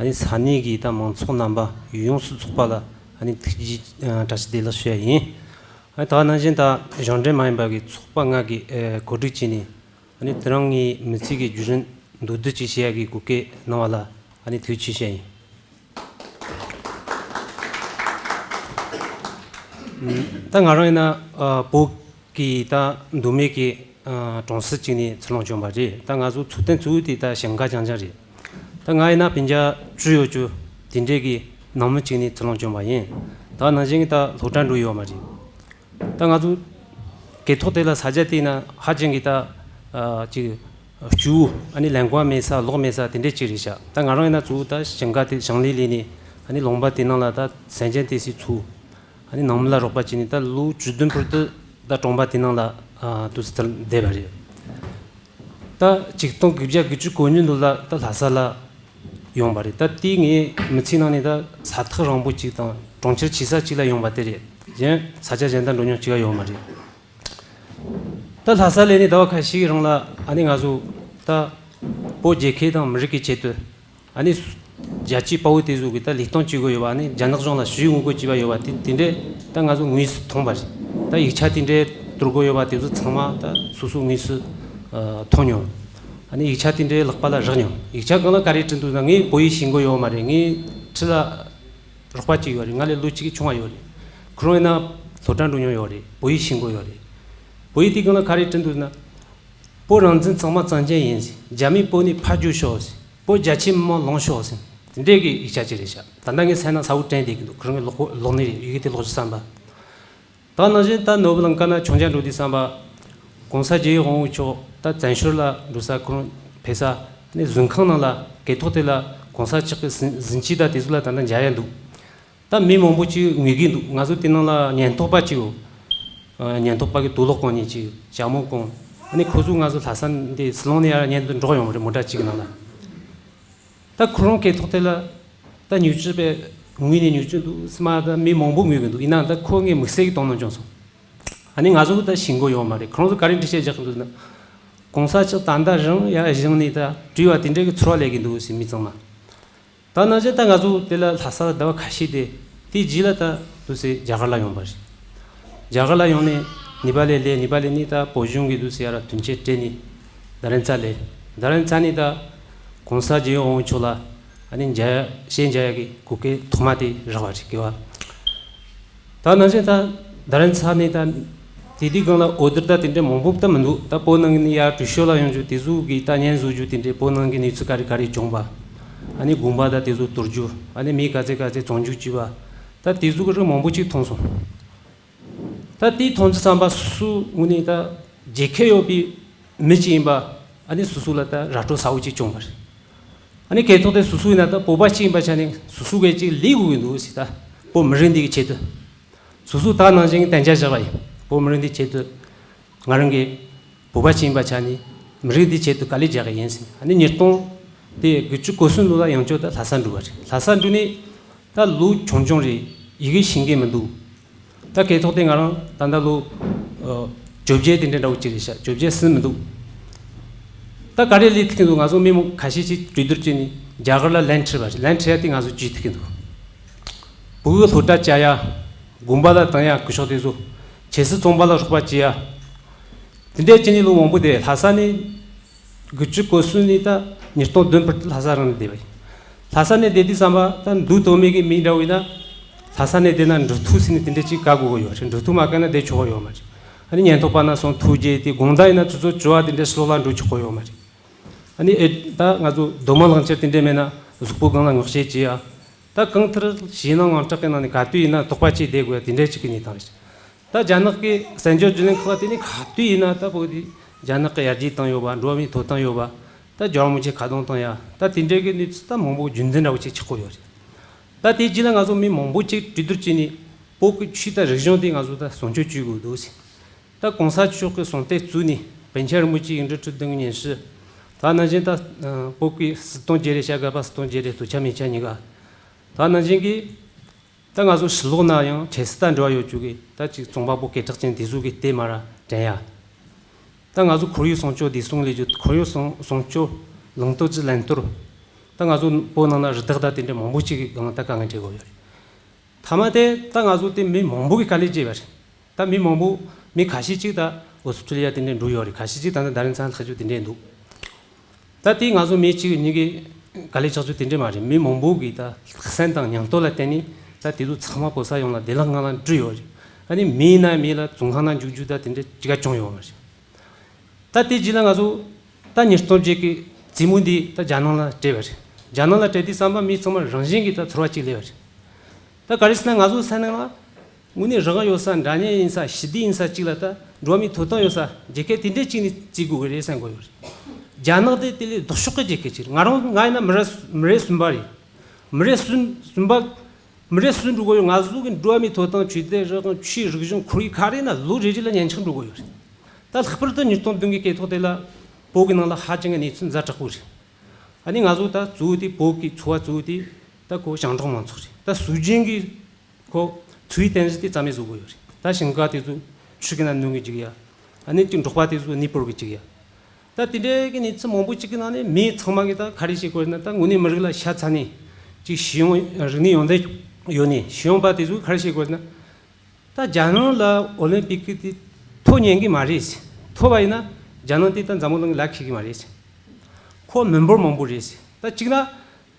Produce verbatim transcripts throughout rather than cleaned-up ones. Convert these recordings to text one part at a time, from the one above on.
ཨ་ནི་ས་གནས་ཀྱི་ད་མང་ཚོགས་རྣམ་པ་ཡོངས་སུ་རྫོགས་པ་ལ་ཨ་ནི་ཐུགས་རྗེ་ཨ་བཀྲ་ཤིས་བདེ་ལེགས་ཞུ་ཡ་ཡིན། ཨ་ནི་ད་ག་ནང་བཞིན་ད་གཞུང་འབྲེལ་མ་ཡིན་པ་གི་ཚོགས་པ་ལྔ་གིས་ཨ་གོ་སྒྲིག་བྱས་ནས་ཨ་ནི་དེ་རིང་ངའི་མི་ཚེ་གི་བརྒྱུད་རིམ་མདོར་བསྡུས་ཅིག་བཤད་ཡ་གི་གོ་སྐབས་གནང་བ་ལ་ཨ་ནི་ཐུགས་རྗེ་ཆེ་ཞུ་ཡ་ཡིན། ད་ང་རང་ཡིན་ན་ཨ་བོད་ཀྱི་ད་མདོ་སྨད་ཀྱི་ཨ་གྲོང་གསེབ་ཅིག་ནས་འཚར་ལོངས་བྱུང་བ་རེད། ད་ང་ཚོ་འཚོ་རྟེན་གཙོ་བོ་དེ་ད་ཞིང་ཁ་རྐྱང་རྐྱང་རེད། ད་ང་ཡིན་ན་སྤུན་ཀྱག་བཅུ་ཡོད་རྒྱུ་དེ་འདྲས་ཀྱི་ནང་མི་གཅིག་ནས་འཚར་ལོངས་བྱུང་བ་ཡིན། ད་ནང་བཞིན་གྱི་ད་སློབ་གྲྭ་འགྲོ་ཡོད་མ་རེད། ད་ང་ཚོ་སྐབས་ཐོག་དེ་ལ་ས་ཆ་དེ་ན་ཧ་ཅང་གི་ད་ཨ་ཅིག་སྐྱོ་བོ་ཨ་ནི་ལེན་ག་མེད་ས་ལོག་མེད་ས་དེ་འདྲས་ཅིག་རེད་ཤག་ད་ང་རང་ཡིན་ན་གཙོ་བོ་ད་ཞིང་ཁ་དེ་ཞིང་ལས་ལས་ནས་ཨ་ནི་ལུང་པ་དེ་ནང་ལ་ད་སེམས་ཅན་དེ་སྲིད་ཚུགས། ཨ་ནི་ནང་མི་ལ་རོགས་པ་བྱས་ནས་ད་ལོ་བཅུ་བདུན་བར་དུ་ད་གྲོང་པ་དེ་ནང་ལ་ཨ་དུས་སུ་བསྡད་པ་རེད། ད་ཆིག་སྟོང་དགུ་བརྒྱ་དགུ་བཅུ་གོ་གཉིས་ལོ་ལ་ད་ལྷ་ས་ལ་ཡོང་བ་རེད། ད་དེའི་ངའི་མི་ཚེའི་ནང་ནས་ད་ས་ཐག་རིང་པོ་གཅིག་དང་གྲོང་ཁྱེར་ཆེ་ས་གཅིག་ལ་ཡོང་བ་དེ་རེད། གཞན་ས་ཆ་གཞན་དང་འགྲོ་མྱོང་གཅིག་ཡང་ཡོད་མ་རེད། ད་ལྷ་ས་སླེབས་ནས་ཟླ་བ་ཁ་ཤས་རིང་ལ་ཨ་ནི་ང་ཚོ་ད་བོད་རྒྱལ་ཁབ་དང་མི་རིགས་ཀྱི་ཆེད་དུ་ཨ་ནི་རྒྱལ་གཅེས་དཔའ་བོ་དེ་ཚོ་གི་ད་ལས་སྟངས་བྱེད་དགོས་ཡོད་པ། ཨ་ནི་རྒྱ་ནག་གཞུང་ལ་ཞུ་ཡིག་འགོད་དགོས་བྱས་པ་ཡོད་པ་དེ་དེ་འདྲས་ད་ང་ཚོ་དངོས་སུ་མཐོང་བ་རེད། ད་ཡིག་ཆ་དེ་འདྲས་བསྡུ་དགོས་ཡོད་པ་དེ་ཚོ་ཚང་མ་ད་སོ་སོ་དངོས་སུ་ཨ་མཐོང་མྱོང་། ཨ་ནི་ཡིག་ཆ་དེ་འདྲས་ལག་པ་ལ་རག་མྱོང་། ཡིག་ཆ་སྒང་ལ་ག་རེ་བྲིས་འདུག་ན། ངས་བོད་ཡིག་ཤེས་ཀྱི་ཡོད་མ་རེད། ངའི་འཁྲིས་ལ་རོགས་པ་གཅིག་ཡོད་རེད། ང་ལས་ལོ་གཅིག་གི་ཆུང་བ་ཡོད་རེད། ཁོ་རང་ཡིན་ན་སློབ་གྲྭ་འགྲོ་མྱོང་ཡོད་རེད། བོད་ཡིག་ཤེས་ཀྱི་ཡོད་རེད། བོད་ཡིག་དེ་སྒང་ལ་ག་རེ་བྲིས་འདུག་ན། བོད་རང་བཙན་གཙང་མ་གཙང་རྐྱང་ཡིན་ཟེར། རྒྱ་མི་བོད་ནས་ཕར་རྒྱུགས་ཤོག་ཟེར། བོད་རྒྱ་ཆེ་མི་མང་ལངས་ཤོག་ཟེར། དེ་འདྲས་ཀྱི་ཡིག་ཆ་ཅིག་རེད་ཤག་ད་ལྟ་ངའི་སེམས་ནང་གསལ་པོ་དྲན་བསྡད་ཀྱི་འདུག་ཁོ་རང་གི་ཀློག་ཀློག་ནི་རེད། ཡི་གེ་དེ་ཀློག་རྒྱུ་བསམ་པ། ད་ནང་བཞིན་ད་ནོར་བུ་ལང་ཀ་ན་འཆིང་རྒྱག་འགྲོ་དུས་བསམ་པ། གོང་ས་རྒྱལ་བའི་དབང་པོ་མཆོག་ད་བཙན་བྱོལ་ལ་འགྲོ་ས་ཁོ་རང་ཕེབས་ས་ནས་གཟིམ་ཁང་ནང་ལ་སྐབས་ཐོག་དེ་ལ་གོང་ས་མཆོག་གི་གཟིམ་གཟིམ་ཆས་དང་དེ་ཚོ་ལ་ད་ལྟ་མཇལ་ཡ་འདུག་ད་མི་མང་པོ་ཅིག་ངུ་གི་འདུག་ང་ཚོ་དེ་ནང་ལ་ཉེན་རྟོག་པ་ཅིག་ཡོད། ཨ་ཉེན་རྟོག་པ་གི་དུག་ལོག་གོན་མཁན་ཅིག་ཞྭ་མོ་གོན། ཨ་ནི་ཁོ་ཚོ་ང་ཚོ་ལྷ་ས་འདི་སི་ལོང་ནས་ཡར་ཉལ་དུ་འགྲོ་ཡོང་བ་རེད། མོ་ཊ་གཅིག་གི་ནང་ལ། ད་ཁོ་རང་སྐབས་ཐོག་དེ་ལ་ད་ཉུག་ཅིག་པས་ངུས་ནས་ཉུག་ཅིག་འདུག་སི་མ་ད་མི་མང་པོ་ངུས་གི་འདུག་ཡིན་ནའང་ད་ཁོ་ངའི་དམིགས་བསལ་གྱི་དོ་སྣང་བྱུང་སོང་། ཨ་ནི་ང་ཚོ་ད་ཤེས་ཀྱི་ཡོད་མ་རེད། ཁོ་རང་ཚོ་ག་རེ་འགྲེལ་བཤད་རྒྱག་གི་འདུག་ན། གོང་ས་མཆོག་ད་ལྟ་རང་ཡར་བཞེངས་ནས་ད་བྲིས་པ་དེ་འདྲའི་གི་ཚོར་བ་སླེབས་གི་འདུག་ཟེར། མི་ཚང་མ། ད་ནང་བཞིན་ད་ང་ཚོ་དེ་ལ་ལྷ་ས་ལ་ཟླ་བ་ཁ་ཤས་བསྡད། དེའི་རྗེས་ལ་ད་འདུག་སེ་རྒྱ་གར་ལ་ཡོང་བ་རེད། རྒྱ་གར་ལ་ཡོང་ནས་ནེ་པ་ལ་སླེབས། ནེ་པ་ལ་ནས་ད་བོད་གཞུང་གིས་འདུག་སེ་ཡར་དོན་གཅོད་སྤྲད་ནས་རྡ་རམ་ས་ལ་སླེབས། རྡ་རམ་ས་ནས་ད་གོང་ས་རྒྱལ་བའི་དབང་པོ་མཆོག་ལ་ཨ་ནི་མཇལ་ཡ་བཤད་མཇལ་ཡ་གི་གོ་སྐབས་ཐོག་མ་དེ་རག་པ་རེད། དགེ་བ། ད་ནང་བཞིན་ད་རྡ་རམ་ས་ནས་ད་དེ་དུས་སྒང་ལ་ཨོ་ཌར་ད་དེ་འདྲའི་མང་པོ་ད་མི་འདུག་ད་བོད་ནང་གི་ནས་ཡར་དྲུག་ཤོག་ལ་ཡོང་རྒྱུ་དེ་ཚོ་གི་ད་སྙན་བཟོ་རྒྱུ་དེ་འདྲའི་བོད་ནང་གི་གནས་ཚུལ་ག་རེ་ག་རེ་བྱུང་བ། ཨ་ནི་དགོན་པ་ད་དེ་ཚོ་དོར་རྒྱུ། ཨ་ནི་མི་ག་ཚད་ག་ཚད་བཙོང་རྒྱུ་བྱས་པ། ད་དེ་ཚོ་གི་རིགས་མང་པོ་ཅིག་མཐོང་སོང་། ད་དེ་མཐོང་རྒྱུ་བསམ་པ་སོ་སོ་ངོས་ནས་ད་རྒྱལ་ཁབ་ཡོད་པའི་མི་ཅིག་ཡིན་པ། ཨ་ནི་སོ་སོ་ལ་ད་ར་སྤྲོད་ཚ་བོ་ཅིག་བྱུང་བ་རེད། ཨ་ནི་སྐབས་ཐོག་དེ་སོ་སོ་ཡིན་ན་ད་བོད་པ་གཅིག་ཡིན་པ་ཆ་ནས་སོ་སོ་གིས་ཅིག་ལས་དགོས་ཀྱི་འདུག་ཟེར། ད་བོད་མི་རིགས་འདི་གི་ཆེད་དུ། སོ་སོ་ད་ནང་བཞིན་གཏན་འཇགས་བཞག་པ་ཡིན། བོད་མི་རིགས་འདི་ཆེད་དུ། ང་རང་གིས་བོད་པ་གཅིག་ཡིན་པ་ཆ་ནས་མི་རིགས་འདི་ཆེད་དུ་དཀའ་ལས་རྒྱག་གི་ཡིན་ཟེར། ཨ་ནི་ཉིས་སྟོང་དེ་དགུ་བཅུ་གོ་གསུམ་ལོ་ལ་ཡང་བསྐྱར་ད་ལྷ་ས་འགྲོ་བ་རེད། ལྷ་ས་འགྲོ་ནས་ད་ལོ་ཆུང་ཆུང་རེད། ཡི་གེ་ཤེས་མཁན་མི་འདུག་ད་སྐབས་ཐོག་དེ་ང་རང་ད་ལྟ་ལོ་ཨ་བཅོ་བརྒྱད་དེ་འདྲ་འདྲ་བོ་ཅིག་རེད་ཤག་བཅོ་བརྒྱད་ཟིན་མི་འདུག་ད་ག་རེ་ལས་ཐུབ་ཀྱི་འདུག་ང་ཚོ་མི་མང་ཁ་ཤས་ཅིག་གྲོས་བསྡུར་བྱས་ནས་རྒྱ་གར་ལ་ལན་འཁྲི་བ་རེད། ལན་འཁྲི་ཡ་དེ་ང་ཚོ་བྱེད་ཐུབ་ཀྱི་འདུག་བོད་ཀྱི་སློབ་གྲྭ་བཅའ་ཡ། དགོན་པ་ལ་བཏང་ཡ། སྐུ་ཞབས་དེ་ཚོ་ཆབ་སྲིད་བཙོན་པ་ལ་སོགས་པ་བྱེད་ཡ། དེ་འདྲའི་བྱས་ནས་ལོ་མང་པོ་བསྡད། ལྷ་ས་ནས་དགུ་བཅུ་གོ་གསུམ་ནས་ད་ཉིས་སྟོང་བདུན་བར་དུ་ལྷ་ས་རང་ནས་བསྡད་པ་ཡིན། ལྷ་ས་ནས་བསྡད་དུས་ཙམ་པ་ད་མདོ་སྟོད་སྨད་ཀྱི་མི་འདྲ་བོ་ཡིན་ན། ལྷ་ས་ནས་བསྡད་ན་འགྲོ་ཐུག་ཟེར་ནས་དེ་འདྲ་ཅིག་བཀག་དགོས་ཀྱི་ཡོད་རེད། འགྲོ་ཐུག་མ་བཀག་ན་བསྡད་ཆོག་གི་ཡོད་མ་རེད། ཨ་ནི་ཉེན་རྟོག་པ་ན་སོང་ཐུག་རྗེས་དེ་དགོང་དག་ཡིན་ན་ཆུ་ཚོད་བཅུ་པ་དེ་འདྲའི་ཕྱི་ལོགས་ལ་འགྲོ་ཆོག་གི་ཡོད་མ་རེད། ཨ་ནི་ཨེ་ད་ང་ཚོ་རྡོག་མ་ལང་ཁྱེར་དེ་འདྲ་མེད་ན་གཟུགས་པོ་སྒང་ལ་ངོ་ཤེས་བྱེད་ཡ། ད་གང་ལྟར་ཞེད་སྣང་ངང་སྐྲག་གི་ནང་ནས་ག་དུས་ཡིན་ན་དོགས་པ་བྱས་བསྡད་དགོས་ཡ་དེ་འདྲ་ཅིག་གི་གནས་སྟངས་རེད། ད་རྒྱ་ནག་གི་གསར་འགྱུར་བརྒྱུད་ལམ་ཁག་དེ་ནས་ག་དུས་ཡིན་ན་ད་བོད་དེ་རྒྱ་ནག་གིས་ཡར་རྒྱས་བཏང་ཡོད་པ། འགྲོ་བ་མིའི་ཐོབ་ཐང་ཡོད་པ། ད་རྒྱལ་བ་རིན་པོ་ཆེ་ཁ་རྡུང་བཏང་ཡ། ད་དེ་འདྲའི་གི་གནས་ཚུལ་ད་མང་པོ་རྒྱུན་ལྡན་འདྲ་བོ་ཅིག་ཆགས་ཀྱི་ཡོད་རེད། ད་དེ་རྗེས་ལ་ང་ཚོ་མི་མང་པོ་ཅིག་གྲོས་བསྡུར་བྱས་ནས་བོད་ཀྱི་ཆོས་དང་རིག་གཞུང་དེ་ང་ཚོ་ད་སྲུང་སྐྱོབ་བྱེད་དགོས་འདུག་ཟེར། ད་གོང་ས་མཆོག་གི་གསུང་བཤད་བཙུགས་ནས་པཎ་ཆེན་རིན་པོ་ཆེའི་ཡིག་འབྲུ་ཁྲི་བདུན་གྱི་ཉི་ཤུ། ད་ནང་བཞིན་ད་བོད་ཀྱི་སྲིད་དོན་བརྗེ་རེས་བྱ་དགོས་པ། སྲིད་དོན་བརྗེ་རེས་སྟོབས་ཆ་མེ་ཆ་གཉིས་ཀ། ད་ནང་བཞིན་གྱི་ད་ང་ཚོ་ཕྱི་ལོགས་ན་ཡང་ཆབ་སྲིད་དང་འབྲེལ་བ་ཡོད་རྒྱུ་གི་ད་ཅིག་རྩོམ་པ་པོ་སྐད་གྲགས་ཅན་དེ་ཚོ་གི་དེ་མར་དྲན་ཡ། ད་ང་ཚོ་ཁོར་ཡུག་སྲུང་སྐྱོབ་བདེ་སྲུང་ལས་རྒྱུ། ཁོར་ཡུག་སྲུང་སྲུང་སྐྱོབ་ལུང་སྟོབས་ཀྱི་ལན་གཏོར། ད་ང་ཚོ་བོད་ནང་ན་རི་དྭགས་ད་དེ་འདྲའི་མང་པོ་ཅིག་གི་སྒང་ད་དཀའ་ངལ་འཕྲད་དགོས་ཡོད་རེད། མཐའ་མ་དེ་ད་ང་ཚོ་དེ་མི་མང་པོ་གི་དཀའ་ལས་བརྒྱབ་པ་རེད། ད་མི་མང་པོ་མི་ཁ་ཤས་ཅིག་ད་ཨོ་སི་ཀྲི་ལི་ཡ་དེ་འདྲའི་འགྲོ་ཡོད་རེད། ཁ་ཤས་ཅིག་ད་ནི་ད་རིང་ཚང་ལྷག་རྒྱུ་དེ་འདྲའི་འདུག་ད་དེ་ང་ཚོ་མི་གཅིག་གཉིས་ཀྱི་དཀའ་ལས་ཆགས་རྒྱུ་དེ་འདྲའི་མ་རེད། མི་མང་པོ་གི་ད་ལྷག་བསམ་དང་སྙིང་སྟོབས་ལ་བརྟེན་ནས་ད་དེ་ཚོ་ཚང་མ་བོད་ས་ཡོངས་ལ་བདེ་བླག་ངང་ལ་འགྲུལ་ཡོད་རེད། ཨ་ནི་མི་ཡིན་ན་མི་ལ་བཙོན་ཁང་ནང་འཇུག་རྒྱུ་ད་དེ་འདྲ་ཅི་ག་བྱུང་ཡོད་མ་རེད། ད་དེ་རྗེས་ལ་ང་ཚོ་ད་ཉིས་སྟོང་བརྒྱད་ཀྱི་རྩེད་མོ་འདི་ད་རྒྱ་ནག་ལ་སྤྲད་པ་རེད། རྒྱ་ནག་ལ་སྤྲད་དུས་ཙམ་པ་མི་ཚང་མ་རང་བཞིན་གྱིས་ད་ཚོར་བ་གཅིག་སླེབས་པ་རེད། ད་ག་རེ་ཟེར་ན་ང་ཚོ་ས་ནང་ལ་དངོས་གནས་རང་དབང་ཡོད་ས། འདྲ་མཉམ་ཡིན་ས། ཞི་བདེ་ཡིན་ས་གཅིག་ལ་ད་འགྲོ་བ་མིའི་ཐོབ་ཐང་ཡོད་ས་རྒྱལ་ཁབ་དེ་འདྲས་གཅིག་ནས་བརྩི་དགོས་ཀྱི་རེད་བསམ་གྱི་ཡོད་རེད། རྒྱ་ནག་དེ་དེ་ལས་ལྡོག་ཕྱོགས་ཀྱི་རྒྱལ་ཁབ་ཅིག་རེད། ང་རང་ང་ཡིན་ན་མི་རབས་མི་རབས་གསུམ་པ་རེད། མི་རབས་གསུམ་གསུམ་པ། མི་རེ་སུན་འགྲོ་གི་ཡོད། ང་ཚོ་གི་འགྲོ་བ་མིའི་ཐོབ་ཐང་ཆོས་དད་རང་དབང་ཆོས་རིག་གཞུང་ཁོར་ཡུག་ག་རེ་ན་ལོ་རེ་རེ་ལ་ཉེན་ཆག་འགྲོ་གི་ཡོད་རེད། ད་ལྷག་པར་དུ་ཉིས་སྟོང་བདུན་གྱི་སྐད་ཐོག་དེ་ལ་བོད་ཀྱི་ནང་ལ་ཧ་ཅང་གི་གནས་ཚུལ་ཛ་དྲག་པོ་རེད། ཨ་ནི་ང་ཚོ་ད་གཙོ་བོ་དེ་བོད་ཀྱི་ཚོ་བ་གཙོ་བོ་དེ་ད་ཁོ་ཞིང་འབྲོག་མང་ཚོགས་རེད། ད་སྲོལ་རྒྱུན་གྱི་ཁོ་འཚོ་བའི་རྟེན་གཞི་དེ་རྩ་མེད་བཟོ་གི་ཡོད་རེད། ད་ཞིང་ཁ་དེ་ཚོ་ཆུ་གི་ནང་ནུབ་གི་འཇུག་ཡ། ཨ་ནི་ཅིག་འབྲོག་པ་དེ་ཚོ་གནས་སྤོར་གི་འཇུག་ཡ། ད་དེ་འདྲའི་གི་གནས་ཚུལ་མང་པོ་ཅིག་གི་ནང་ནས་མི་ཚང་མ་གི་ད་ག་རེ་བྱེད་དགོས་ན། ད་དངོས་གནས་མི་རིགས་ལ་ཤ་ཚ་ནས་ཅིག་ཤེས་ཡོན་རིག་གནས་ཡོན་ཏན་ཡོད་ནས་ཤེས་ཡོན་པ་དེ་ཚོས་ག་རེ་བྱེད་དགོས་ན། ད་རྒྱ་ནག་ལ་ཨོ་ལིམ་པིག་གི་དེ་ཐོབ་ཉན་གི་མ་རེད། ཐོབ་པ་ཡིན་ན་རྒྱ་ནག་དེ་ད་འཛམ་བུ་གླིང་གི་ལག་ཁེལ་གི་མ་རེད། ཁོ་མི་འབོར་མང་པོ་རེད། ད་གཅིག་ན་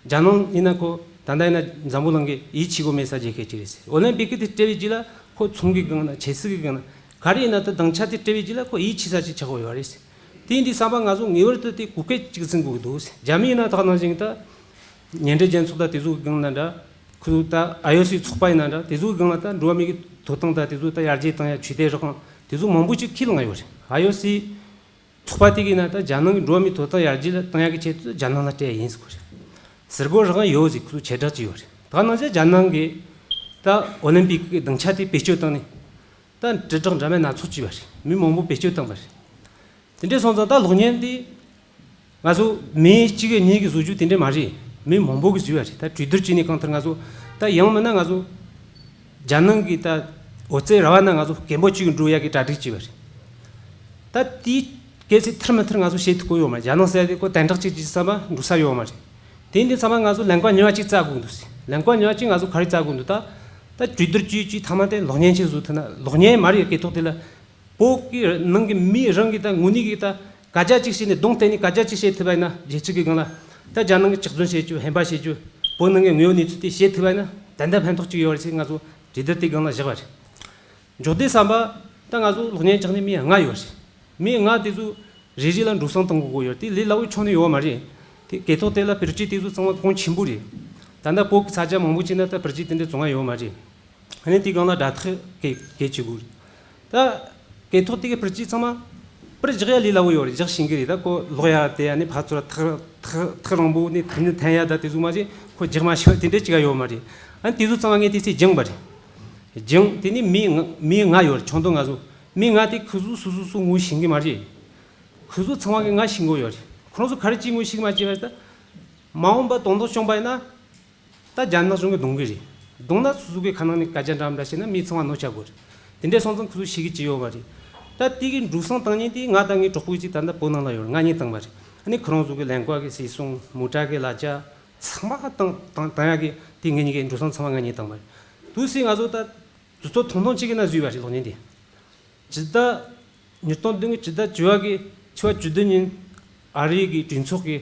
རྒྱ་ནག་ཡིན་ན་ཁོ་ད་ལྟ་ཡིན་ན་འཛམ་བུ་གླིང་གི་ཡིད་ཆེས་དགོས་མེད་ས་རྒྱལ་ཁབ་ཅིག་རེད། ཨོ་ལིམ་པིག་གི་དེ་སྤྲད་པའི་རྗེས་ལ་ཁོ་ཚོང་གི་སྒང་ན་ཆབ་སྲིད་ཀྱི་སྒང་ན་ག་རེ་ཡིན་ན་ད་སྡིངས་ཆ་དེ་སྤྲད་པའི་རྗེས་ལ་ཁོ་ཡིད་ཆེས་ས་ཅིག་ཆགས་ཡོད་རེད། དེ་ཡིན་དུས་ཙམ་པ་ང་ཚོ་ངེས་པར་དུ་དེ་གོ་སྐབས་ཅིག་འཛིན་དགོས་ཀྱི་འདུག་རྒྱ་མི་ཡིན་ན་ད་ག་ནང་བཞིན་ད་ཉེ་འབྲེལ་རྒྱལ་ཚོགས་དང་དེ་ཚོ་གི་སྒང་ན་འདྲ། ཁོ་ཚོ་ད་ཨའི་ཨོ་སི་ཚོགས་པ་ཡིན་ན་འདྲ། དེ་ཚོ་གི་སྒང་ལ་ད་འགྲོ་བ་མི་གི་ཐོབ་ཐང་དང་དེ་ཚོ་ད་ཡར་རྒྱས་བཏང་ཡ། ཆོས་དད་རང་དབང་དེ་ཚོ་མང་པོ་ཅིག་ཁས་བླངས་ཡོད་རེད། ཨའི་ཨོ་སི་ཚོགས་པ་དེ་གིས་ན་ད་རྒྱ་ནག་གི་འགྲོ་བ་མིའི་ཐོབ་ཐང་ཡར་རྒྱས་ལ་བཏང་ཡག་གི་ཆེད་དུ་རྒྱ་ནག་ལ་སྤྲད་ཡིན་ཟེར་གོ་རེད། ཟེར་གོ་རང་ཡོད་ཟེར་ཁོ་ཚོ་ཁྱབ་བསྒྲགས་ཀྱི་ཡོད་རེད། ད་ག་ནང་བཞིན་རྒྱ་ནག་གིས་ད་ཨོ་ལིམ་པིག་གི་སྡིངས་ཆ་དེ་བེད་སྤྱོད་བཏང་ནས་ད་དྲིལ་བསྒྲགས་འདྲ་མིན་སྣ་ཚོགས་བྱས་པ་རེད། མི་མང་པོ་བེད་སྤྱོད་བཏང་བ་རེད། དེ་འདྲས་སོང་ཙང་ད་གློག་བརྙན་དེ་ང་ཚོ་མི་གཅིག་གིས་གཉིས་ཀྱིས་བཟོ་རྒྱུ་དེ་འདྲས་མ་རེད། མི་མང་པོ་གིས་བཟོས་པ་རེད། ད་གྲོས་བསྡུར་བྱས་ནས་གང་ལྟར་ང་ཚོ་ད་ཡང་མིན་ན་ང་ཚོ་རྒྱ་ནག་གི་ད་འོད་རྩེད་ར་བ་ན་ང་ཚོ་སྐད་འབོད་གཅིག་འགྲོ་ཡག་གི་གྲ་སྒྲིག་བྱས་པ་རེད། ད་དེའི་གལ་སྲིད་མཐར་མི་མཐར་ང་ཚོ་བྱེད་ཐུབ་ཀྱི་ཡོད་མ་རེད། རྒྱ་ནག་ཟེར་ཡ་དེ་ཁོ་དམ་དྲག་ཅིག་བྱེད་བསམ་པ་འགྲོ་ས་ཡོད་མ་རེད། དེ་འདི་ཚང་མ་ང་ཚོ་ལན་ཀ་ཉོ་བ་ཅིག་བཙལ་དགོས་འདུག་ཟེར། ལན་ཀ་ཉོ་བ་ཅིག་ང་ཚོ་ག་རེ་བཙལ་དགོས་འདུག་ད་ད་གྲོས་བསྡུར་བྱས་བྱས་མཐའ་མ་དེ་གློག་བརྙན་ཅིག་བཟོ་ཐུབ་ན། གློག་བརྙན་མ་རེད། སྐད་ཐོག་དེ་ལ་བོད་ཀྱི་ནང་གི་མི་རང་གི་ད་དངོས་གནས་ཀྱི་ད་སྐད་ཆ་ཅིག་བཤད་ནས་གདོང་གཏད་ནས་སྐད་ཆ་ཅིག་བཤད་ཐུབ་པ་ཡིན་ན། རྒྱལ་སྤྱི་གི་སྒང་ལ་ད་རྒྱ་ནག་གི་གཅིག་མཚུངས་བྱེད་རྒྱུ། ཧམ་པ་བྱེད་རྒྱུ། བོད་ནང་གི་དངོས་ཡོད་གནས་ཚུལ་དེ་བཤད་ཐུབ་པ་ཡིན་ན་ཏན་ཏན་ཕན་ཐོགས་ཅིག་ཡོད་རེད་ཟེར་ང་ཚོ་གྲོས་བསྡུར་དེའི་སྒང་ལ་བཞག་པ་རེད། མཇུག་དེ་བསམ་པ་ད་ང་ཚོ་གློག་བརྙན་བྱས་ནས་མི་ལྔ་ཡོད་རེད། མི་ལྔ་དེ་ཚོ་རེ་རེ་ལ་འགྲོ་སོང་གཏོང་དགོས་ཀྱི་ཡོད་རེད། དེ་ལས་སླ་བོའི་ཕྱོགས་ནས་ཡོད་མ་རེད། དེ་སྐད་ཐོག་དེ་ལ་བེད་སྤྱོད་དེ་ཚོ་ཚང་མ་གོང་ཆེན་པོ་རེད། ད་ལྟ་བོད་ཀྱི་ས་ཆ་མང་པོ་ཅིག་ན་ད་བེད་སྤྱོད་དེ་འདྲ་བྱུང་བ་ཡོད་མ་རེད། ཨ་ནི་དེའི་སྒང་ལ་དྲ་ཐག་གི་གལ་ཆེ་དགོས་རེད། ད་སྐད་ཐོག་དེ་གི་བེད་སྤྱོད་ཚང་མ་པར་རྒྱག་ཡ་ལས་སླ་བོ་ཡོད་རེད། རྒྱག་ཤེས་ཀྱི་རེད། ད་ཁོ་ཀློག་ཡ་དེ་ཨ་ནི་ཕར་ཚུར་ཐག་ཐག་ཐག་རིང་པོ་ནས་ཐག་ཉེ་འཐེན་ཡ་ད་དེ་ཚོ་མ་བྱས་ཁོ་རྒྱག་མ་ཤེས་པ་དེ་འདྲ་ཅིག་ཡོད་མ་རེད། ཨ་ནི་དེ་ཚོ་ཚང་མ་ངས་དེ་ཚེ་སྦྱངས་པ་རེད། སྦྱངས་དེ་ནི་མི་ལྔ་མི་ལྔ་ཡོད་རེད། ཆུང་དུ་ང་ཚོ་མི་ལྔ་དེ་ཁོ་ཚོ་སོ་སོ་སོ་ངོ་ཤེས་ཀྱི་མ་རེད། ཁོ་ཚོ་ཚང་མ་གི་ང་ཤེས་ཀྱི་ཡོད་རེད། ཁོ་རང་ཚོ་ག་རེ་ཅིག་ངོ་ཤེས་ཀྱི་མ་བྱས་པ་རེད། ད་མ་འོངས་པ་དོན་དག་བྱུང་པ་ཡིན་ན། ད་རྒྱ་ནག་གཞུང་གིས་གཏོང་གི་རེད། གཏོང་ན་སོ་སོ་གི་ཁ་ནང་ནས་སྐད་ཆ་འདྲ་མི་འདྲ་བཤད་ན་མི་ཚང་མ་གནོད་ཆ་དགོས་རེད། དེ་འདྲ་སོང་ཙང་ཁོ་ཚོ་ཤེས་ཀྱི་ཅི་ཡོད་མ་རེད། ད་དེ་གི་འགྲོ་སོང་བཏང་མཁན་དེ་ང་དང་ངའི་གྲོགས་པོ་གཅིག་ད་ལྟ་བོད་ནང་ལ་ཡོད་རེད། ང་གཉིས་བཏང་བ་རེད། ཨ་ནི་ཁོ་རང་ཚོ་གི་ལན་ཀ་གི་སྲིད་སྲུང་མོ་ཊ་གི་གླ་ཆ་ཚང་མ་བཏང་བཏང་བཏང་ཡག་གི་དེ་ངེད་གཉིས་ཀྱི་འགྲོ་སོང་ཚང་མ་ང་གཉིས་བཏང་བ་རེད། དུས་སུ་ང་ཚོ་ད་དུས་ཚོད་ཐུང་ཐུང་གཅིག་གི་ནང་བཟོས་པ་རེད་གློག་བརྙན་དེ། སྤྱི་ཟླ་ཉིས་སྟོང་བདུན་གྱི་སྤྱི་ཟླ་བཅུ་པ་གི་ཕྱི་ཟླ་བཅུ་བདུན་ཉིན་ཨ་རི་གི་གྲོས་ཚོགས་ཀྱིས་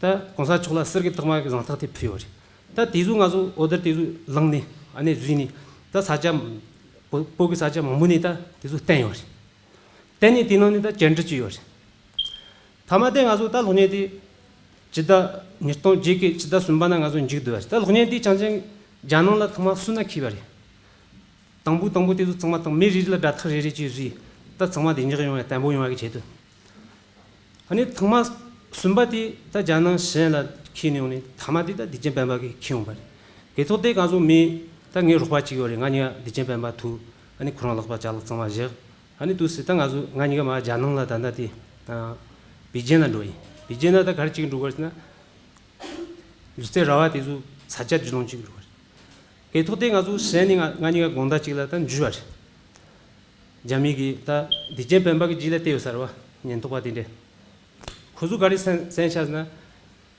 ད་གོང་ས་མཆོག་ལ་གསེར་གྱི་རྟགས་མ་གི་གཟེངས་རྟགས་དེ་ཕུལ་ཡོད་རེད། ད་དེ་ཚོ་ང་ཚོ་ཨོ་ཌར་དེ་ཚོ་བླངས་ནས་ཨ་ནེ་བཟོས་ནས་ད་ས་ཆ་བོད་བོད་ཀྱི་ས་ཆ་མང་པོ་ནས་ད་དེ་ཚོ་བསྟན་ཡོད་རེད། བསྟན་ནས་དེ་ནང་ནས་ད་བཅར་འདྲི་བྱས་ཡོད་རེད། མཐའ་མ་དེ་ང་ཚོ་ད་གློག་བརྙན་དེ་སྤྱི་ཟླ་ཉིས་སྟོང་བརྒྱད་ཀྱི་སྤྱི་ཟླ་གསུམ་པ་ན་ང་ཚོ་མཇུག་བསྡུ་བ་རེད། ད་གློག་བརྙན་དེ་རྐྱང་རྐྱང་རྒྱ་ནང་ལ་ཐོག་མ་སུ་ན་འཁྱེར་བ་རེད། དང་པོ་དང་པོ་དེ་ཚོ་ཚང་མ་དང་མི་རེ་རེ་ལ་དྲ་ཐག་རེ་རེ་བཅས་བཟོས། ད་ཚང་མ་བདེ་འཇགས་ཡོང་བའི་བརྟན་པོ་ཡོང་བ་གི་ཆེད་དུ། ཨ་ནི་ཐེངས་མ་གསུམ་པ་དེ་ད་རྒྱ་ནང་ཞི་ཨན་ལ་འཁྱེར་ནས་ཡོང་ནས་མཐའ་མ་དེ་ད་བདེ་ཆེན་སྤེན་པ་གིས་འཁྱེར་ཡོང་པ་རེད། སྐད་ཐོག་དེ་ང་ཚོ་མི་ད་ངའི་རོགས་པ་གཅིག་ཡོད་རེད། ང་གཉིས་ཀ་བདེ་ཆེན་སྤེན་པ་ཐུག་ཨ་ནི་ཁོ་རང་ལག་པ་ཅ་ལག་ཚང་མ་བཞག་ཨ་ནི་དུས་སུ་ད་ང་ཚོ་ང་གཉིས་ཀ་མར་རྒྱ་ནང་ལ་ད་ལྟ་དེ་ཨ་པེ་ཅིན་ལ་འགྲོ་ཡིན། པེ་ཅིན་ལ་ད་ག་རེ་བྱེད་གི་འགྲོ་གི་རེད་ཟེར་ན། ལུས་རྩལ་ར་བ་དེ་ཚོ་ས་ཆ་བརྒྱུད་ལམ་གཅིག་འགྲོ་གི་རེད། སྐད་ཐོག་དེ་ང་ཚོ་གཞན་ནས་ང་ང་གཉིས་ཀ་དགོང་དག་གཅིག་ལ་ད་འཇུས་པ་རེད། རྒྱ་མི་གིས་ད་བདེ་ཆེན་སྤེན་པ་གི་རྗེས་ལ་བལྟས་ཡོད་ས་རེད་བ། ཉེན་རྟོག་པ་དེ་འདྲས། ཁོ་ཚོ་ག་རེ་སེམས་སེམས་ཤར་ཟེར་ན།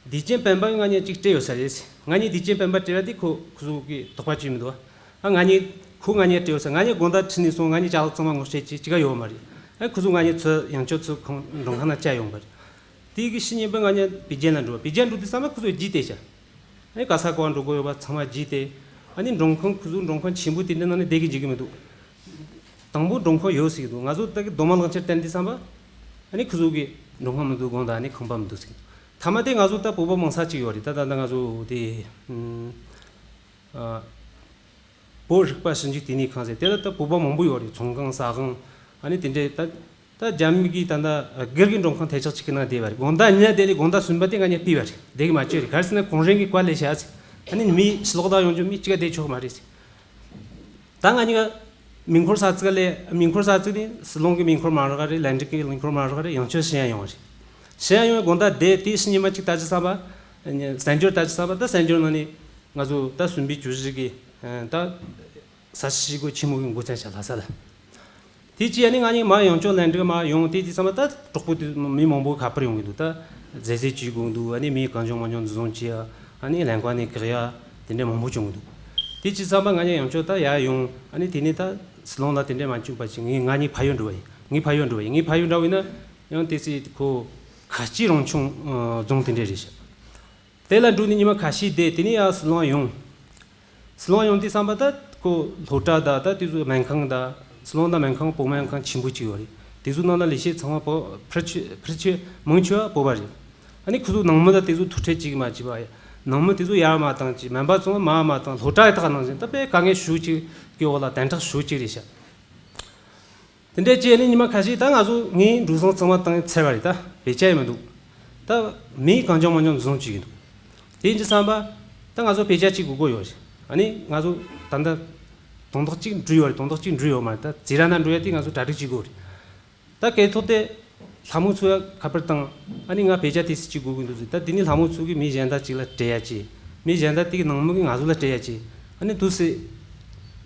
བདེ་ཆེན་སྤེན་པ་ང་གཉིས་གཅིག་སྤྲད་ཡོད་ས་རེད། ང་གཉིས་བདེ་ཆེན་སྤེན་པ་སྤྲད་པ་དེ་ཁོ་ཁོ་ཚོ་གི་དོགས་པ་ཅིག་མི་འདུག་ཨ། ང་གཉིས་ཁོ་ང་གཉིས་སྤྲད་ཡོད་ས། ང་གཉིས་དགོང་དག་ཁྲིད་ནས་སོང་། ང་གཉིས་ཅ་ལག་ཚང་མ་ངོ་སྤྲད་ཅིག་ཅི་ག་ཡོད་མ་རེད། ཨ། ཁོ་ཚོ་ང་གཉིས་ཚུར་ཡང་ཁྱོད་ཚོ་ཁོང་མགྲོན་ཁང་ནང་བསྐྱལ་ཡོང་པ་རེད། དེ་གི་ཕྱི་ཉིན་པ་ང་གཉིས་པེ་ཅིན་ལ་འགྲོ། པེ་ཅིན་འགྲོ་དུས་ཙམ་པ་ཁོ་ཚོ་རྗེས་དེད་ཤག་ཨ་ནི་ག་ས་ག་བ་འགྲོ་དགོས་ཡོད་པ་ཚང་མ་རྗེས་དེད། ཨ་ནི་མགྲོན་ཁང་ཁོ་ཚོ་མགྲོན་ཁང་ཆེན་པོ་དེ་འདྲ་ནང་ནས་བསྡད་གི་འཇུག་གི་མི་འདུག་དང་པོ་མགྲོན་ཁང་ཡོད་ཟེར་གི་འདུག་ང་ཚོ་ད་གི་རྡོག་མ་གླང་ཆེན་བསྟན་དུས་ཙམ་པ། ཨ་ནི་ཁོ་ཚོ་གི་མགྲོན་ཁང་མི་འདུག་དགོངས་དག་ཨ་ནི་ཁང་པ་མི་འདུག་ཟེར་གི་འདུག་མཐའ་མ་དེ་ང་ཚོ་ད་བོད་པ་མང་ས་ཅིག་ཡོད་རེད། ད་ད་ད་ང་ཚོ་དེ་ཨ་བོད་རིག་པ་ཞིབ་འཇུག་ལྟེ་གནས་ཁང་ཟེར་དེ་ལ་ད་བོད་པ་མང་པོ་ཡོད་རེད། ཚོང་ཁང་ཟ་ཁང་ཨ་ནི་དེ་འདྲའི་ད་ད་རྒྱ་མི་གི་ད་ད་སྒེར་གི་མགྲོན་ཁང་ཐེ་ཆག་ཅིག་གི་ནང་བསྡད་པ་རེད། དགོང་དག་ཉལ་བསྡད་ལས་དགོང་དག་གསུམ་པ་དེ་ང་གཉིས་ཕུད་པ་རེད། བསྡད་གི་མ་བཅུག་རེད། ག་རེ་ཟེར་ན་གུང་ཧྲེང་གི་བཀའ་སླེབས་ཤག་ཟེར། ཨ་ནི་མི་ཕྱི་ལོགས་ད་ཡོང་རྒྱུ་མི་གཅིག་ག་བསྡད་ཆོག་མ་རེད་ཟེར། ད་ང་གཉིས་ཀ་མེ་འཁོར་ས་ཚིགས་ལས་མེ་འཁོར་ས་ཚིགས་དེ་སྲིད་བློན་གི་མེ་འཁོར་མ་རག་རེད། ལན་ཀྲི་གི་མེ་འཁོར་མ་རག་རེད། ཡང་ཁྱོད་ཞི་ཡ་ཡོང་བ་རེད། ཞི་ཡ་ཡོང་བའི་དགོང་དག་བསྡད་དེ་ཕྱི་ཉིན་མ་གཅིག་ལྟ་ཅི་བསམ་པ། གསར་འགྱུར་ལྟ་ཅི་བསམ་པ། ད་གསར་འགྱུར་ནང་ནས་ང་ཚོ་ད་གསུམ་པའི་བཅུ་བཞི་གི་ད་ས་ཞིག་གོ་ཆི་མོ་གི་འགོ་བཙན་བྱ་ལྷ་ས་ལ། དེ་ཅི་ཨ་ནི་ང་གཉིས་མ་ཡང་ཁྱོད་ལན་ཀྲི་མ་ཡོང་དེ་དེ་བསམ་པ། ད་གྲོགས་པོ་དེ་མི་མང་པོ་ཁ་པར་ཡོང་གི་འདུག་ད་ཟས་ཟས་བཅུག་དགོས་འདུག་ཨ་ནི་མི་གང་བྱུང་མང་བྱུང་འཛིན་བཟུང་བྱེད་ཡ། ཨ་ནི་ལན་ཀ་ནས་བཀག་ཡ། དེ་འདྲ་མང་པོ་བྱུང་གི་འདུག་དེ་ཅི་བསམ་པ། ང་གཉིས་ཡང་ཁྱོད་ད་ཡ་ཡོང་། ཨ་ནི་དེ་ནས་ད་སྲིད་བློན་ལ་དེ་འདྲ་མ་བྱུང་པ་ཅིག་ངས་ང་གཉིས་ཕ་ཡུལ་འགྲོ་བ་ཡིན། ངས་ཕ་ཡུལ་འགྲོ་བ་ཡིན། ངས་ཕ་ཡུལ་འདྲ་བ་ཡིན་ན་ཡང་དེ་སྲིད་ཁོ་ཁ་ཆེ་རང་སྐྱོང་རྫོང་དེ་འདྲ་རེད་ཤག་དེ་ལ་འགྲོ་ནས་ཉི་མ་ཁ་ཤས་བསྡད། དེ་ནས་ཡ་སྲིད་བློན་ཡོང་། སྲིད་བློན་ཡོང་དུས་བསམ་པ། ད་ཁོ་སློབ་གྲྭ་ད་ད་དེ་ཚོ་སྨན་ཁང་ད། སྲིད་བློན་ད་སྨན་ཁང་བོད་སྨན་ཁང་ཆེན་པོ་གཅིག་ཡོད་རེད། དེ་ཚོ་ནང་ལ་ལས་བྱེད་ཚང་མ་བོད་ཕལ་ཆེར་ཕལ་ཆེར་མང་ཆེ་བ་བོད་པ་རེད། ཨ་ནི་ཁོ་ཚོ་ནང་མི་ད་དེ་ཚོ་ཐུག་འཕྲད་གཅིག་མ་བྱས་པ། ནང་མི་དེ་ཚོ་ཡར་མ་བཏང་གཅིག་སྨན་པ་ཚང་མ་མར་མ་བཏང་། སློབ་གྲྭ་ཡི་ཐག་ནང་བཞིན་ད་དཔེ་དཀའ་ངལ་ཞེ་པོ་ཅིག་གི་འོག་ལ་དམ་དྲག་ཞེ་པོ་ཅིག་རེད་ཤག་དེ་འདྲའི་བྱས་ནས་ཉི་མ་ཁ་ཤས་ད་ང་ཚོ་ངའི་འགྲོ་སོང་ཚང་མ་བཏང་ཚར་བ་རེད། ད་བེད་སྤྱད་ཡི་མི་འདུག་ད་མི་གང་བྱུང་མང་བྱུང་འཛིན་བཟུང་བྱེད་ཀྱི་འདུག་དེ་ཡིན་དུས་བསམ་པ། ད་ང་ཚོ་བེད་སྤྱད་བྱེད་དགོས་ཀྱི་ཡོད་རེད། ཨ་ནི་ང་ཚོ་ད་ལྟ་དོན་དག་གཅིག་འགྲུལ་ཡོད་རེད། དོན་དག་གཅིག་འགྲུལ་ཡོད་མ་རེད། ད་ཛི་ར་ན་འགྲོ་ཡ་དེ་ང་ཚོ་གྲ་སྒྲིག་བྱེད་དགོས་རེད། ད་སྐབས་ཐོག་དེ་ལྷ་མོ་ཚོ་ཡ་ཁ་པར་བཏང་། ཨ་ནི་ང་བེད་སྤྱད་དེ་སྲིད་ཅིག་དགོས་ཀྱི་འདུག་ཟེར། ད་དེ་ནི་ལྷ་མོ་ཚོ་གིས་མི་གཞན་དག་ཅིག་ལ་སྤྲད་ཡ་ཅིག་མི་གཞན་དག་དེ་གི་ནང་མི་གིས་ང་ཚོ་ལ་སྤྲད་ཡ་ཅིག་ཨ་ནི་དུས་སུ་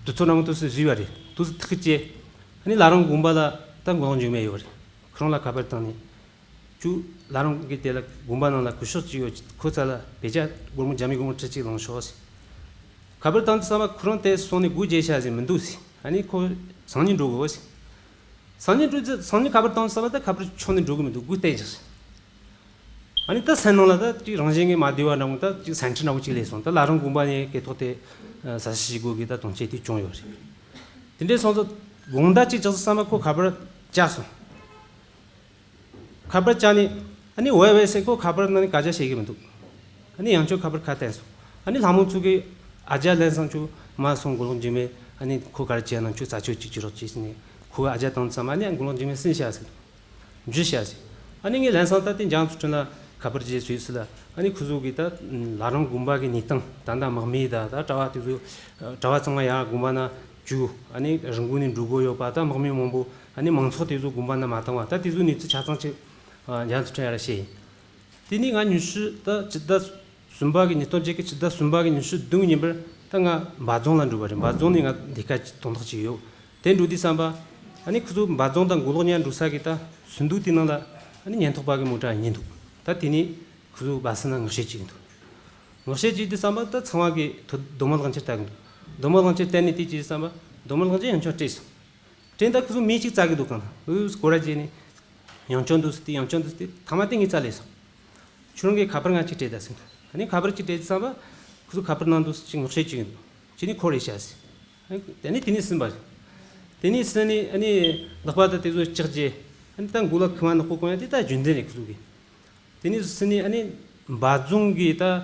དུས་ཚོད་ནང་དུས་སུ་བཟོས་པ་རེད། དུས་སུ་ཐག་བཅད། ཨ་ནི་བླ་རུང་དགོན་པ་ལ་ད་མགོ་ལོག་འཇིགས་མེད་ཡོད་རེད། ཁོ་རང་ལ་ཁ་པར་བཏང་ནས། ཁྱོད་བླ་རུང་གི་དེ་ལ་དགོན་པ་ནང་ལ་སྐུ་ཞབས་ཅིག་ཡོད། ཁོ་རྩ་ལ་བེད་སྤྱད་སྒོར་མོ་རྒྱ་མི་སྒོར་མོ་ཁྲི་གཅིག་བླངས་ཤོག་ཟེར། ཁ་པར་བཏང་དུས་ཙམ་པ་ཁོ་རང་དེ་སོང་ནས་སྒོ་འབྱེད་བྱ་ཟེར་མི་འདུག་ཟེར། ཨ་ནི་ཁོ་སང་ཉིན་འགྲོ་དགོས་ཟེར། སང་ཉིན་འགྲོ་ཟེར། སང་ཉིན་ཁ་པར་བཏང་དུས་ཙམ་པ་ད་ཁ་པར་ཁྱོན་ནས་འགྲོ་གི་མི་འདུག་སྒོ་བསྟན་བཞག་ཟེར། ཨ་ནི་ད་སེམས་ནང་ལ་ད་ཅིག་རང་བཞིན་གྱིས་མ་བདེ་བ་འདྲ་མོ། ད་ཅིག་སེམས་ཁྲལ་འདྲ་མོ་ཅིག་སླེབས་སོང་། ད་བླ་རུང་དགོན་པ་ནས་སྐབས་ཐོག་དེ་ས་ཞིག་དགོས་གི་ད་དོན་ཆེན་དེ་བྱུང་ཡོད་རེད། དེ་འདྲའི་སོང་ཙང་དགོང་དག་ཅིག་ཅག་ཙམ་པ་ཁོ་ཁ་པར་བཅག་སོང་། ཁ་པར་བཅག་ནས་ཨ་ནི་ཝེ་ཝེ་ཟེར། ཁོ་ཁ་པར་ནང་ནས་སྐད་ཆ་བཤད་གི་མི་འདུག་ཨ་ནི་ཡང་ཁྱོད་ཁ་པར་ཁ་བསྟན་སོང་། ཨ་ནི་ལྷ་མོ་ཚོ་གིས་ཨ་ཅག་ལན་སང་ཁྱོད་མ་སོང་། མགོ་ལོག་འཇིགས་མེད་ཨ་ནི་ཁོ་ག་རེ་བྱས་ན་ཁྱོད་རྩད་གཅོད་ཅིག་བྱེད་རོགས་བྱས་ཟེར་ནས་ཁོ་གིས་ཨ་ཅག་བཏང་ཙམ་ཨ་ནི་མགོ་ལོག་འཇིགས་མེད་སུན་བྱས་ཟེར། འཇུ་བྱས་ཟེར། ཨ་ནི་ངས་ལན་སང་ད་དེ་འཇང་ཚུལ་ཁྲིམས་ལ་ཁ་པར་བྱས་བཟོས་ཟེར་ལ། ཨ་ནི་ཁོ་ཚོ་གིས་ད་བླ་རུང་དགོན་པ་གི་གནས་སྟངས་ད་ལྟ་དམག་མི་ད་ད་གྲྭ་བ་དེ་ཚོ་གྲྭ་བ་ཚང་མ་ཡར་དགོན་པ་ནང་བཅུག་ཨ་ནི་རི་མགོ་ནས་འགྲོ་དགོས་ཡོད་པ། ད་དམག་མི་མང་པོ་ཨ་ནི་མང་ཚོགས་དེ་ཚོ་དགོན་པ་ནང་མ་བཏང་བ། ད་དེ་ཚོའི་གནས་ཚུལ་ཆ་ཚང་ཅིག་འཇང་ཚུལ་ཁྲིམས་ཡར་བཤད་ཡིན། དེ་ནས་ང་ཉི་ཤུ་ད་སྤྱི་ཟླ་གསུམ་པ་གི་ཉིས་སྟོང་བརྒྱད་ཀྱི་སྤྱི་ཟླ་གསུམ་པ་གི་ཉི་ཤུ་བདུན་ཉིན་པར་ད་ང་འབའ་རྫོང་ལ་འགྲོ་བ་རེད། འབའ་རྫོང་ནས་ང་ལས་ཀ་ཅིག་དོན་དག་ཅིག་ཡོད། དེ་འགྲོ་དུས་ཙམ་པ་ཨ་ནི་ཁོ་ཚོ་འབའ་རྫོང་དང་མགོ་ལོག་མཉམ་འགྲོ་ས་གི་ད་སུན་དུག་དེ་ནང་ལ་ཨ་ནི་ཉེན་རྟོག་པ་གི་མོ་ཊ་གཉིས་འདུག་ད་དེ་ནས་ཁོ་ཚོ་སྦ་སི་ནང་ངག་བཤད་བྱེད་ཀྱི་འདུག་ངག་བཤད་བྱེད་དུས་ཙམ་པ་ད་ཚང་མ་གི་ཐོ་རྡོག་མ་གླང་ཆེན་ལྟ་གི་འདུག་རྡོག་མ་གླང་ཆེན་བསྟན་ནས་དེ་བྱེད་དུས་ཙམ་པ་རྡོག་མ་གླང་ཆེན་ཡང་ཆོག་སྤྲད་སོང་། དྲན་ད་ཁོ་ཚོ་མི་གཅིག་བཙལ་གི་འདུག་གང་ལ་འུ་སྐོར་ར་བྱས་ནས་ཡང་ཅོན་འདུག་ཟེར་ཏེ་ཡང་ཅོན་འདུག་ཟེར་ཏེ་མཐའ་མ་དེ་ངས་བཙལ་ལས་སོང་། ཁྱོད་རང་གིས་ཁ་པར་ང་གཅིག་སྤྲད་ད་ཟེར་འདུག་ཨ་ནི་ཁ་པར་གཅིག་སྤྲད་ཙམ་པ་ཁོ་ཚོ་ཁ་པར་ནང་འདུག་ཟེར་ཅིག་ངག་བཤད་ཅིག་ཡིན་འདུག་ཁྱེད་ནི་ཁོ་རེད་ཤག་ཟེར། ཨ་ནི་དེ་ནས་ཟིན་པ་རེད། དེ་ནས་ཟིན་ནས་ཨ་ནི་ལག་པ་དང་དེ་ཚོ་ལྕགས་རྗེས་ཨ་ནི་ད་མགོ་ལ་ཁུ་བ་ནག་པོ་གོན་ཡ་དེ་ད་རྒྱུན་ལྡན་རེད་ཁོ་ཚོ་གི། དེ་ནས་ཟིན་ནས་ཨ་ནི་འབའ་རྫོང་གི་ད་ཨ་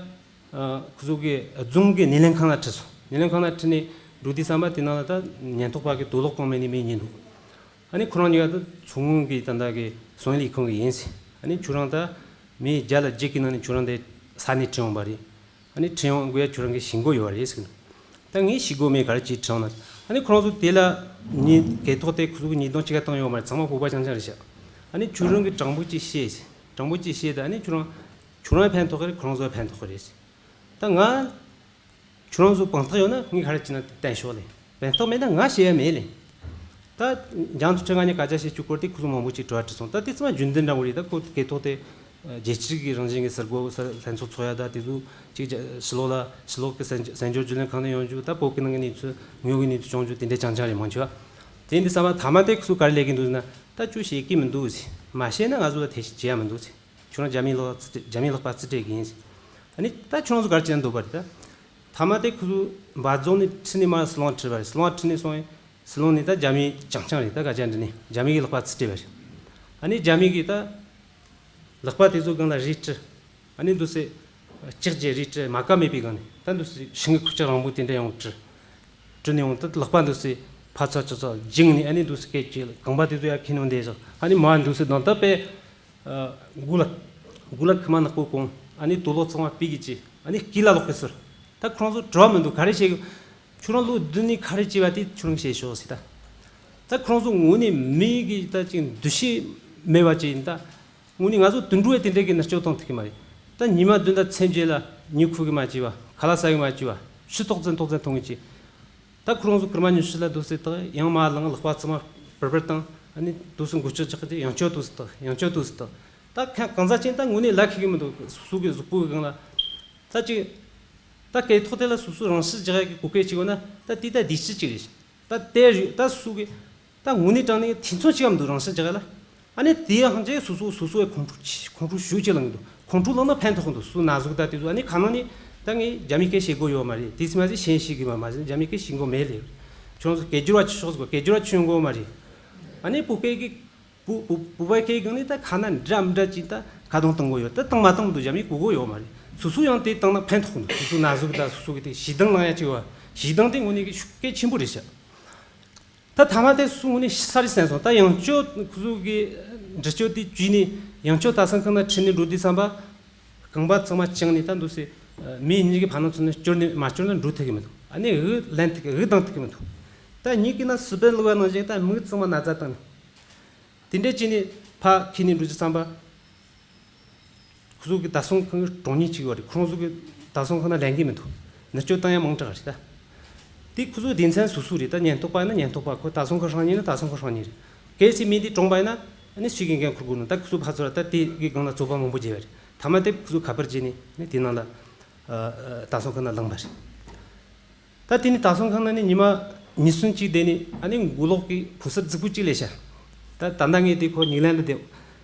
ཁོ་ཚོ་གི་རྫོང་གི་སྣེ་ལེན་ཁང་ལ་ཁྲིད་སོང་། སྣེ་ལེན་ཁང་ལ་ཁྲིད་ནས་འགྲོ་དུས་ཙམ་པ་དེ་ནང་ལ་ད་ཉེན་རྟོག་པ་གི་དོ་ལོག་གཏོང་མེད་ནི་མི་གཉིས་འདུག་ཨ་ནི་ཁོ་རང་གཉིས་ཀ་ད་མཚོ་སྔོན་གི་ད་ལྟ་གི་སོང་ལས་ཁང་གི་ཡིན་ཟེར། ཨ་ནི་ཁྱོད་རང་ད་མི་བརྒྱ་ལ་བརྒྱད་ཀྱི་ནང་ནས་ཁྱོད་རང་དེ་ས་ནས་ཁྲིད་འོང་པ་རེད། ཨ་ནི་ཁྲིད་འོང་དགོས་ཡ་ཁྱོད་རང་གིས་ཤེས་དགོས་ཡོད་རེད་ཟེར། ད་ངས་ཤེས་དགོས་མེད་ག་རེ་བྱས་ཁྲིད་འོང་ན། ཨ་ནི་ཁོ་རང་ཚོ་དེ་ལ་ཉེས་གད་ཐོག་དེ་ཁོ་ཚོ་གི་ཉེས་རྡུང་གཅིག་ག་བཏང་ཡོད་མ་རེད། ཚང་མ་བོད་པ་རྐྱང་རྐྱང་རེད་ཤག་ཨ་ནི་ཁྱོད་རང་གིས་དྲང་པོ་ཅིག་བཤད་ཟེར། དྲང་པོ་ཅིག་བཤད་ད་ཨ་ནི་ཁྱོད་རང་ཁྱོད་རང་ཕན་ཐོགས་ཀྱི་རེད། ཁོ་རང་ཚོ་ཕན་ཐོགས་ཀྱི་རེད་ཟེར། ད་ང་ཁྱོད་རང་ཚོ་དཔང་རྟགས་ཡོད་ན་ངས་ག་རེ་བྱས་ན་བསྟན་ཤོག་ལེ། ཕན་ཐོགས་མེད་ན་ང་བཤད་ཡ་མེད་ལེ། ད་འཇང་ཚུལ་ཁྲིམས་ང་གཉིས་སྐད་ཆ་བཤད་རྒྱུ་སྐོར་དེ་ཁོ་ཚོ་མང་པོ་ཅིག་དྲི་བ་དྲིས་སོང་། ད་དེ་ཚང་མ་རྒྱུན་ལྡན་འདྲ་བོ་རེད། ད་ཁོ་གད་ཐོག་དེ་ རྒྱལ་སྤྱི་གི་རང་བཞིན་གྱི་ཟུར་སྒོ་ས་ལྷན་ཚོགས་ཚོགས་ཡ་ད་དེ་ཚོ་གཅིག་ཕྱི་ལོགས་ལ་ཕྱི་ལོགས་ཀྱི་གསར་འགྱུར་བརྒྱུད་ལམ་ཁང་ནས་ཡོང་རྒྱུ། ད་བོད་ཀྱི་ནང་གི་གནས་ཚུལ་དངོས་ཀྱི་གནས་ཚུལ་བྱུང་རྒྱུ་དེ་འདྲ་རྐྱང་རྐྱང་རེད་མང་ཆེ་བ། དེ་ཡིན་དུས་ཙམ་པ་མཐའ་མ་དེ་ཁོ་ཚོ་ག་རེ་ལས་ཀྱི་འདུག་ཟེར་ན། ད་ཁྱོད་བཤད་ཀྱི་མི་འདུག་ཟེར། མ་བཤད་ན་ང་ཚོ་ལ་ཐེ་བྱེད་ཡ་མི་འདུག་ཟེར། ཁྱོད་རང་རྒྱ་མིའི་ལག་རྩིས་རྒྱ་མིའི་ལག་པ་རྩིས་སྤྲད་ཀྱི་ཡིན་ཟེར། ཨ་ནི་ད་ཁྱོད་རང་ཚོ་ག་རེ་བྱེད་ན་འདོད་པ་རེད་ད། མཐའ་མ་དེ་ཁོ་ཚོ་འབའ་རྫོང་ནས་ཁྲིད་ནས་མར་སི་ལོང་ཁྲིད་པ་རེད། སི་ལོང་ཁྲིད་ནས་སོང་ཡིན། སི་ལོང་ནས་ད་རྒྱ་མིའི་རྐྱང་རྐྱང་རེད། ད་ག་ཅན་འདྲི་ནས་རྒྱ་མི་གི་ལག་པ་རྩིས་སྤྲད་པ་རེད། ཨ་ནི་རྒྱ་མི་གི་ད་ལག་པ་དེ་ཚོ་སྒང་ལ་རས་བྲིས། ཨ་ནི་འདུག་སེ་ལྕགས་ཀྱི་རས་བྲིས། མ་ཀ་མེད་པའི་སྒང་ནས་ད་འདུག་སེ་ཤིང་གི་ཁུག་ཀྱག་རིང་པོ་དེ་འདྲ་ཡང་བྲིས། བྲིས་ནས་ཡང་ད་ལག་པ་འདུག་སེ་ཕར་ཚུར་ཅག་ཅག་བརྒྱིངས་ནས། ཨ་ནི་འདུག་སེ་སྐད་ཅིག་རྐང་པ་དེ་ཚོ་ཡར་འཁྱེར་ནས་བསྡད་བཞག་ཨ་ནི་མར་འདུག་སེ་ད་ལྟ་དཔེ་མགོ་ལ་མགོ་ལ་ཁུག་མ་ནག་པོ་གོན། ཨ་ནི་དུག་ལོག་གཙང་མ་སྤུས་ཀྱི་བྱས། ཨ་ནི་སྐེ་ལ་ལོག་གི་ཟུར། ད་ཁོ་རང་ཚོ་དྲི་བ་མི་འདུག་ག་རེ་བྱེད་གི། ཁྱོད་རང་ལོ་བདུན་ནས་ག་རེ་བྱས་པ་དེ་ཁྱོད་རང་བཤད་ཤོག་ཟེར་ད། ད་ཁོ་རང་ཚོ་དངོས་གནས་མི་གི་ད་ཅིག་འདུ་ཤེས་མེད་པ་ཅིག་ཡིན་ད། དངོས་གནས་ང་ཚོ་དུད་འགྲོ་བའི་དེ་འདྲའི་གི་མནར་གཅོད་གཏོང་ཐུབ་ཀྱི་མ་རེད། ད་ཉི་མ་བདུན་ད་མཚན་བརྗེས་ལ་མྱི་ཁུག་གི་མ་བྱས་པ། ཁ་ལག་ཟ་གི་མ་བྱས་པ། ཆུ་ཏོག་ཙམ་ཏོག་ཙམ་འཐུང་གི་བྱས། ད་ཁོ་རང་ཚོ་སྐར་མ་ཉི་ཤུ་ལ་འདུག་སེ་ད་ཡང་མར་ལངས། ལག་པ་གཙང་མ་པར་པར་བཏང་། ཨ་ནི་འདུག་སེ་མགོ་ལྕོག་རྒྱག་གི་དེ་ཡང་བསྐྱར་འདུག་སེ་ད་ཡང་བསྐྱར་འདུག་སེ་ད། ད་ཁ་གང་ཟག་ཅན་ད་དངོས་གནས་ལ་ཁེལ་གི་མི་འདུག་སོ་སོ་གི་གཟུགས་པོ་གི་སྒང་ལ། ད་ཅིག་ད་སྐད་ཐོག་དེ་ལ་སོ་སོ་རང་བཤེར་རྒྱག་ཡ་གི་གོ་སྐབས་ཅིག་ཡོད་ན། ད་དེ་ད་བདེ་སྐྱིད་ཅིག་རེད། ད་དེ་རེད། ད་སོ་སོ་གི་ད་དངོས་གནས་དྲང་གནས་ཐེ་ཚོམ་ཅིག་ཡང་མི་འདུག་རང་བཤེར་རྒྱག་ཡ་ལ། ཨ་ནི་དེ་ཡང་ཧང་ཅིག་སོ་སོ་སོ་སོ་ཡ་ཁོང་ཁྲོ་ཁོང་ཁྲོ་ཞེ་པོ་ཅིག་ལངས་གི་འདུག་ཁོང་ཁྲོ་ལངས་ན་ཕན་ཐོགས་གི་འདུག་སོ་སོ་ན་ཟུག་ད་དེ་ཚོ། ཨ་ནི་ཁ་ནང་ནས་ད་ངས་རྒྱ་མིའི་སྐད་བཤད་དགོས་ཡོད་མ་རེད། དེ་ཚོ་མ་ཟད་གཞན་ཤེས་གི་མ་མ་ཟད་རྒྱ་མིའི་སྐད་ཤེས་དགོས་མེད་ལེ། ཁྱོད་ཚོ་སྐད་སྒྱུར་བ་ཆུ་ཤོག་ཟེར་གོ། སྐད་སྒྱུར་བ་ཆུ་ཡོང་གི་མ་རེད། ཨ་ནི་བོད་སྐད་གི་བོད་བོད་བོད་པའི་སྐད་སྒང་ནས་ད་ཁ་ན་འདྲ་མི་འདྲ་ཅིག་ད་ཁ་གདངས་གཏོང་གི་ཡོད། ད་བཏང་མ་བཏང་མི་འདུག་རྒྱ་མིས་གོ་གི་ཡོད་མ་རེད། སོ་སོ་ཡང་དེ་བཏང་ན་ཕན་ཐོགས་གི་འདུག་སོ་སོ་ན་ཟུག་ད་སོ་སོ་གི་དེ་ཞེ་སྡང་ལངས་ཡ་ཅིག་ཡོད། ཞེ་སྡང་དེ་དངོས་གནས་གི་ཤུགས་གལ་ཆེན་པོ་རེད་ཤག་ད་མཐའ་མ་དེ་སོ་སོ་དངོས་གནས་ཤི་ས་རེད་བསམ་སོང་། ད་ཡང་བསྐྱར་ཁོ་ཚོ་གི་འདྲི་གཅོད་དེ་བརྒྱུད་ནས་ཡང་བསྐྱར་ད་སང་ཁང་ན་ཁྲིད་ནས་འགྲོ་དུས་ཙམ་པ། རྐང་པ་གཙང་མ་བཅིངས་ནས་ད་འདུག་སེ་མི་གཉིས་ཀྱི་ཕར་ནང་ཚུར་ནང་སྐྱོར་ནས་མ་སྐྱོར་ན་འགྲོ་ཐུབ་ཀྱི་མི་འདུག་ཨ་ནི་འུ་ལེན་ཐུབ་ཀྱི་འུ་ལྡང་ཐུབ་ཀྱི་མི་འདུག་ད་ཉིད་ཀྱི་ན་སི་པན་ལུག་པ་ནང་བཞིན་ད་མིག་གཙང་མ་ན་ཚ་བཏང་ནས། དེ་འདྲས་བྱས་ནས་ཕར་འཁྱེར་ནས་འགྲོ་རྒྱུ་བསམ་པ། ཁོ་ཚོ་གི་བདག་སྲུང་ཁང་གི་གྲོང་ཉིད་ཅིག་ཡོད་རེད། ཁོ་རང་ཚོ་གི་བདག་སྲུང་ཁང་ན་ལེན་གི་མི་འདུག་མནར་གཅོད་བཏང་ཡ་མང་དྲགས་རེད་ད། དེ་ཁོ་ཚོ་སྡེ་ཚན་སོ་སོ་རེད། ད་ཉེན་རྟོག་པ་ཡིན་ན་ཉེན་རྟོག་པ། ཁོ་བདག་སྲུང་ཁང་ཧྲང་ཉིན་ན་བདག་སྲུང་ཁང་ཧྲང་ཉིན་རེད། གལ་སྲིད་མི་འདི་གྲོངས་པ་ཡིན་ན་ཨ་ནི་སུས་ཀྱི་འགན་འཁུར་དགོས་ནོ། ད་ཁོ་ཚོ་ཕར་ཚུར་ད་དེ་གི་སྒང་ལ་རྩོད་པ་མང་པོ་བརྒྱབ་པ་རེད། མཐའ་མ་དེ་ཁོ་ཚོ་ཁ་པར་བྱས་ནས་ཨ་ནི་དེ་ནང་ལ་ཨ་ཨ་བདག་སྲུང་ཁང་ནང་ལངས་པ་རེད། ད་དེ་ནས་བདག་སྲུང་ཁང་ནང་ནས་ཉི་མ་ཉི་གསུམ་གཅིག་བསྡད་ནས་ཨ་ནི་མགོ་ལོག་གི་ཕོ་གསར་རྫིག་པོ་གཅིག་སླེབས་ཤག་ད་ད་ལྟ་ངས་དེ་ཁོ་ཉིག་ལན་དུ་བསྡད།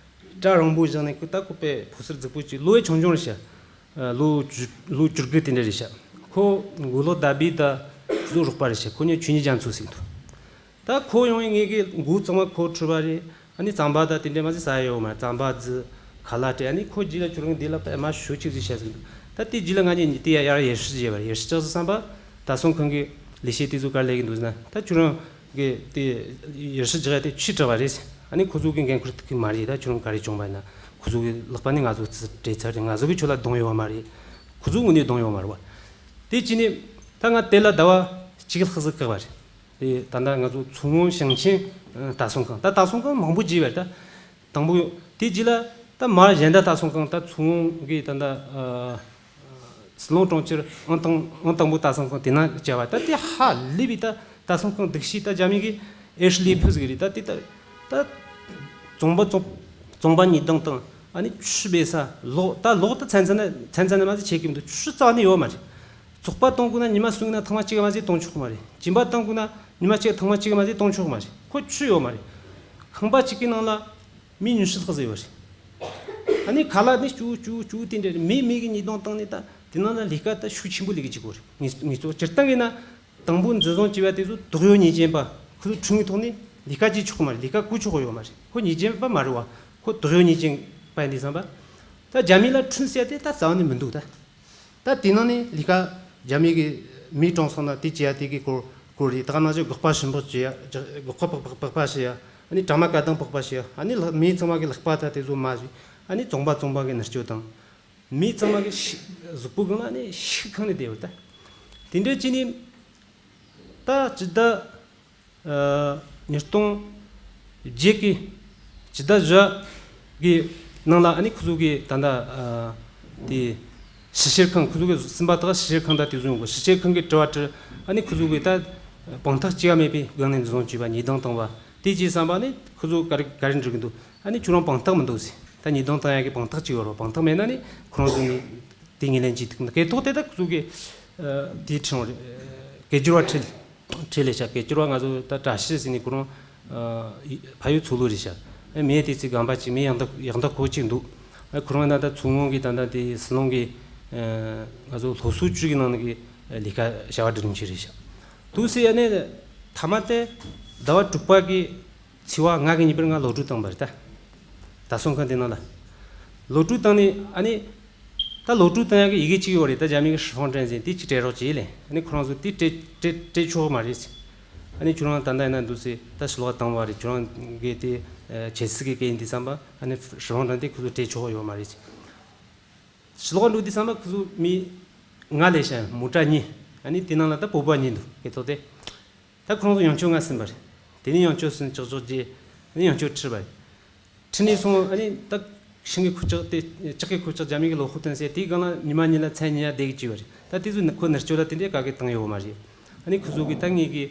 སྐྲ་རིང་པོ་བཞག་ནས་ཁོ་ད་ཁོ་པའི་ཕོ་གསར་རྫིག་པོ་གཅིག་ལོ་ཡི་ཆུང་ཆུང་རེད་ཤག་ལོ་བཅུ་ལོ་བཅུ་དགུ་དེ་འདྲ་རེད་ཤག་ཁོ་མགོ་ལོག་ད་བི་ད་ཁོ་ཚོ་རོགས་པ་རེད་ཤག་ཁོ་ཉིད་ཆོས་ཉིད་རྒྱ་མཚོ་ཟེར་གི་འདུག་ད་ཁོ་ཡོང་ཡིན་ངེད་ཀྱི་མགོ་གཙང་མ་ཁོ་འཁྲུད་པ་རེད། ཨ་ནི་རྩམ་པ་དང་དེ་འདྲས་མ་ཟད་ཟ་ཡ་ཡོད་མ་རེད། རྩམ་པ་རྫི། ཁ་ལག་སྤྲད། ཨ་ནི་ཁོ་རྗེས་ལ་ཁྱོད་རང་འདི་ལ་པད་མ་ཞུ་ཅིག་ཟིག་བྱས་ཟིག་འདུག་ད་དེ་རྗེས་ལ་ང་གཉིས་དེ་ཡར་ཡར་ཡར་ཞུ་བྱས་པ་རེད། ཡར་ཞུ་ཅག་ཟིག་བསམ་པ། ད་སོང་ཁང་གི་ལས་བྱེད་དེ་ཚོ་ག་རེ་ལས་ཀྱི་འདུག་ཟེར་ན། ད་ཁྱོད་རང་གི་དེ་ཡར་ཞུ་རྒྱག་ཡ་དེ་ཆུས་དྲག་པ་རེད། ཨ་ནི་ཁོ་ཚོ་གི་འགན་ཁུར་ཐུབ་ཀྱི་མ་རེད། ད་ཁྱོད་རང་ག་རེ་བྱུང་བ་ཡིན་ན་ཁོ་ཚོ་གི་ལག་པ་ནས་ང་ཚོ་རྩིས་སྤྲད་ཚར་རེད། ང་ཚོ་གི་ཁྱོད་ལ་གདོང་ཡོད་མ་རེད། ཁོ་ཚོ་དངོས་གནས་གདོང་ཡོད་མ་རེད་བ། དེ་བྱས་ནས་ད་ང་དེ་ལ་ཟླ་བ་གཅིག་ལྷག་ཙམ་བཀག་པ་རེད། དེ་ད་ལྟ་ང་ཚོ་མཚོ་སྔོན་ཞིང་ཆེན་ཨ་བདག་སྲུང་ཁང་། ད་བདག་སྲུང་ཁང་མང་པོ་བརྗེས་པ་རེད་ད། དང་པོ་དེ་རྗེས་ལ་ད་མར་གཞན་དག་བདག་སྲུང་ཁང་། ད་མཚོ་སྔོན་གྱི་ད་ལྟ་ཨ་སི་ལོང་གྲོང་ཁྱེར་ཨང་དང་ཨང་དང་པོ་བདག་སྲུང་ཁང་དེ་ན་བཅར་བ། ད་དེ་ཧ་ལས་པའི་ད་བདག་སྲུང་ཁང་སྡུག་ཤོས། ད་རྒྱ་མི་གི་ཨེ་ཤི་ལི་ཕུ་ཟིག་རེད། ད་དེ་ད་ད་བཙོང་པ་བཙོང་བཙོང་པ་ཉེས་རྡུང་དང་། ཨ་ནི་ཆུ་སྦས་ས། ལོག་ད་ལོག་ད་ཚན་ཚན་ན་ཚན་ཚན་ན་མ་ཟིག་ཆད་ཀྱི་མི་འདུག་ཆུ་རྩ་ནས་ཡོད་མ་རེད། བཙོག་པ་གཏོང་དགོས་ན་ཉི་མ་གསུམ་ན་ཐེངས་མ་གཅིག་མ་ཟིག་གཏོང་ཆོག་གི་མ་རེད། སྦྱིན་པ་གཏོང་དགོས་ན་ཉི་མ་གཅིག་ཐེངས་མ་གཅིག་མ་ཟིག་གཏོང་ཆོག་གི་མ་རེད། ཁོ་ཆུ་ཡོད་མ་རེད། ཁང་པ་གཅིག་གི་ནང་ལ་མི་ཉི་ཤུ་ལྷག་ཙམ་ཡོད་རེད། ཨ་ནི་ཁ་ལག་ནི་སྐྱུག་སྐྱུག་སྐྱུག་དེ་འདྲ་རེད། མི་མི་གི་ཉེས་རྡུང་བཏང་ནས་ད་དེ་ནང་ལ་ལས་ཀ་ད་ཤུགས་ཆེན་པོ་ལས་ཀྱི་བྱེད་དགོས་རེད། ངེས་ངེས་ཚོ་སྤྱིར་བཏང་གི་ན་དང་པོ་འཛིན་བཟུང་བྱས་པ་དེ་ཚོ་དོགས་ཡོད་ཉེས་ཅན་པ་ཁོ་ཚོ་ཁྲིམས་ཀྱི་ཐོག་ནས་ལས་ཀ་བྱེད་ཆོག་གི་མ་རེད། ལས་ཀ་བཀོལ་ཆོག་གི་ཡོད་མ་རེད། ཁོ་ཉེས་ཅན་པ་མ་རེད་བ། ཁོ་དོགས་ཡོད་ཉེས་ཅན་པ་ཡིན་དུས་ཙམ་པ། ད་རྒྱ་མི་ལ་ཁྲིམས་ཟེར་ཡ་དེ་ད་རྩ་བ་ནས་མི་འདུག་ད། ད་དེ་ནང་ནས་ལས་ཀ་རྒྱ་མི་གི་མི་གྲོངས་སོང་ན་དེ་བྱེད་ཡ་དེ་གི་སྐོར་སྐོར་རེད། ད་ག་ནང་བཞིན་སྒོག་པ་ཧྲིལ་པོ་བྱེད་ཡ། སྒོག་པ་པགས་པགས་པ་བྱེད་ཡ། ཨ་ནི་དྲ་མ་བཀའ་གདམས་པགས་པ་བྱེད་ཡ། ཨ་ནི་ལག་མི་ཚང་མ་གི་ལག་པ་ད་དེ་ཚོ་མ་བྱེད། ཨ་ནི་བཙོང་པ་བཙོང་པ་གི་མནར་གཅོད་དང་། མི་ཚང་མ་གི་ཤི་གཟུགས་པོ་གང་ལ་ཨ་ནི་ཤིག་ཁང་ནས་བསྡད་ཡོད་ད། དེ་འདྲ་བྱས་ནས་ད་ཇི་ལྟ། ཨ་ཉིས་སྟོང་བརྒྱད་ཀྱི་ཇི་ལྟ་བཞག་གི་ནང་ལ་ཨ་ནི་ཁོ་ཚོ་གི་ད་ལྟ་ཨ་དེ་ཞིབ་བཤེར་ཁང་། ཁོ་ཚོ་གི་སེམས་པ་དག་ཞིབ་བཤེར་ཁང་ད་དེ་བཟུང་དགོས། ཞིབ་བཤེར་ཁང་གི་དྲི་བ་དྲིས། ཨ་ནི་ཁོ་ཚོ་གི་ད་དཔང་རྟགས་ཅི་ཡང་མེད་པའི་སྒང་ནས་འཛིན་བཟུང་བྱས་པ། ཉེས་རྡུང་བཏང་བ་དེ་བྱས་བསམ་པ་ནི་ཁོ་ཚོ་ག་རེ་ག་རེ་འགྲིག་གི་འདུག་ཨ་ནི་ཁྱོད་རང་དཔང་རྟགས་མི་འདུག་ཟེར། ད་ཉེས་རྡུང་བཏང་ཡག་གི་དཔང་རྟགས་ཅིག་ཡོད་རེད། དཔང་རྟགས་མེད་ན་ནི་ཁོ་རང་ཚོ་ནི་དེ་ངོས་ལེན་བྱེད་ཐུབ་ན། སྐད་ཐོག་དེ་ད་ཁོ་ཚོ་གི་དེའི་ཁྲིད་རེད། སྐད་སྒྱུར་བ་ཁྲིད་ཁྲིད་ལས་བྱ། སྐད་སྒྱུར་བ་ང་ཚོ་ད་བཀྲ་ཤིས་ཟེར་ནི་ཁོ་རང་ཕ་ཡུལ་མཚོ་ལྷོ་རེད་ཤག་མི་དེ་ཚོའི་རྒན་པ་ཅིག་མི་ཡག་མདའ་ཡག་མདའ་ཁོག་ཅིག་འདུག་ཁོ་རང་ད་ད་མཚོ་སྔོན་གི་ད་ད་དེ་ཟི་ལིང་གི་ང་ཚོ་སློབ་གསོ་ཅུས་ཀྱི་ནང་ནས་གི་ལས་ཀ་བྱ་བ་སྒྲུབ་མཁན་ཅིག་རེད་ཤག་འདུག་སེ་ཨ་ནི་མཐའ་མ་དེ་ཟླ་བ་དྲུག་པ་གི་ཚེས་པ་ལྔ་གི་ཉིན་པར་ང་ལོག་སྒྲུབ་བཏང་བ་རེད་ད། ད་སོང་ཁང་དེ་ནང་ལ་ལོག་སྒྲུབ་བཏང་ནས། ཨ་ནི་ད་ལོག་སྒྲུབ་བཏང་ཡག་གི་ཡི་གེ་གཅིག་ཡོད་རེད། ད་རྒྱ་མི་གི་ཧྲི་ཧྥང་ཀྲན་ཟེར་དེ་གཅིག་སྤྲད་རོགས་བྱེད་ལེ། ཨ་ནི་ཁོ་རང་ཚོ་དེ་སྤྲད་སྤྲད་སྤྲད་ཆོག་གི་མ་རེད། ཨ་ནི་ཁྱོད་རང་ད་ལྟ་ཡིན་ན་འདུག་སེ་ད་ཕྱི་ལོགས་བཏང་བ་རེད། ཁྱོད་རང་གི་དེ་ཆེ་སི་གི་སྐད་ཡིན་དུས་ཙམ་པ། ཨ་ནི་ཧྲི་ཧྥང་ཀྲན་དེ་ཁོ་ཚོ་སྤྲད་ཆོག་གི་ཡོད་མ་རེད། ཕྱི་ལོགས་འགྲོ་དུས་ཙམ་པ་ཁོ་ཚོ་མི་ལྔ་ལས་བྱ་མོ་ཊ་གཉིས། ཨ་ནི་དེ་ནང་ལ་ད་བོད་པ་གཉིས་འདུག་སྐད་ཐོག་དེ། ད་ཁོ་རང་ཚོ་ཡང་ཁྱོད་ང་ཟིན་པ་རེད། དེ་ནས་ཡང་ཁྱོད་ཟིན་ཅོག་ཅོག་རྗེས། ཨ་ནི་ཡང་ཁྱོད་ཁྲིད་པ་རེད། ཁྲིད་ནས་སོང་། ཨ་ནི་ད་ཤིང་གི་ཁུ་ལྕགས་དེ་ལྕགས་ཀྱི་ཁུ་ལྕགས་རྒྱ་མི་གི་ལོ་ཧུ་ཏན་ཟེར་དེའི་སྒང་ལ་ཉི་མ་གཉིས་ལ་མཚན་གཉིས་ཡ་བསྡད་ཀྱི་བྱས་པ་རེད། ད་དེ་ཚོ་ཁོ་མནར་གཅོད་ལ་དེ་འདྲའི་ག་གེ་བཏང་ཡོད་མ་རེད། ཨ་ནི་ཁོ་ཚོ་གི་ད་ངེད་ཀྱི་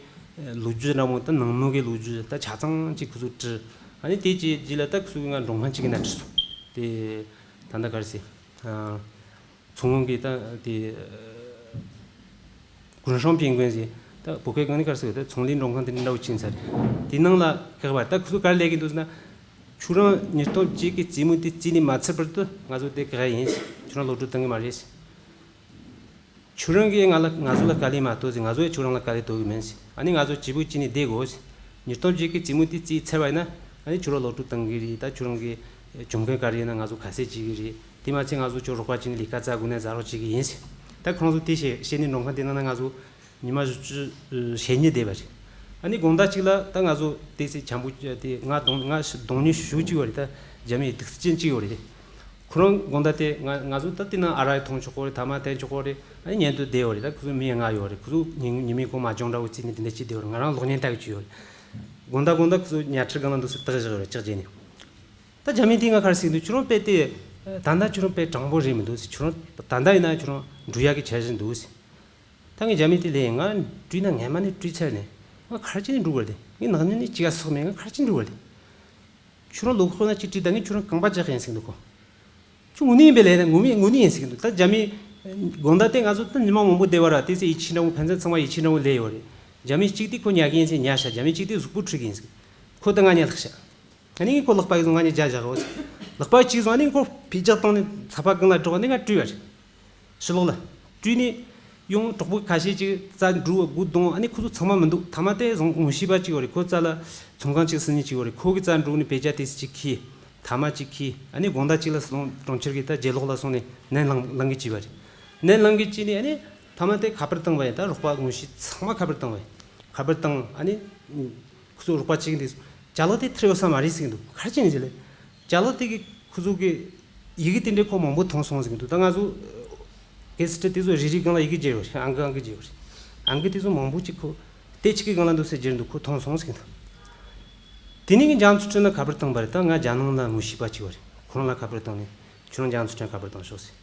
ལོ་རྒྱུས་འདྲ་མོ་ད་ནང་མི་གི་ལོ་རྒྱུས་ད་ཆ་ཚང་ཅིག་ཁོ་ཚོ་བྲིས། ཨ་ནི་དེ་རྗེས་རྗེས་ལ་ད་ཁོ་ཚོ་གི་ང་མགྲོན་ཁང་གཅིག་གི་ནང་ཁྲིད་སོང་། དེ་ད་ལྟ་ག་རེ་ཟེར། མཚོ་སྔོན་གྱི་ད་དེ་ཀུན་ཧྲང་པིན་ཀུན་ཟེར། ད་བོད་སྐད་སྒང་ནས་ག་རེ་ཟེར། ད་ཚོང་ལས་མགྲོན་ཁང་དེ་འདྲ་བོ་ཅིག་ཡིན་ས་རེད། དེ་ནང་ལ་བཀག་པ། ད་ཁོ་ཚོ་ག་རེ་ལས་ཀྱི་འདུག་ཟེར་ན། ཁྱོད་རང་ཉིས་སྟོང་བརྒྱད་ཀྱི་རྩེད་མོ་དེ་རྩེས་ནས་མ་ཚར་བར་དུ་ང་ཚོ་དེ་བཀག་ཡིན། ཁྱོད་རང་ལོག་སྒྲུབ་བཏང་གི་མ་རེད། ཁྱོད་རང་གིས་ང་ལ་ང་ཚོ་ལ་དཀའ་ལས་མ་གཏོགས་ཟེར། ང་ཚོ་ཡང་ཁྱོད་རང་ལ་དཀའ་ལས་གཏོང་གི་མིན་ཟེར། ཨ་ནི་ང་ཚོ་བྱེད་པོ་གཅིག་ནས་བསྡད་དགོས་ཟེར། ཉིས་སྟོང་བརྒྱད་ཀྱི་རྩེད་མོ་དེ་རྩེས་ཚར་བ་ཡིན་ན། ཨ་ནི་ཁྱོད་རང་ལོག་སྒྲུབ་བཏང་གི་རེད། ད་ཁྱོད་རང་གི་བྱུང་མཁན་ག་རེ་ཡིན་ན་ང་ཚོ་ཁ་གསལ་བྱེད་གི་རེད། དེ་མ་ཚད་ང་ཚོ་ཁྱོད་རོགས་པ་བྱས་ནས་ལས་ཀ་བཙལ་དགོས་ན་བཙལ་རོགས་བྱེད་གི་ཡིན་ཟེར། ད་ཁོ་རང་ཚོ་དེ་བཤད་བཤད་ནས་མགྲོན་ཁང་དེ་ནང་ན་ང་ཚོ་ཉི་མ་བཞི་བཅུ་ཞེ་གཉིས་བསྡད་པ་རེད། ཨ་ནི་དགོང་དག་གཅིག་ལ་ད་ང་ཚོ་དེ་ཚེ་འཆམ་པོ་དེ་ང་གདོང་ང་གདོང་ཉེས་ཤུགས་གཅིག་པ་རེད། ད་རྒྱ་མིའི་གདུག་རྩུབ་ཅན་གཅིག་ཡོད་རེད། ཁོ་རང་དགོང་དག་དེ་ང་ང་ཚོ་ད་དེ་ན་ཨ་རག་འཐུང་ཆོག་གི་རེད། ཐ་མག་འཐེན་ཆོག་གི་རེད། ཨ་ནི་མཉམ་དུ་བསྡད་ཡོད་རེད། ད་ཁོ་ཚོ་མི་ལྔ་ཡོད་རེད། ཁོ་ཚོ་ཉིན་ཉི་མའི་གོང་མ་ཅུང་འདྲ་བོ་བརྩིས་ནས་དེ་འདྲ་བྱས་བསྡད་ཡོད་རེད། ང་རང་གློག་བརྙན་ལྟ་གི་བྱས་ཡོད་རེད། དགོང་དག་དགོང་དག་ཁོ་ཚོ་ཉལ་ཁྲི་སྒང་ལ་འདུག་སེ་ལྟ་གི་བཞག་ཡོད་རེད། ལྕགས་བྱས་ནས། ད་རྒྱ་མི་དེ་ང་ག་རེ་ཟེར་གི་འདུག་ཁྱོད་རང་དཔེ་དེ་ད་ལྟ་ཁྱོད་རང་དཔེ་དྲང་པོ་རེད་མི་འདུག་ཟེར། ཁྱོད་རང་ད་ལྟ་ཡིན་ན་ཁྱོད་རང་འགྲོ་ཡག་གི་འཆར་གཞི་འདུག་ཟེར། ད་ངས་རྒྱ་མི་དེ་ལས་ང་བྲོས་ན་ངས་མ་ནས་བྲོས་ཚར་ནས་ང་ག་རེ་བྱས་ནས་འགྲོ་དགོས་རེད། ངས་ནག་ཉིན་ནས་ཅི་ག་སོགས་མེད། ང་ག་རེ་བྱས་ནས་འགྲོ་དགོས་རེད། ཁྱོད་རང་ལོ་ཁོ་ན་གཅིག་བྲིས། ད་ངས་ཁྱོད་རང་རྐང་པ་བཅག་གི་ཡིན་ཟེར་གི་འདུག་གོ། ཁྱོད་དངོས་གནས་ཡིན་པས་ལས་ན་དངོས་མེད་དངོས་གནས་ཡིན་ཟེར་གི་འདུག་ད་རྒྱ་མི་དགོང་དག་དེ་ང་ཚོ་ད་ཉི་མ་མང་པོ་བསྡད་པ་ར། དེ་ཚེ་ཡིད་ཆེས་འདྲ་བོ་ཕན་ཚུན་ཚང་མ་ཡིད་ཆེས་འདྲ་བོ་སླེབས་ཡོད་རེད། རྒྱ་མི་གཅིག་དེ་ཁོ་ཉལ་གི་ཡིན་ཟེར་ཉལ་ཤག་རྒྱ་མི་གཅིག་དེ་གཟུགས་པོ་འཁྲུད་གི་ཡིན་ཟེར། ཁོ་ད་ང་ཉལ་ལྷག་ཤག་ཨ་ནི་ངས་ཁོ་ལག་པ་གིས་བཟུང་། ང་ཉལ་རྒྱ་བཞག་རོགས་ཟེར། ལག་པ་གཅིག་བཟུང་། ཨ་ནི་ཁོ་ཕི་རྒྱག་བཏང་ནས་ཚ་བ་གང་ལ་སྒྲོག་ནས་ང་བྲོས་པ་རེད། ཕྱི་ལོགས་ལ་བྲོས་ནས་ཡང་གྲོགས་པོ་ཁ་ཤས་ཅིག་རྩ་འགྲོ་དགོས་དང་། ཨ་ནི་ཁོ་ཚོ་ཚང་མ་མི་འདུག་ཐ་མ་དེ་བཟང་ངོ་ཤེས་པ་ཅིག་ཡོད་རེད། ཁོ་རྩ་ལ་ཚོང་ཁང་ཅིག་སྲིད་ཉེ་ཅིག་ཡོད་རེད། ཁོ་གི་རྩ་འགྲོ་ནས་བེ་ཅ་དེ་ཅིག་ཁྱེར། ཐ་མག་ཅིག་ཁྱེར། ཨ་ནི་དགོང་དག་ཅིག་ལ་སོང་གྲོང་ཁྱེར་གྱི་ད་རྒྱལ་ལོགས་ལ་སོང་ནས་ནན་ལངས་ལངས་གི་བྱས་པ་རེད། ནན་ལངས་གི་བྱས་ནས་ཨ་ནི་ཐ་མ་དེ་ཁ་པར་བཏང་བ་ཡིན། ད་རོགས་པ་ངོ་ཤེས་ཚང་མ་ཁ་པར་བཏང་བ་ཡིན། ཁ་པར་བཏང་། ཨ་ནི་ཁོ་ཚོ་རོགས་པ་གཅིག་འདི་ཅ་ལག་དེ་འཁྱེར་ཡོད་ས་མ་རེད་ཟེར་གི་འདུག་ག་རེ་བྱས་ནས་ཟེར་ལེ། ཅ་ལག་དེ་གི་ཁོ་ཚོ་གི་ཡི་གེ་དེ་འདྲའི་ཁོ་མང་པོ་མཐོང་སོང་ཟེར་གི་འདུག་ད་ང་ཚོ་གེ་སི་ཊི་དེ་ཚོ་རེ་རེའི་སྒང་ལ་ཡི་གེ་བརྗེ་ཡོད་རེད། ཨང་ཀི་ཨང་ཀི་བརྗེ་ཡོད་རེད། ཨང་ཀི་དེ་ཚོ་མང་པོ་ཅིག་ཁོ་དེ་གཅིག་གི་སྒང་ལ་འདུག་སེ་བརྗེ་འདུག་ཁོ་མཐོང་སོང་ཟེར་གི་འདུག་དེ་ནས་ངས་རྒྱ་མཚོ་ཁྲེན་ལ་ཁ་པར་བཏང་བ་རེད། ད་ང་རྒྱ་ནང་ལ་ངོ་ཤེས་པ་ཅིག་ཡོད་རེད། ཁོ་རང་ལ་ཁ་པར་བཏང་ནས་ཁྱོད་རང་རྒྱ་མཚོ་ཁྲེན་ཁ་པར་བཏང་ཤོག་ཟེར།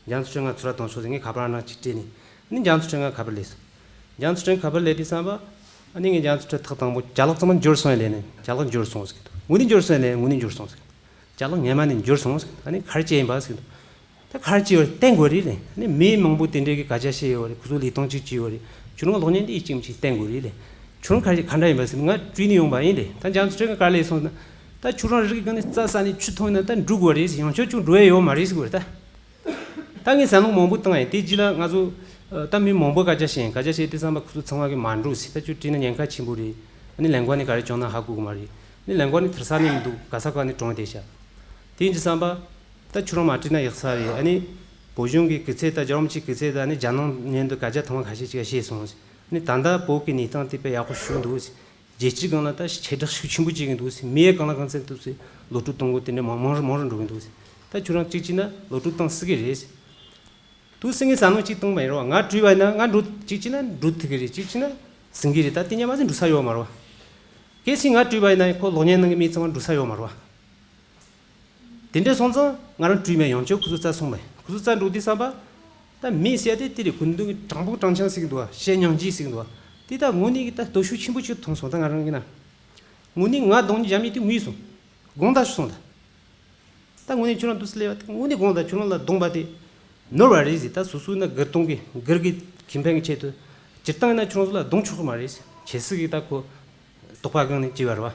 རྒྱ་མཚོ་ཁྲེན་ང་ཚུར་ར་བཏང་ཤོག་ཟེར། ངས་ཁ་པར་ཨ་ནག་ཅིག་སྤྲད་ནས། ཨ་ནི་རྒྱ་མཚོ་ཁྲེན་ང་ཁ་པར་སླེབས་སོང་། རྒྱ་མཚོ་ཁྲེན་ཁ་པར་སླེབས་དུས་ཙམ་པ། ཨ་ནི་ངས་རྒྱ་མཚོ་ཁྲེན་ཐག་དང་པོ་ཅ་ལག་ཚང་མ་འབྱོར་སོང་ཡ་ལས་ནས། ཅ་ལག་འབྱོར་སོང་ཟེར་གི་འདུག་དངོས་གནས་འབྱོར་སོང་ཡ་ལས། དངོས་གནས་འབྱོར་སོང་ཟེར་གི་འདུག་ཅ་ལག་ངས་མ་ནས་འབྱོར་སོང་ཟེར་གི་འདུག་ཨ་ནི་ག་རེ་བྱས་ཡིན་པ་ཟེར་གི་འདུག་ད་ག་རེ་བྱས་ཡོད་རེད་བསྟན་དགོས་རེད་ལས། ཨ་ནི་མི་མང་པོ་དེ་འདྲས་ཀྱི་སྐད་ཆ་བཤད་ཡོད་རེད། ཁོ་ཚོ་ལས་སྟངས་གཅིག་བྱས་ཡོད་རེད། ཁྱོད་རང་གློག་བརྙན་འདི་ཡིད་ཅིག་མི་ཅིག་བསྟན་དགོས་རེད་ལས། ཁྱོད་རང་ག་རེ་ག་འདྲ་ཡིན་པ་ཟེར་ན། ང་བྲོས་ནས་ཡོང་པ་ཡིན་ལས། ད་རྒྱ་མཚོ་ཁྲེན་ག་ལས་སོང་ན། ད་ཁྱོད་རང་རི་གི་སྒང་ནས་རྩྭ་ཟ་ནས་ཆུ་འཐུང་ཡིན་ན་ད་འགྲོ་དགོས་རེད་ཟེར། ཡང་ཁྱོད་ཅུང་འགྲོ་ཡ་ཡོད་མ་རེད་ཟེར་གི་རེད་ད། ད་ངས་ཟ་ནོར་མང་པོ་བཏང་ཡིན། དེ་རྗེས་ལ་ང་ཚོ་ཨ་ད་མི་མང་པོ་སྐད་ཆ་བཤད་ཡིན། སྐད་ཆ་བཤད་དུས་ཙམ་པ་ཁོ་ཚོ་ཚང་མ་གིས་མ་འགྲོ་ཟེར། ད་ཁྱོད་བྲོས་ན་ཉེན་ཁ་ཆེན་པོ་རེད། ཨ་ནི་ལན་ཁོ་ནས་ག་རེ་བྱུང་ན་ཧ་གོ་གི་མ་རེད། ཨ་ནི་ལན་ཁོ་ནས་ཐར་ས་ནས་མི་འདུག་ག་ས་ག་ནས་གྲོངས་བསྡད་ཤག་དེ་ཡིན་དུས་ཙམ་པ་ད་ཁྱོད་རང་མ་བྲོས་ན་ཡག་ས་རེད། ཨ་ནི་བོད་གཞུང་གི་སྐུ་ཚབ་དང་རྒྱལ་བ་རིན་པོ་ཆེའི་སྐུ་ཚབ་དང་། ཨ་ནི་རྒྱ་ནང་མཉམ་དུ་སྐད་ཆ་ཐེངས་མ་ཁ་ཤས་ཅིག་བཤད་སོང་ཟེར། ཨ་ནི་ད་ལྟ་བོད་ཀྱི་གནས་སྟངས་དེ་དཔེ་ཡག་པོ་ཞིག་འདུག་ཟེར། རྒྱལ་སྤྱིའི་སྒང་ལ་ད་ཁྱབ་བསྒྲགས་ཤུགས་ཆེན་པོ་བྱེད་ཀྱི་འདུག་ཟེར། མི་ཡི་སྒང་ལ་གང་ཚད་འདུག་ཟེར། ལོ་དྲུག་གཏོང་སྒོ་དེ་འདྲ་མང་མང་རུ་མང་རུ་འགྲོ་གི་འདུག་ཟེར། ད་ཁྱོད་རང་གཅིག་བྱས་ན་ལོ་དྲུག་བཏང་སྲིད་ཀྱི་རེད་ཟེར། དུ་སྲིད་ངས་ཟ་ནོར་གཅིག་བཏང་མ་ཡིན་རོ། ང་བྲོས་པ་ཡིན་ན་ང་འགྲོ། གཅིག་བྱས་ན་འགྲོ་ཐུབ་ཀྱི་རེད། གཅིག་བྱས་ན་ཟིན་གྱི་རེད། ད་དེ་ཉམས་མ་ཟིན་འགྲོ་ས་ཡོད་མ་རེད་བ། གལ་སྲིད་ང་བྲོས་པ་ཡིན་ན་ཁོ་གློག་བརྙན་ནང་གི་མི་ཚང་མ་འགྲོ་ས་ཡོད་མ་རེད་བ། དེ་འདྲ་སོང་ཙང་ང་རང་བྲོས་མེད། ཡང་བསྐྱར་ཁོ་ཚོ་རྩ་སོང་མེད། ཁོ་ཚོ་རྩ་འགྲོ་དུས་ཙམ་པ། ད་མི་ཟེར་ཡ་དེ་དེ་རེད། གོ་མདུན་གྱི་དྲང་པོ་དྲང་འཆང་ཟེར་གི་འདུག་བ། བཤད་སྙིང་རྗེ་ཟེར་གི་འདུག་བ། དེ་ད་དངོས་གནས་ཀྱི་ད་སྟོབས་ཤུགས་ཆེན་པོ་ཅིག་མཐོང་སོང་། ད་ང་རང་གིས་ན། དངོས་གནས་ང་གདོང་རྒྱ་མི་དེ་ངུས་སོང་། དགོངས་དག་ཞུ་སོང་ད། ད་དངོས་གནས་ཁྱོད་རང་འདུག་སེ་ལས་པ་དེ་དངོས་གནས་དགོངས་དག་ཁྱོད་རང་ལ་གདོང་པ་དེ་ནོར་བ་རེད་ཟེར། ད་སོ་སོའི་ན་སྒེར་གཏོང་གི་སྒེར་གྱི་ཁེ་ཕན་གྱི་ཆེད་དུ་སྤྱིར་བཏང་ཡིན་ན་ཁྱོད་རང་ཚོ་ལ་གདོང་ཆོག་གི་མ་རེད། ཁྱེད་སུ་གིས་ད་ཁོ་དོགས་པ་སྒང་ནས་བྱས་པ་རེད་བ།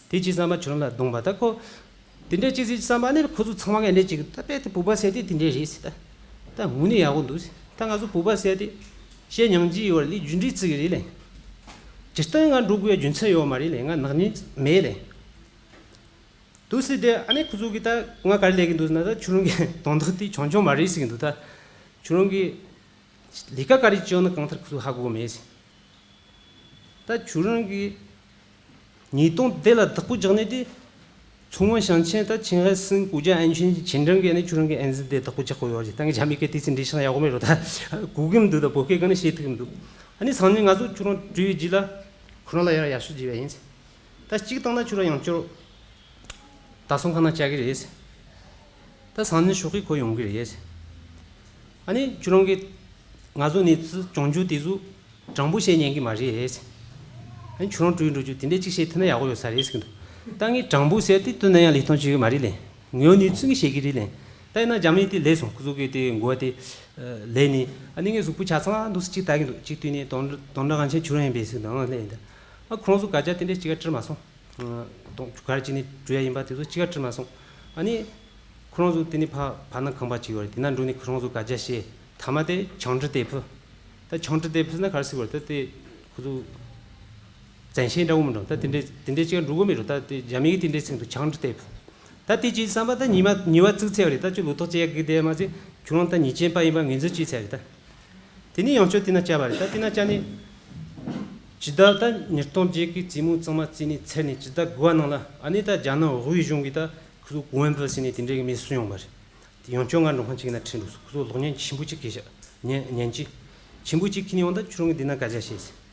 དེ་ཅི་བསམ་པ་ཁྱོད་རང་ལ་གདོང་པ། ད་ཁོ་དེ་འདྲ་ཅི་ཟིག་བསམ་པ་ནི་ཁོ་ཚོ་ཚང་མ་གི་འདྲ་ཅིག་ད་དཔེ་དེ་བོད་པ་ཟེར་དེ་དེ་འདྲ་རེད་ཟེར། ད་ད་དངོས་གནས་ཡག་པོ་འདུག་ཟེར། ད་ང་ཚོ་བོད་པ་ཟེར་དེ་བཤད་སྙིང་རྗེ་ཡོད་རེད་ལས་རྒྱུ་འབྲས་བརྩི་གི་རེད་ལས། སྤྱིར་བཏང་ང་འགྲོ་དགོས་ཡ་རྒྱུ་མཚན་ཡོད་མ་རེད་ལས། ང་ནག་ཉེས་མེད་ལས། དུ་སྲིད་དེ་ཨ་ནི་ཁོ་ཚོ་གི་ད་ང་ག་རེ་ལས་ཀྱི་འདུག་ཟེར་ན། ད་ཁྱོད་རང་གི་དོན་དག་དེ་ཆུང་ཆུང་མ་རེད་ཟེར་གྱི་འདུག་ད་ཁྱོད་རང་གི་ལས་ཀ་ག་རེ་བྱས་ཡོད་ན་གང་ལྟར་ཁོ་ཚོ་ཧ་གོ་གི་མེད་ཟེར། ད་ཁྱོད་རང་གི་ཉིས་སྟོང་དེ་ལ་བདག་པོ་རྒྱག་ནས་དེ་མཚོ་སྔོན་ཞིང་ཆེན་ད་ཆིང་ཧའེ་སིན་国家安全签证གི་ཨ་ནི་ཁྱོད་རང་གི་ཨན་ཟིན་དེ་བདག་པོ་རྒྱག་དགོས་ཡོད་ཟེར། ད་ངས་རྒྱ་མི་སྐད་དེ་ཚོ་འདྲི་ཤེས་ན་ཡག་པོ་མེད་རོ། ད་གོ་གི་མི་འདུག་ད་བོད་སྐད་གང་ནས་བཤད་ཐུབ་ཀྱི་མི་འདུག་ཨ་ནི་སང་ཉིན་ང་ཚོ་ཁྱོད་རང་བྲོས་ཡོད་རྗེས་ལ་ཁོ་རང་ལ་ཡར་ཡར་ཞུ་བྱས་པ་ཡིན་ཟེར། ད་གཅིག་བཏང་ན་ཁྱོད་རང་ཡང་བསྐྱར་ད་སོང་ཁ་ན་བཅར་གི་རེད། ད་སང་ཉིན་ཞོགས་ཀས་ཁོ་ཡོང་གི་རེད། ཨ་ནི་ཁྱོད་རང་གི་ང་ཚོ་ནས་ཚུར་གྱོང་རྒྱུ་དེ་ཚོ་དྲང་པོ་བཤད་ཉན་གི་མ་རེད། ཨ་ནི་ཁྱོད་རང་བྲོས་འགྲོ་རྒྱུ་དེ་འདྲས་ཅིག་བཤད་ཐུབ་ན་ཡག་པོ་ཡོད་ས་རེད་ཟེར་གི་འདུག་ད་ངས་དྲང་པོ་ཟེར་དེ་དུས་ན་ཡང་ལས་སྟངས་བྱེད་གི་མ་རེད་ལས། ངའི་ནུས་ཚོད་ཀྱིས་བཤད་གི་རེད་ལས། ད་ཡིན་ན་རྒྱ་མི་དེ་ལས་སོང་། ཁོ་ཚོ་གི་དེ་འགོ་དེ་ལས་ནས་ཨ་ནི་ངས་གཟུགས་པོ་ཆ་ཚང་འདུག་སེ་ཅིག་ལྟ་གི་འདུག་ཅིག་བལྟས་ནས་དོན་དོན་འགྲ་གང་ཆེན་ཁྱོད་རང་ཡིན་པས་ཟེར་གི་འདུག་ཨང་ལས་ཡིན་ད། ཨ་ཁོ་རང་ཚོ་སྐད་ཆ་དེ་འདྲས་ཅིག་ག་དྲིས་མ་སོང་། ག་རེ་བྱས་ནས་བྲོས་ཡ་ཡིན་པ་དེ་ཚོ་གཅིག་ཀ་དྲིས་མ་སོང་། ཨ་ནི་ཁོ་རང་ཚོ་དེ་ནས་ཕ་ཕ་ནང་ཁང་པ་གཅིག་ཡོད་རེད། དེ་ན་འགྲོ་ནས་ཁོ་རང་ཚོ་སྐད་ཆ་བཤད། ཐ་མ་དེ་强制逮捕། ད་强制逮捕ཟེར་ན་ག་རེ་ཟེར་དགོས་རེད། ད་དེ་ཁོ་ཚོ་བཙན་ཤེད་འདྲ་བོ་མི་འགྲོ། ད་དེ་འདྲས་དེ་འདྲས་ཅིག་འགྲོ་གི་མེད་རོ། ད་དེ་རྒྱ་མི་གིས་དེ་འདྲས་ཟེར་འདུག强制逮捕། ད་དེ་ཅིག་བསམ་པ་ད་ཉི་མ་ཉི་མ་བཙུགས་ཚར་བ་རེད། ད་ཁྱོད་ལོ་ཏོག་ཅིག་ཡག་གི་བསྡད་མ་ཚད་ཁྱོད་རང་ད་ཉེས་ཅན་པ་ཡིན་པ་ངོས་འཛིན་བྱས་ཚར་རེད་ད། དེ་ནས་ཡང་བསྐྱར་དེ་ན་བཅར་བ་རེད། ད་དེ་ན་བཅར་ནས་ཇི་ལྟར་ད་ཉིས་སྟོང་བརྒྱད་ཀྱི་རྩེད་མོ་གཙང་མ་རྩེས་ནས་ཚར་ནས་ཇི་ལྟར་དགོས་པ་ནང་ལ་ཨ་ནི་ད་རྒྱ་ནག་དབུས་གཞུང་གིས་ད་ཁོ་ཚོ་གོང་འཕེལ་ཟེར་ནས་དེ་འདྲའི་གི་མི་གསོ་ཡོང་བ་རེད། དེ་ཡང་བསྐྱར་ང་མགྲོན་ཁང་གཅིག་ན་ཁྲིད་འགྲོ་སོང་། ཁོ་ཚོ་གློག་བརྙན་ཆེན་པོ་གཅིག་ཁྱེར་ཤག་ཉན་ཉན་གྱིས་ཆེན་པོ་གཅིག་ཁྱེར་ནས་ཡོང་ད་ཁྱོད་རང་གིས་འདི་ན་སྐད་ཆ་བཤད་ཟེར།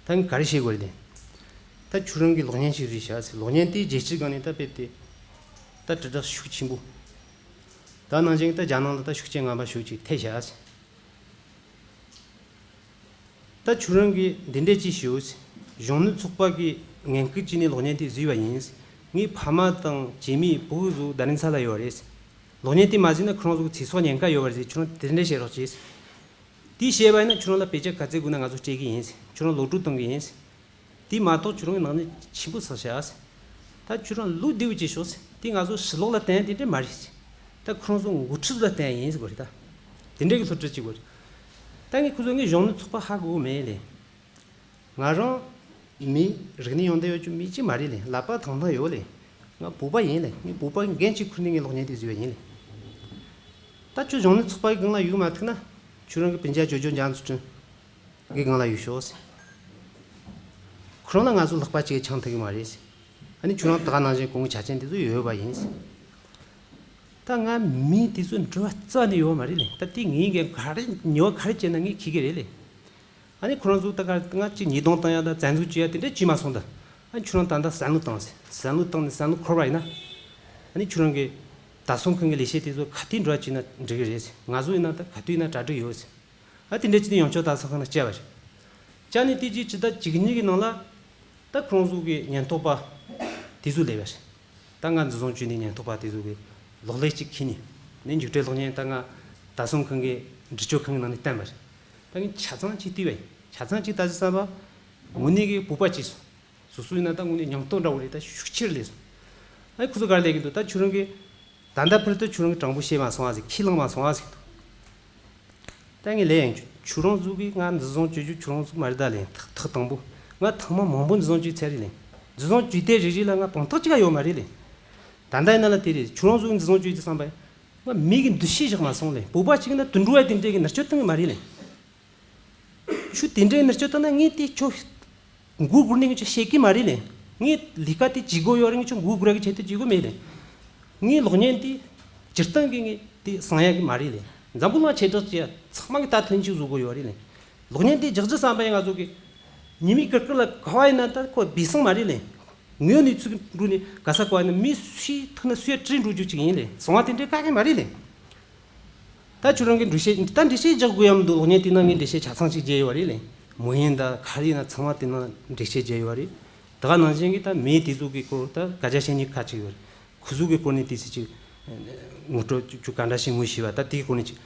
ད་ངས་ག་རེ་བཤད་དགོས་རེད་དེ། ད་ཁྱོད་རང་གིས་གློག་བརྙན་ཞིག་བཟོས་ཤག་ཟེར། གློག་བརྙན་དེ་རྒྱལ་སྤྱིའི་སྒང་ནས་ད་དཔེ་དེ་ད་དྲིལ་བསྒྲགས་ཤུགས་ཆེན་པོ། ད་ནང་བཞིན་ད་རྒྱ་ནང་ལ་ད་ཤུགས་རྐྱེན་ངན་པ་ཤུགས་ཅིག་ཐེབས་ཤག་ཟེར། ད་ཁྱོད་རང་གིས་འདི་འདྲས་ཅིག་ཞུ། གཞོན་ནུ་ཚོགས་པ་གིས་ངན་སྐུལ་བྱས་ནས་གློག་བརྙན་དེ་བཟོས་པ་ཡིན། ངའི་ཕ་མ་དང་བྱེ་མའི་བུ་ཚོ་ད་རིང་ས་ལ་ཡོད་རེད། གློག་བརྙན་དེ་མ་བཟོས་ན་ཁོ་རང་ཚོ་གི་ཚེ་སྲོག་ཉེན་ཁ་ཡོད་པ་རེད། ཁྱོད་རང་དེ་འདྲས་བཤད་རོགས་བྱེད། དེ་བཤད་པ་ཡིན་ན་ཁྱོད་རང་ལ་དཔེ་ཆ་ག་ཚད་དགོས་ན་ང་ཚོ་སྤྲད་གི་ཡིན། ཁྱོད་རང་གློག་སྒྲོན་གཏོང་གི་ཡིན། དེ་མ་གཏོགས་ཁྱོད་རང་གི་ནག་ཉེས་ཆེན་པོ་བསགས་ཤག་ཟེར། ད་ཁྱོད་རང་ལོ་བདེ་བོ་བྱེད་ཤོག་ཟེར། དེ་ང་ཚོ་ཕྱི་ལོགས་ལ་བསྟན་དེ་འདྲ་མ་རེད་ཟེར། ད་ཁོ་རང་ཚོ་འགོ་ཁྲིད་ལ་བསྟན་ཡིན་ཟེར་དགོས་རེད་ད། དེ་འདྲ་གི་སློབ་ཁྲིད་བྱེད་དགོས་རེད། ད་ངས་ཁོ་ཚོ་ངའི་གཞོན་ནུ་ཚོགས་པ་ཧ་གོ་གི་མེད་ལེ། ང་རང་མི་རིག་གནས་ཡོན་ཏན་ཡོད་རྒྱུ་མི་གཅིག་མ་རེད་ལེ། ཀླད་པ་ཐང་ཐང་ཡོད་ལེ། ང་བོད་པ་ཡིན་ལེ། ངས་བོད་པ་འགན་གཅིག་ཁུར་ནས་ངས་གློག་བརྙན་དེ་བཟོས་པ་ཡིན་ལེ། ད་ཁྱོད་གཞོན་ནུ་ཚོགས་པ་གི་སྒང་ལ་ཡོད་མ་ཐུབ་ན་ཁྱོད་རང་གི་སྤུན་ཀྱག་ཅོ་ཅོ་འཇང་ཚུལ་ཁྲིམས་གི་སྒང་ལ་ཡོད་ཤོག་ཟེར། ཁོ་རང་ལ་ང་ཚོ་ལག་པ་གཅིག་འཆང་ཐུབ་ཀྱི་མ་རེད་ཟེར། ཨ་ནི་ཁྱོད་རང་ད་ག་ནང་བཞིན་གོང་གི་ཆ་རྐྱེན་དེ་ཚོ་ཡོད་པ་ཡིན་ཟེར། ད་ང་མི་དེ་ཚོ་འགྲོ་བ་རྩ་ནས་ཡོད་མ་རེད་ལེ། ད་དེ་ངའི་འགན་ག་རེ་ཉོ་བ་ག་རེ་བྱས་ན་ངས་འཁྱེར་གི་རེད་ལེ། ཨ་ནི་ཁོ་རང་ཚོ་ད་ག་ང་གཅིག་ཉེས་རྡུང་བཏང་ཡ་ད་བཙན་འཛུལ་བྱེད་ཡ་དེ་འདྲ་བྱས་མ་སོང་ད། ཨ་ནི་ཁྱོད་རང་ད་ལྟ་བསམ་བློ་བཏང་ཟེར། བསམ་བློ་བཏང་ནས་བསམ་བློ་འཁོར་བ་ཡིན་ན། ཨ་ནི་ཁྱོད་རང་གི་བདག་སྲུང་ཁང་གི་ལས་བྱེད་དེ་ཚོ་ག་དུས་འགྲོ་བ་བྱས་ན་འགྲིག་གི་རེད་ཟེར། ང་ཚོ་ཡིན་ན་ད་ག་དུས་ཡིན་ན་གྲ་སྒྲིག་ཡོད་ཟེར། ཨ་དེ་འདྲ་བྱས་ནས་ཡང་བསྐྱར་བདག་སྲུང་ཁང་ནང་བསྐྱལ་བ་རེད། བསྐྱལ་ནས་དེ་རྗེས་ཇི་ལྟར་བཅུ་གཉིས་གི་ནང་ལ་ད་ཁོང་ཚོ་གི་ཉེན་རྟོག་པ་དེ་ཚོ་སླེབས་པ་རེད། ད་ང་འཛིན་བཟུང་བྱས་ནས་ཉེན་རྟོག་པ་དེ་ཚོ་གི་གློག་ཀླད་ཅིག་ཁྱེར་ནས་ནི་མཇུག་འབྲས་གློག་བརྙན་ད་ང་བདག་སྲུང་ཁང་གི་འདྲི་གཅོད་ཁང་གི་ནང་ནས་བསྟན་པ་རེད། ད་ངས་ཆ་ཚང་ཅིག་བལྟས་པ་ཡིན། ཆ་ཚང་ཅིག་ལྟ་ཙམ་བསམ་པ་དངོས་གནས་གི་བོད་པ་གཅིག་སོང་། སོ་སོ་ཡིན་ན་ད་དངོས་གནས་ཉམས་རྟོགས་འདྲ་བོ་རེད། ད་ཤུགས་ཆེར་སླེབས་སོང་། ཨ་ཁོ་ཚོ་ག་རེ་ལབ་ཀྱི་འདུག་ད་ཁྱོད་རང་གིས་ད་ལྟ་བར་དུ་ཁྱོད་རང་གིས་དྲང་པོ་བཤད་མ་སོང་ཨ་ཟེར། ཁས་བླངས་མ་སོང་ཨ་ཟེར་གྱི་འདུག་ད་ངས་ལབ་ཡིན། ཁྱོད་རང་ཚོ་གིས་ང་འཛིན་བཟུང་བྱེད་རྒྱུ་ཁྱོད་རང་ཚོ་མ་རེད་ད་ལན་ཐག་ཐག་དང་པོ། ང་ཐེངས་མ་མང་པོ་འཛིན་བཟུང་བྱས་ཚར་རེད་ལན། འཛིན་བཟུང་བྱས་དེ་རེ་རེ་ལ་ང་དོན་དག་ཅིག་ཡོད་མ་རེད་ལན། ད་ལྟ་ཡིན་ན་ལ་དེ་རེད། ཁྱོད་རང་ཚོ་གིས་འཛིན་བཟུང་བྱས་ཀྱི་བསམ་པ་ཡིན། ང་མི་གི་འདུ་ཤེས་བཞག་མ་སོང་ལན། བོད་པ་གཅིག་ཡིན་ན་དུད་འགྲོ་བ་དེ་འདྲས་ཀྱི་མནར་གཅོད་བཏང་གི་མ་རེད་ལན། ཁྱོད་དེ་འདྲའི་མནར་གཅོད་བཏང་ན་ངས་དེ་ཁྱོད་མགོ་སྒུར་ནས་ངས་ཁྱོད་བཤད་ཀྱི་མ་རེད་ལེ། ངས་ལས་ཀ་དེ་བྱེད་དགོས་ཡོད་རེད། ངས་ཁྱོད་མགོ་སྒུར་གི་ཆེད་དུ་བྱེད་དགོས་མེད་ལེ། ངས་གློག་བརྙན་དེ་སྤྱིར་བཏང་གི་ངས་དེ་གསང་ཡག་གི་མ་རེད་ལེ། འཛམ་བུ་གླིང་ཁྱབ་བསྒྲགས་བྱས་ཚང་མ་གི་ལྟ་ཐུབ་ཅིག་བཟོ་དགོས་ཡོད་རེད་ལེ། གློག་བརྙན་དེ་རྒྱག་རྒྱུ་བསམ་པ་ཡིན་ང་ཚོ་གི་ཉི་མའི་ཀིར་ཀིར་ལ་ག་བ་ཡིན་ན་ད་ཁོ་སྦས་གསང་མ་རེད་ལེ། ངའི་གནས་ཚུལ་འགྲོ་ནས་ག་ས་ག་བ་ཡིན་ན་མི་སུའི་ཐུག་ན་སུས་བྲིས་འགྲོ་རྒྱུ་ཅིག་ཡིན་ལེ། གསང་བ་དེ་འདྲའི་ག་གེ་མ་རེད་ལེ། ད་ཁྱོད་རང་གི་འགྲེལ་བཤད་ད་འགྲེལ་བཤད་རྒྱག་དགོས་ཡ་མི་འདུག་གློག་བརྙན་དེ་ནང་ངས་འགྲེལ་བཤད་ཆ་ཚང་ཅིག་བརྒྱབ་ཡོད་རེད་ལེ། མོ་ཡིན་ད་ག་རེ་ཡིན་ན་ཚང་མ་དེ་ནང་འགྲེལ་བཤད་བརྒྱབ་ཡོད་རེད། ད་ག་ནང་བཞིན་གྱི་ད་མི་དེ་ཚོ་གི་སྐོར་ད་སྐད་ཆ་བཤད་མཁན་ཁག་ཅིག་ཡོད་རེད། ཁོ་ཚོ་གི་སྐོར་ནས་དེ་ཚོ་ཅིག་ ངོ་སྤྲོད་ཅུ་ག་འདྲ་ཞིག་ངོས་བྱས་པ་ད་དེའི་སྐོར་ནས་ཅིག་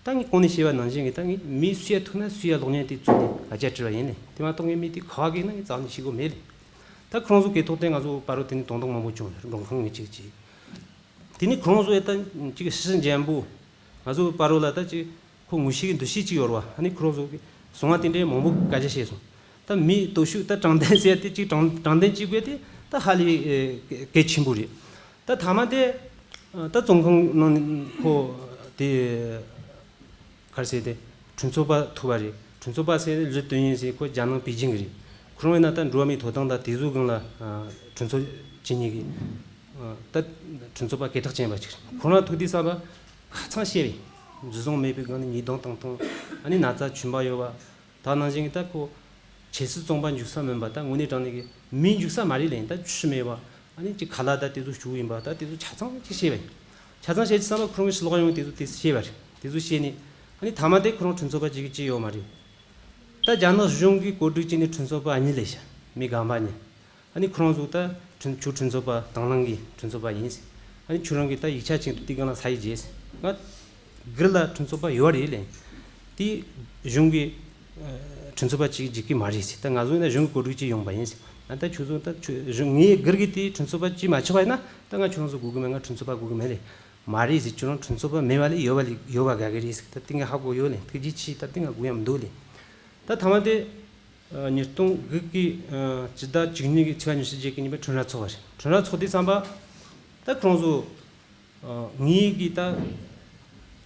ད་ངས་གོང་ནས་བཤད་པ་ནང་བཞིན་གྱི་ད་ངས་མི་སུ་ཡ་ཐུག་ན་སུ་ཡ་གློག་བརྙན་དེ་བཙུགས་ནས་ང་ཅག་བྲིས་པ་ཡིན་ནས་དེ་མ་གཏོགས་ངས་མི་དེ་ག་བ་གི་ན་ངས་རྩ་ནས་ཤེས་གོ་མེད་ལེ། ད་ཁོ་རང་ཚོ་གི་ཐོག་དེ་ང་ཚོ་བར་རོ་དེ་ནས་དོན་དག་མང་པོ་བྱུང་མགྲོན་ཁང་ངས་ཅིག་ཅིག་དེ་ནས་ཁོ་རང་ཚོ་ཡ་ད་ཅིག་ཤི་འཇམ་པོ་ང་ཚོ་བར་རོ་ལ་ད་ཅིག་ཁོ་ངོ་ཤེས་ཀྱི་འདུ་ཤེས་ཅིག་ཡོད་རེད་བ། ཨ་ནི་ཁོ་རང་ཚོ་གི་གསང་བ་དེ་འདྲའི་མང་པོ་སྐད་ཆ་བཤད་སོང་། ད་མི་སྟོབས་ཤུགས་ད་དྲང་བདེན་ཟེར་ཡ་དེ་ཅིག་དྲང་དྲང་བདེན་གཅིག་པུ་དེ་ད་ཧ་ལས་གལ་ཆེན་པོ་རེད། ད་མཐའ་མ་དེ་ད་བཙོན་ཁང་ནང་ཁོ་དེ་ག་རེ་ཟེར་དེ་གྲོས་ཚོགས་པ་ཐུག་པ་རེད། གྲོས་ཚོགས་པ་ཟེར་ལི་ཏོན་ཡིན་ཟེར་ཁོ་རྒྱ་ནག་པེ་ཅིང་གི་རེད། ཁོ་རང་ཡིན་ན་ད་འགྲོ་བ་མིའི་ཐོབ་ཐང་དང་དེ་ཚོའི་སྒང་ལ་གྲོས་ཚོགས་བྱེད་མཁན་གི་ད་གྲོས་ཚོགས་པ་སྐད་གྲགས་ཅན་པ་ཅིག་རེད། ཁོ་རང་ཐུག་དུས་ཙམ་པ་ཁ་ཚང་བཤད་པས་འཛིན་བཟུང་མེད་པའི་སྒང་ནས་ཉེས་རྡུང་བཏང་སྟངས་ཨ་ནི་ན་ཚ་གྱོན་པ་ཡོད་པ། ད་ནང་བཞིན་གྱི་ད་ཁོ་ཆབ་སྲིད་བཙོན་པ་འཇུག་ས་མིན་པ་ད་དངོས་གནས་དྲང་གནས་ཀྱི་མི་འཇུག་ས་མ་རེད་ལན། ད་ཆུ་མེད་པ་ཨ་ནི་ཅིག་ཁ་ལག་ད་དེ་ཚོ་བྱུག་ཡིན་པ་ད་དེ་ཚོ་ཆ་ཚང་ཅིག་བཤད་པ་ཡིན། ཆ་ཚང་བཤད་ཀྱི་བསམ་པ་ཁོ་རང་གི་ཕྱི་ལོགས་ཡོང་དེ་ཚོ་དེ་བཤད་པ་རེད། དེ་ཚོ་བཤད་ནས་ཨ་ནི་མཐའ་མ་དེ་ཁོ་རང་གྲོས་ཚོགས་པ་ཅིག་གི་ཅི་ཡོད་མ་རེད། ད་རྒྱ་ནག་གཞུང་གིས་གོ་སྒྲིག་བྱས་ནས་གྲོས་ཚོགས་པ་གཉིས་ལས་བྱ་མི་རྒན་པ་གཉིས། ཨ་ནི་ཁོ་རང་ཚོ་ད་ཁྲིམས་ཆོས་ཁྲིམས་རྩོད་པ་དང་བླངས་ཀྱི་ཁྲིམས་རྩོད་པ་ཡིན། ཨ་ནི་ཁྱོད་རང་གིས་ད་ཡིག་ཆ་ཅིག་དེ་སྒང་ལ་ས་ཡིག་བརྗེས། ང་སྒེར་ལ་ཁྲིམས་རྩོད་པ་ཡོད་རེད་ལན། དེ་གཞུང་གི་ཁྲིམས་རྩོད་པ་ཅིག་འཇིག་གི་མ་རེད་ཟེར། ད་ང་ཚོ་ཡིན་ན་གཞུང་གི་གོ་སྒྲིག་ཅིག་ཡོང་པ་ཡིན། ཨ་ད་ཁྱོད་ཚོ་ད་ཁྱོད་གཞུང་ངའི་སྒེར་གྱི་དེ་ཁྲིམས་རྩོད་པ་ཅིག་མ་ཆགས་པ་ཡིན་ན་ད་ང་ཁྱོད་རང་ཚོ་དགོས་གི་མེད། ང་ཁྲིམས་རྩོད་པ་དགོས་གི་མེད་ལེ། མ་རེད་ཟེར། ཁྱོད་རང་ཁྲིམས་རྩོད་པ་མེད་པ་ལས་ཡོད་པ་ལས་ཡོད་པ་དགའ་གི་རེད་ཟེར། ད་དེ་ང་ཧ་གོ་ཡོད་ལེ། ཐུགས་རྗེ་ཆེ། ད་དེ་ང་དགོས་ཡ་མི་འདུག་ལེ། ད་ཐ་མ་དེ། ཉིས་སྟོང་དགུ་གི་སྤྱི་ཟླ་བཅུ་གཉིས་ཀྱི་ཚེས་པ་ཉི་ཤུ་རྗེས་ཀྱི་ཉིན་པར་ཁྲོམ་ར་ཚོགས་པ་རེད། ཁྲོམ་ར་ཚོགས་དུས་ཙམ་པ་ད་ཁོང་ཚོ་ངའི་གི་ད་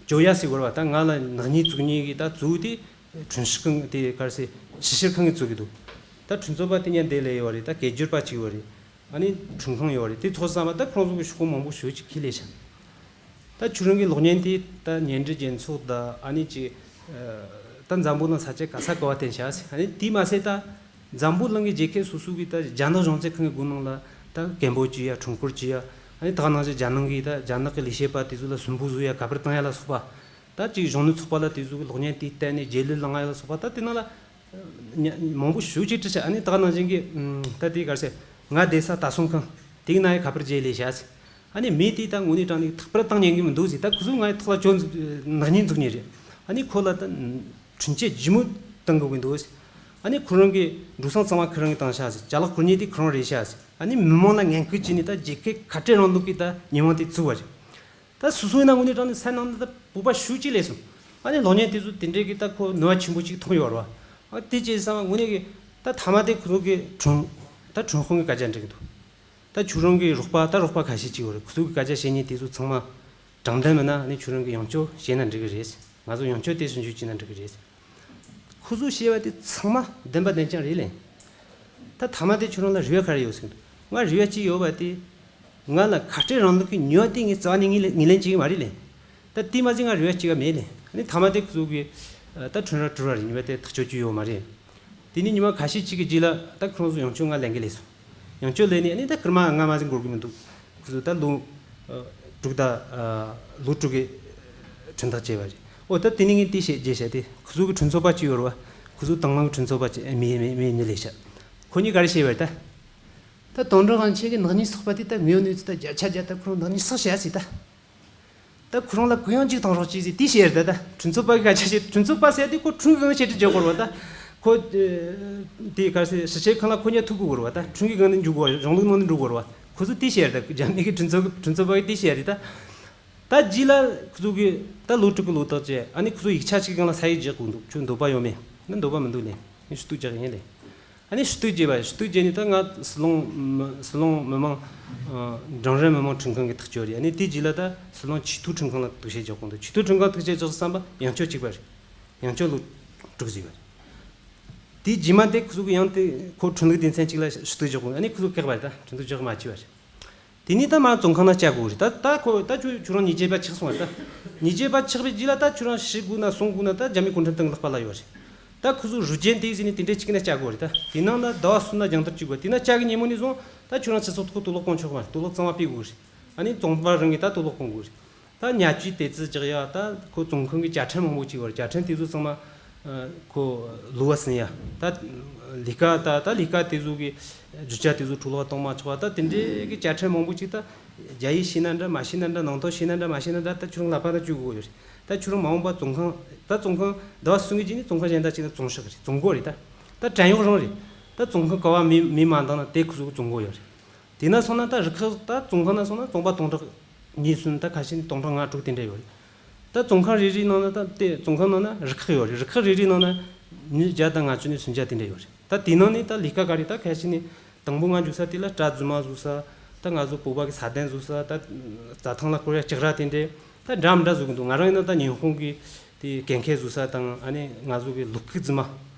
བཅོ་ཡ་ཟེར་བར་བ་ད་ང་ལ་ནག་ཉེས་བཙུགས་ཉེས་ཀྱི་ད་བཙུགས་དེ་ཁྲིམས་ཞིབ་ཁང་དེ་ག་རེ་ཟེར་ཞིབ་བཤེར་ཁང་གི་བཙུགས་ཀྱི་འདུག་ད་ཁྲིམས་རྩོད་པ་དེ་ཉན་དེ་ལས་ཡོད་རེད། ད་སྐད་སྒྱུར་པ་གཅིག་ཡོད་རེད། ཨ་ནི་ཁྲིམས་ཁང་ཡོད་རེད། དེ་ཚོགས་ཙམ་པ་ད་ཁོང་ཚོ་གི་ཤོག་ཁག་མང་པོ་ཞེ་ཅིག་ཁས་ལེན་བྱ། ད་ཁྱོད་རང་གི་གློག་བརྙན་དེ་ད་ཉེ་འབྲེལ་རྒྱལ་ཚོགས་དང་ཨ་ནི་ཅིག་ད་འཛམ་བུ་གླིང་ས་ཆ་ག་ས་ག་བ་བསྟན་བྱ་ཟེར། ཨ་ནི་དེ་མ་ཟད་ད་འཛམ་བུ་གླིང་གི་རྒྱལ་ཁབ་སོ་སོ་གི་ད་རྒྱ་ནག་གཞུང་ཚབ་ཁང་གི་སྒོ་ནང་ལ་ད་སྐད་འབོད་བྱེད་ཡ། ཁྲོམ་སྐོར་བྱེད་ཡ། ཨ་ནི་ད་ག་ནང་བཞིན་རྒྱ་ནང་གི་ད་རྒྱ་ནག་གི་ལས་བྱེད་པ་དེ་ཚོ་ལ་སུན་པོ་བཟོ་ཡ། ག་པར་བཏང་ཡ་ལ་སོགས་པ། ད་ཅིག་གཞོན་ནུ་ཚོགས་པ་ལ་དེ་ཚོ་གི་གློག་བརྙན་དེ་བསྟན་ནས་རྗེས་ལུས་བླང་ཡ་ལ་སོགས་པ། ད་དེ་ནང་ལ་མང་པོ་ཞེ་ཅིག་བྲིས་ཤག་ཨ་ནི་ད་ག་ནང་བཞིན་གྱི་ད་དེ་ག་རེ་ཟེར། ང་བསྡད་ས་ད་སྲུང་ཁང་དེའི་ནང་ཡ་ག་པར་རྗེས་ལས་བྱ་ཟེར། ཨ་ནི་མི་དེ་ད་དངོས་གནས་དྲང་གནས་ཐག་པར་བཏང་ཉན་གི་མི་འདུག་ཟེར། ད་ཁོ་ཚོ་ང་ཡི་ཐོག་ལ་ཅོ་ནག་ཉེས་འཛུགས་ཉེན་རེད། ཨ་ནི་ཁོ་ལ་ད་ཁྲིམས་ཆད་ལྗིད་མོ་གཏང་དགོས་ཀྱི་འདུག་ཟེར། ཨ་ནི་ཁོ་རང་གི་འགྲོ་སོང་གཙང་མ་ཁོ་རང་གི་བཏང་ཤག་ཟེར། ཅ་ལག་བསྐུར་ཉེན་དེ་ཁོ་རང་རེད་ཤག་ཟེར། ཨ་ནི་མི་མང་ལ་ངན་སྐུལ་བྱས་ནས་ད་རྒྱལ་ཁབ་ཁ་བྲལ་རིང་ལུགས་ཀྱི་ད་ཉེས་དབང་དེ་བཙུགས་པ་རེད། ད་སོ་སོ་ཡིན་ན་དངོས་གནས་དྲང་གནས་སེམས་ནང་ད་སྤོབས་པ་ཞེ་ཅིག་སླེབས་སོང་། ཨ་ནི་གློག་བརྙན་དེ་ཚོ་དེ་འདྲའི་གི་ད་ཁོ་ནུས་པ་ཆེན་པོ་ཅིག་མཐོང་ཡོད་རེད་བ། ཨ་དེ་བྱས་ཙང་དངོས་གནས་གི་ད་ཐ་མ་དེ་ཁོ་ཚོ་གི་ཁྲིམས་ད་ཁྲིམས་དཔོན་གི་སྐད་ཆ་འདྲི་གི་འདུག་ད་ཁྱོད་རང་གི་རོགས་པ་ད་རོགས་པ་ཁ་ཤས་ཅིག་ཡོད་རེད། ཁོ་ཚོ་གི་སྐད་ཆ་བཤད་ཉེན་དེ་ཚོ་ཚང་མ་དྲང་བདེན་མིན་ན་ཨ་ནི་ཁྱོད་རང་གི་ཡང་བསྐྱར་བཤད་ན་འགྲིག་གི་རེད། ང་ཚོ་ཡང་བསྐྱར་དེ་ཞིབ་འཇུག་བྱས་ན་འགྲིག་གི་རེད། ཁོ་ཚོས་བཤད་པ་དེ་ཚང་མ་བདེན་པ་བདེན་རྐྱང་རེད་ལེ། ད་ཐ་མ་དེ་ཁྱོད་རང་ལ་རེ་བ་ག་རེ་ཡོད་ཟེར་གི་འདུག་ང་རེ་བ་གཅིག་ཡོད་པ་དེ། ང་ལ་ཁ་བྲལ་རིང་ལུགས་ཀྱི་ནུས་པ་དེ་ངས་རྩ་བ་ནས་ངས་ལེན་ངས་ལེན་བྱེད་ཀྱི་མ་རེད་ལེ། ད་དེ་མ་ཟད་ང་རེ་བ་གཅིག་ག་མེད་ལེ། ཨ་ནི་ཐ་མ་དེ་ཁོ་ཚོ་གི་ད་ཁྲོམ་ར་དཀྲུགས་པ་རེད། ཉི་མ་དེ་ཐག་གཅོད་རྒྱུ་ཡོད་མ་རེད། དེ་ནས་ཉི་མ་ཁ་ཤས་གཅིག་གི་རྗེས་ལ་ད་ཁོ་རང་ཚོ་ཡང་བསྐྱར་ང་ལེན་གི་ལས་སོང་། ཡང་བསྐྱར་ལེན་ནས་ཨ་ནི་ད་སྐར་མ་ལྔ་མ་ཟིན་འགོར་གི་མི་འདུག་ཁོ་ཚོ་ད་ལོ་དྲུག་ད་ལོ་དྲུག་གི་ཁྲིམས་ཐག་བཅད་པ་རེད། ཨོ་ད་དེ་ནས་ངས་དེ་བཤད་རྒྱུ་བཤད་དེ་ཁོ་ཚོ་གི་ཁྲིམས་རྩོད་པ་གཅིག་ཡོད་རེད་བ། ཁོ་ཚོ་དང་བླངས་ཁྲིམས་རྩོད་པ་གཅིག་མི་མི་མི་གཉིས་ལས་བཤད། ཁོ་གཉིས་ག་རེ་བཤད་པ་རེད་ད། ད་དོན་གྲུབ་དབང་ཆེན་གྱི་ནག་ཉེས་བསགས་པ་དེ་ད་དངོས་གནས་ད་བརྒྱ་ཆ་བརྒྱ་ད་ཁོ་རང་ནག་ཉེས་བསགས་བྱས་ཟིག་ད། ད་ཁོ་རང་ལ་གུ་ཡངས་གཅིག་གཏོང་རོགས་གྱིས་ཟེར་དེ་བཤད་རེད་ད། ད་ཁྲིམས་རྩོད་པ་གི་སྐད་ཆ་བཤད། ཁྲིམས་རྩོད་པ་ཟེར་དེ་ཁོ་ཁྲིམས་ཀྱི་སྒང་བཤད་ཁྲིམས་བྱེད་དགོས་རེད་བ་ད། ཁོ་དེ་ག་རེ་ཟེར་ཕྱི་རྒྱལ་ཁང་ལ་ཁོ་གཉིས་ཐུག་དགོས་རེད་བ་ད། ཁྲིམས་ཀྱི་སྒང་ནས་འཇུག་དགོས་རེད། གཞུང་ལུགས་ནང་ནས་འགྲོ་དགོས་རེད། ཁོ་ཚོ་དེ་བཤད་རེད་ད། རྒྱ་མི་གི་ཁྲིམས་རྩོད་ཁྲིམས་རྩོད་པ་གིས་དེ་བཤད་རེད་ད། ད་རྗེས་ལ་ཁོ་ཚོ་གིས་ད་ལོ་དྲུག་གི་ལོ་ཐག་བཅད། ཨ་ནི་ཁོ་ཚོ་ཡིག་ཆ་གཅིག་སྒང་ལ་ས་ཡིག་རྒྱག་དགོས་འདུག་ཁྱོད་འདོད་པ་ཡོད་མེད། ང་འདོད་པ་མི་འདུག་ལེ། ངས་ཞུ་གཏུག་རྒྱག་ཡིན་ལེ། ཨ་ནི་ཞུ་གཏུག་བྱས་པ། ཞུ་གཏུག་བྱས་ནས་ད་ང་སྲིད་བློན་སྲིད་བློན་མི་མང་འབྲིང་རིམ་མི་མང་ཁྲིམས་ཁང་གི་ཐག་གཅོད་རེད། ཨ་ནི་དེའི་རྗེས་ལ་ད་སྲིད་བློན་ཆེས་མཐོའི་ཁྲིམས་ཁང་ལ་གཏུག་བཤེར་རྒྱག་དགོས་འདུག་ཆེས་མཐོའི་ཁྲིམས་ཁང་གཏུག་བཤེར་རྒྱག་བསམ་པ་ཡང་བསྐྱར་གཅིག་པ་རེད། ཡང་བསྐྱར་ལོ་དྲུག་ཟིན་པ་རེད། དེའི་རྗེས་མ་དེ་ཁོ་ཚོ་གིས་ཡང་དེ་ཁོ་ཁྲིམས་ལུགས་སྡེ་ཚན་གཅིག་ལ་ཞུ་གཏུག་རྒྱག་དགོས། ཨ་ནི་ཁོ་ཚོ་བཀག་པ་རེད། ད་ཁྲིམས་གཏུག་རྒྱག་མ་བཅུག་པ་རེད། དེ་ནས་ད་མར་བཙོན་ཁང་ནང་བསྐྱལ་དགོས་རེད། ད་ད་ཁོ་ད་ཁྱོད་ཁྱོད་རང་ཉེས་ཆད་པ་ཆག་སོང་བ་རེད་ད། ཉེས་ཆད་པ་ཆག་པའི་རྗེས་ལ་ད་ཁྱོད་རང་ཤི་དགོས་ན་གསོན་དགོས་ན་ད་རྒྱ་མི་གུང་ཁྲན་ཏང་ལག་པ་ལ་ཡོད་རེད། ད་ཁོ་ཚོ་རུ་རྒྱན་དེ་ཟིན་ནས་དེ་འདྲའི་གཅིག་ན་བསྐྱལ་དགོས་རེད་ད། དེ་ནང་ལ་ཟླ་བ་གསུམ་ན་རྒྱང་ལྟ་བྱེད་དགོས་རེད། དེ་ན་བསྐྱལ་གི་ཉིན་མོ་ནས་བཟུང་ད་ཁྱོད་རང་སྤྱི་ཚོགས་ཐོག་དུག་ལོག་གཏོང་ཆོག་གི་མ་རེད། དུག་ལོག་གཙང་མ་སྤེལ་དགོས་རེད། ཨ་ནི་བཙོན་པ་རང་གིས་ད་དུག་ལོག་གཏོང་དགོས་རེད། ད་ཉ་ཆུའི་ཏེ་ཙི་རྒྱག་ཡ། ད་ཁོ་བཙོན་ཁང་གི་བཅའ་ཁྲིམས་མང་པོ་ཅིག་ཡོད་རེད། བཅའ་ཁྲིམས་དེ་ཚོ་ཚང་མ་ ཁོ་ལུས་པ་ཟིན་ཡ། ད་ལས་ཀ་ད་ད་ལས་ཀ་དེ་ཚོ་གི་རྒྱུ་ཆ་དེ་ཚོ་འཕྲོ་བརླག་གཏོང་མ་ཆོག་པ། ད་དེ་འདྲའི་གི་དཔྱ་ཁྲལ་མང་པོ་ཅིག་ད་རྒྱ་ཡིག་ཤེས་ན་འདྲ་མ་ཤེས་ན་འདྲ་ནང་དོན་ཤེས་ན་འདྲ་མ་ཤེས་ན་འདྲ། ད་ཁྱོད་རང་ལག་པ་ན་བཅུག་དགོས་ཡོད་རེད། ད་ཁྱོད་རང་མ་འོངས་པ་བཙོན་ཁང་ད་བཙོན་ཁང་ཟླ་བ་གསུམ་གི་རྗེས་ནས་བཙོན་ཁང་གཞན་དག་ཅིག་ན་བཙོང་ཤག་རེད། བཙོང་གོ་རེད། ད་ད་བྲན་གཡོག་རང་རེད། ད་བཙོན་ཁང་ག་བ་མི་མི་མ་འདང་ན་དེ་ཁོ་ཚོ་གི་བཙོང་གོ་ཡོད་རེད། དེ་ན་སོང་ན་ད་རུ་ཁག་ད་བཙོན་ཁང་ན་སོང་ན་བཙོན་པ་སྟོང་ཕྲག་གཉིས་གསུམ། ད་ཁ་ཤས་ནི་སྟོང་ཕྲག་ལྔ་དྲུག་དེ་འདྲ་ཡོད་རེད། ད་བཙོན་ཁང་རེ་རེའི་ནང་ན་ད་དེ་བཙོན་ཁང་ནང་ན་རུ་ཁག་ཡོད་རེད། རུ་ཁག་རེ་རེའི་ནང་ན་མི་བརྒྱ་དང་ལྔ་བཅུ་ནས་སུམ་བརྒྱ་དེ་འདྲ་ཡོད་རེད། ད་དེ་ནང་ནས་ད་ལས་ཀ་ག་རེ། ད་ཁ་ཤས་ནི་དང་པོ་ང་འཇུག་ས་དེ་ལ་སྐྲ་རྫུན་མ་བཟོ་ས། ད་ང་ཚོ་བོད་པ་གི་ས་གདན་བཟོ་ས། ད་རྩྭ་ཐང་ལ་བསྐོར་ཡ་ལྕགས་ར་དེ་འདྲ་ད་འདྲ་མི་འདྲ་བཟོ་གི་འདུག་ང་རང་ཡིན་ན་ད་ཉི་ཧོང་གི་དེ་གན་ཁེ་བཟོ་ས་དང་། ཨ་ནི་ང་ཚོ་གི་ལུག་ཁུག་རྫུན་མ།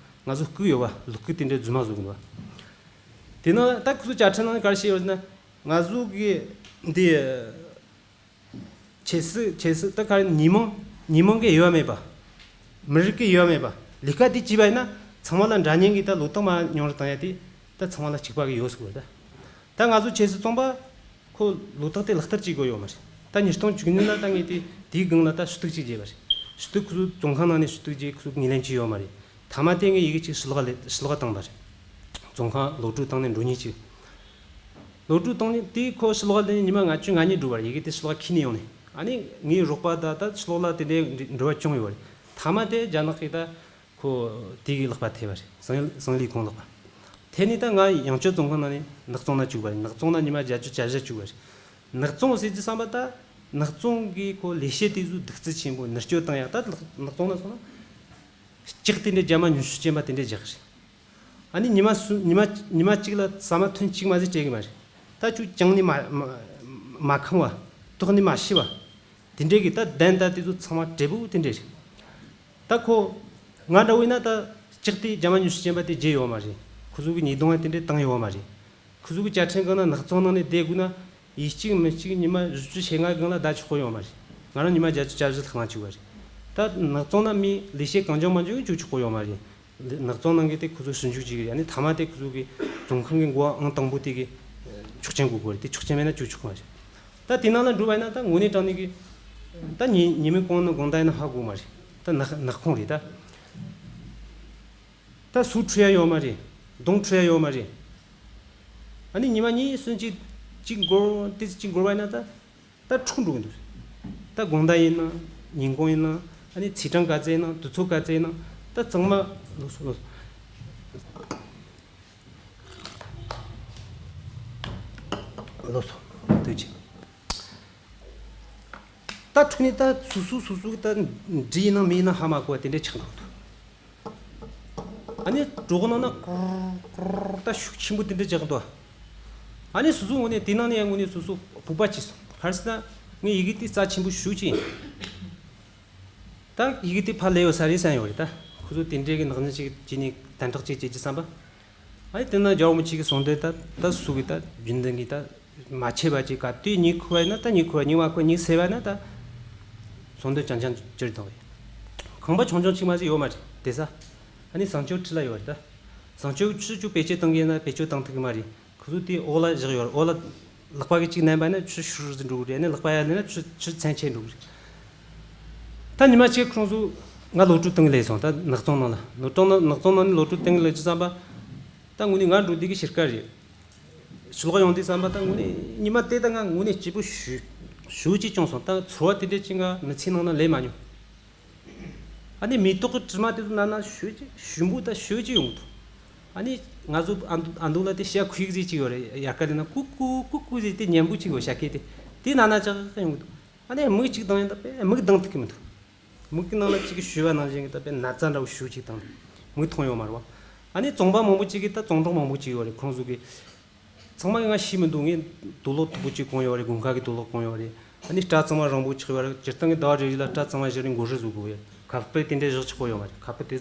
ང་ཚོ་ཁུག་ཡོད་པ། ལུག་ཁུག་དེ་འདྲ་རྫུན་མ་བཟོ་གི་འདུག་དེ་ནང་ད་ཁོ་ཚོ་དཔྱ་ཁྲལ་ནང་ག་རེ་བྱས་ཡོད་ཟེར་ན། ང་ཚོ་གི་འདི་ཆབ་སྲིད་ཆབ་སྲིད་ད་ག་རེ། ཉིན་མོ་ཉིན་མོ་གི་ཡོད་མེད་པ། མི་རིགས་ཀྱི་ཡོད་མེད་པ། ལས་ཀ་དེ་བྱས་པ་ཡིན་ན་ཚང་མ་ལ་འདྲ་མཉམ་གྱི་ད་ལོ་ཏོག་མར་ཉུང་རུ་བཏང་ཡ་དེ་ད་ཚང་མ་ལ་གཅིག་པ་གི་ཡོད་ཟེར་གོ་རེད་ད། ད་ང་ཚོ་ཆབ་སྲིད་བཙོང་པ་ཁོ་ལོ་ཏོག་དེ་ལག་བསྟར་བྱེད་དགོས་ཡོད་མ་རེད། ད་ཉིས་སྟོང་བཅུ་གཉིས་ལ་ད་ངས་དེ་དེའི་སྒང་ལ་ད་ཞུ་གཏུག་ཅིག་བྱས་པ་རེད། ཞུ་གཏུག་ཁོ་ཚོ་བཙོན་ཁང་ནང་ནས་ཞུ་གཏུག་བྱས། ཁོ་ཚོ་ངོས་ལེན་བྱས་ཡོད་མ་རེད། མཐའ་མ་དེ་ངས་ཡི་གེ་གཅིག་ཕྱི་ལོགས་ལ་ཕྱི་ལོགས་བཏང་པ་རེད། བཙོན་ཁང་ལོག་སྤྲོད་བཏང་ནས་འགྲོ་མཁན་ཅིག་ལོག་སྤྲོད་བཏང་ནས་དེ་ཁོ་ཕྱི་ལོགས་ལ་ཉི་མ་ལྔ་བཅུ་ང་གཉིས་འགྲོ་བར་ཡི་གེ་དེ་ཕྱི་ལོགས་ཁྱེར་ནས་ཡོང་ནས། ཨ་ནི་ངའི་རོགས་པ་ད་ད་ཕྱི་ལོགས་ལ་དེ་འདྲའི་འབྲེལ་བ་བྱུང་ཡོད་རེད། མཐའ་མ་དེ་རྒྱ་ནག་གིས་ད་ཁོ་དེ་གི་ལག་པ་ཐེབས་པ་རེད། ཟང་ཟང་ལི་ཁོང་ལག་པ་ཐེབས་ནས་ད་ང་ཡང་བསྐྱར་བཙོན་ཁང་ནང་ནས་ནག་བཙོང་ན་བཅུག་པ་རེད། ནག་བཙོང་ན་ཉི་མ་བརྒྱད་ཅུ་གྱ་བཞི་བཅུག་པ་རེད། ནག་བཙོང་ཟེར་གྱི་བསམ་པ་ད་ནག་བཙོང་གི་ཁོ་ལས་བྱེད་དེ་ཚོ་གདུག་རྩུབ་ཆེན་པོ་མནར་གཅོད་བཏང་ཡ། ད་ནག་ནག་བཙོང་ན་སོང་ན་ལྕགས་དེ་འདྲའི་རྒྱ་མ་ཉུང་ཤོས་ཅན་པ་དེ་འདྲའི་རྒྱག་གི་རེད། ཨ་ནི་ཉི་མ་སུ་ཉི་མ་ཉི་མ་གཅིག་ལ་ཟ་མ་ཐུན་གཅིག་མ་ཟིག་སྤྲད་གི་མ་རེད། ད་ཁྱོད་བཅིངས་ནས་མ་མ་མ་ཁེངས་པ། ཐོགས་ནས་མ་ཤི་བ། དེ་འདྲའི་གི་ད་གདན་ད་དེ་ཚོ་ཚང་མ་བགྲེས་པོ་དེ་འདྲའི་རེད། ད་ཁོ་ང་འདྲ་བོ་ཡིན་ན་ད་ལྕགས་དེ་རྒྱ་མ་ཉུང་ཤོས་ཅན་པ་དེ་བརྗེ་ཡོད་མ་རེད། ཁོ་ཚོ་གི་ཉེས་རྡུང་བ་དེ་འདྲའི་བཏང་ཡོད་མ་རེད། ཁོ་ཚོ་གི་བཅའ་ཁྲིམས་སྒང་ན་ནག་ཚོང་ནང་ནས་བསྡད་དགོས་ན་ཡིན་གཅིག་མིན་གཅིག་ཉི་མ་བཞི་བཅུ་ཞེ་ལྔ་སྒང་ལ་བསྡད་ཆོག་གི་ཡོད་མ་རེད། ང་རང་ཉི་མ་བརྒྱད་ཅུ་གྱ་བཞི་ལྷག་ན་བཅུག་པ་རེད། ད་ནག་ཚོང་ན་མི་ལས་བྱེད་གང་བྱུང་མང་བྱུང་གིས་བཅུག་ཆོག་གི་ཡོད་མ་རེད། ནག་ཚོང་ནང་གི་དེ་ཁོ་ཚོ་ཞིབ་འཇུག་བྱེད་གི་རེད། ཨ་ནི་མཐའ་མ་དེ་ཁོ་ཚོ་གི་བཙོན་ཁང་གི་འགོ་ཨང་དང་པོ་དེ་གི་ཆོག་མཆན་དགོས་གི་རེད། དེ་ཆོག་མཆན་མེད་ན་བཅུག་ཆོག་གི་མ་རེད། ད་དེ་ནང་ལ་འགྲོ་བ་ཡིན་ན་ད་དངོས་གནས་དྲང་གནས་གི་ད་ཉེས་ཉེས་མིང་གང་ནི་གང་ད་ཡིན་ན་ཧ་གོ་མ་རེད། ད་ནག་ནག་ཁུང་རེད་ད། ད་སུ་འཁྲུ་ཡ་ཡོད་མ་རེད། གདོང་འཁྲུ་ཡ་ཡོད་མ་རེད། ཨ་ནི་ཉི་མ་གཉིས་གསུམ་གཅིག་གཅིག་འགོར་ཏི་ཙི་གཅིག་འགོར་བ་ཡིན་ན་ད་ད་འཁྲུག་འགྲོ་གི་འདུག་ད་དགོང་དག་ཡིན་ན་ཉིན་གུང་ཡིན་ན་ཨ་ནི་ཚེས་གྲངས་ག་ཚད་ཡིན་ན་དུས་ཚོད་ག་ཚད་ཡིན་ན་ད་གཙང་མ་ལོགས་སོ་ལོགས་སོ་ལོགས་སོ་ལྟོས་ཅི། ད་འཁྲུག་ནས་ད་སོ་སོ་སོ་སོ་གི་ད་འདྲེ་ཡིན་ན་མི་ཡིན་ན་ཧ་མ་གོ་བ་དེ་འདྲ་ཆགས་འགྲོ་གི་འདུག་ཨ་ནི་གྲོགས་ནང་ན་ཀུར་ཀུར་ད་ཤུགས་ཆེན་པོ་དེ་འདྲ་རྒྱག་འདུག་ཨ་ནི་སོ་སོ་དངོས་གནས་དེ་ནང་ནས་ཡང་དངོས་གནས་སོ་སོ་སྤོབས་པ་སྐྱེས་སོང་། ག་རེ་ཟེར་ན་ངས་ཡི་གེ་དེ་རྩ་ཆེན་པོ་ཞེ་ཅིག་ཡིན། ད་ཡི་གེ་དེ་ཕར་ལས་ཡོད་ས་རེད་བསམ་ཡོད་རེད། ད་ཁོ་ཚོ་དེ་འདྲའི་གི་ནག་ཉེས་ཅིག་བྱས་ནས་དམ་དྲག་ཅིག་བྱེད་ཀྱི་བསམ་པ། ཨ་ནི་དེ་ན་རྒྱལ་བ་རིན་པོ་ཆེ་གི་གསུང་དོན་ད་ད་སུ་གི་ད་རྒྱུན་ལྡན་གི་ད་མ་ཆད་པ་ཅིག་ག་དུས་མྱི་ཁུག་པ་ཡིན་ན་ད་མྱི་ཁུག་པ། མྱི་མ་ཁུག་མྱི་སེལ་བ་ན་ད་གསུང་དོན་རྐྱང་རྐྱང་ཅིག་རེད་དང་བས། ཁང་པ་ཆུང་ཆུང་ཅིག་མ་ཟིག་ཡོད་མ་རེད་དེ་ས། ཨ་ནི་བཟང་སྤྱོད་ཁྲི་ལ་ཡོད་རེད་ད། བཟང་སྤྱོད་ཆུ་ཆུ་བེད་སྤྱོད་བཏང་གི་ཡིན་ན་བེད་སྤྱོད་བཏང་ཐུབ་གི་མ་རེད། ཁོ་ཚོ་དེ་འོག་ལ་བཞག་ཡོད་རེད། འོག་ལ་ལག་པ་གི་གཅིག་མནན་པ་ན་ཆུ་ཤུར་ཟིག་འགྲོ་གི་རེད། ཨ་ནི་ལག་པ་ཡར་མནན་ན་ཆུ་ཆུ་ཚན་ཆད་འགྲོ་གི་རེད། ད་ཉི་མ་གཅིག་ཁོང་ཚོ་ང་ལོག་སྤྲོད་བཏང་གི་སླེབས་སོང་། ད་ནག་ཚོང་ནང་ལ་ལོག་སྤྲོད་ནག་ཚོང་ནང་ནས་ལོག་སྤྲོད་བཏང་གི་སླེབས་ཅི་བསམ་པ། ད་དངོས་གནས་ང་འགྲོ་འདི་གི་ཕྱིར་ཀ་རེད། ཕྱི་ལོགས་ཡོང་དུས་བསམ་པ་ད་དངོས་གནས་ཉི་མ་དེ་ད་ང་དངོས་གནས་སྐྱིད་པོ་ཞེ་ཞེ་ཅིག་བྱུང་སོང་། ད་ཚོར་བ་དེ་འདྲ་ཅིག་ང་མི་ཚེ་ནང་ན་ལས་མ་མྱོང་། ཨ་ནི་མེ་ཏོག་གི་དྲི་མ་དེ་ཚོ་ན་ན་ཞེ་ཅིག་ཞིམ་པོ་ད་ཞེ་ཅིག་ཡོང་གི་འདུག་ཨ་ནི་ང་ཚོ་ཨ་མདོ་ཨ་མདོ་ལ་དེ་བྱ་ཁུ་ཡིག་ཟིག་ཅིག་ཡོད་རེད། དབྱར་ཁ་དེ་ན་ཀུ་ཀུ་ཀུ་ཀུ་ཟིག་དེ་མཉེན་པོ་ཅིག་ཡོད། བྱ་སྐད་དེ་དེ་ན་ན་ཅག་ཡོང་གི་འདུག་ཨ་ནི་མིག་གཅིག་གདངས་ཡིན་ད་པས་མིག་གདངས་ཐུབ་ཀྱི་མི་འདུག་མིག་གི་ནང་ལ་གཅིག་གི་བཤུས་པ་ནང་བཞིན་གྱི་ད་པས་ན་ཚ་འདྲ་བོ་ཞེ་ཅིག་དང་མིག་མཐོང་ཡོད་མ་རེད་བ། ཨ་ནི་བཙོང་པ་མང་པོ་ཅིག་གིས་ད་བཙོང་གྲོགས་མང་པོ་ཅིག་ཡོད་རེད། ཁོང་ཚོ་གིས་ཚང་མ་གིས་ང་ཤེས་མི་འདུག་ངས་དུག་ལོག་མཐུག་པོ་ཅིག་གོན་ཡོད་རེད། དགུན་ཁ་གི་དུག་ལོག་གོན་ཡོད་རེད། ཨ་ནི་སྐྲ་གཙང་མ་རིང་པོ་ཆགས་ཡོད་རེད། སྤྱིར་བཏང་གི་ཟླ་བ་རེ་རེ་ལ་སྐྲ་གཙང་མ་བཞག་རེ་མགོ་རུལ་བཟོ་དགོས་ཡོད། ཁ་སྤུ་དེ་འདྲ་བཞག་ཆོག་གི་ཡོད་མ་རེད། ཁ་སྤུ་དེ་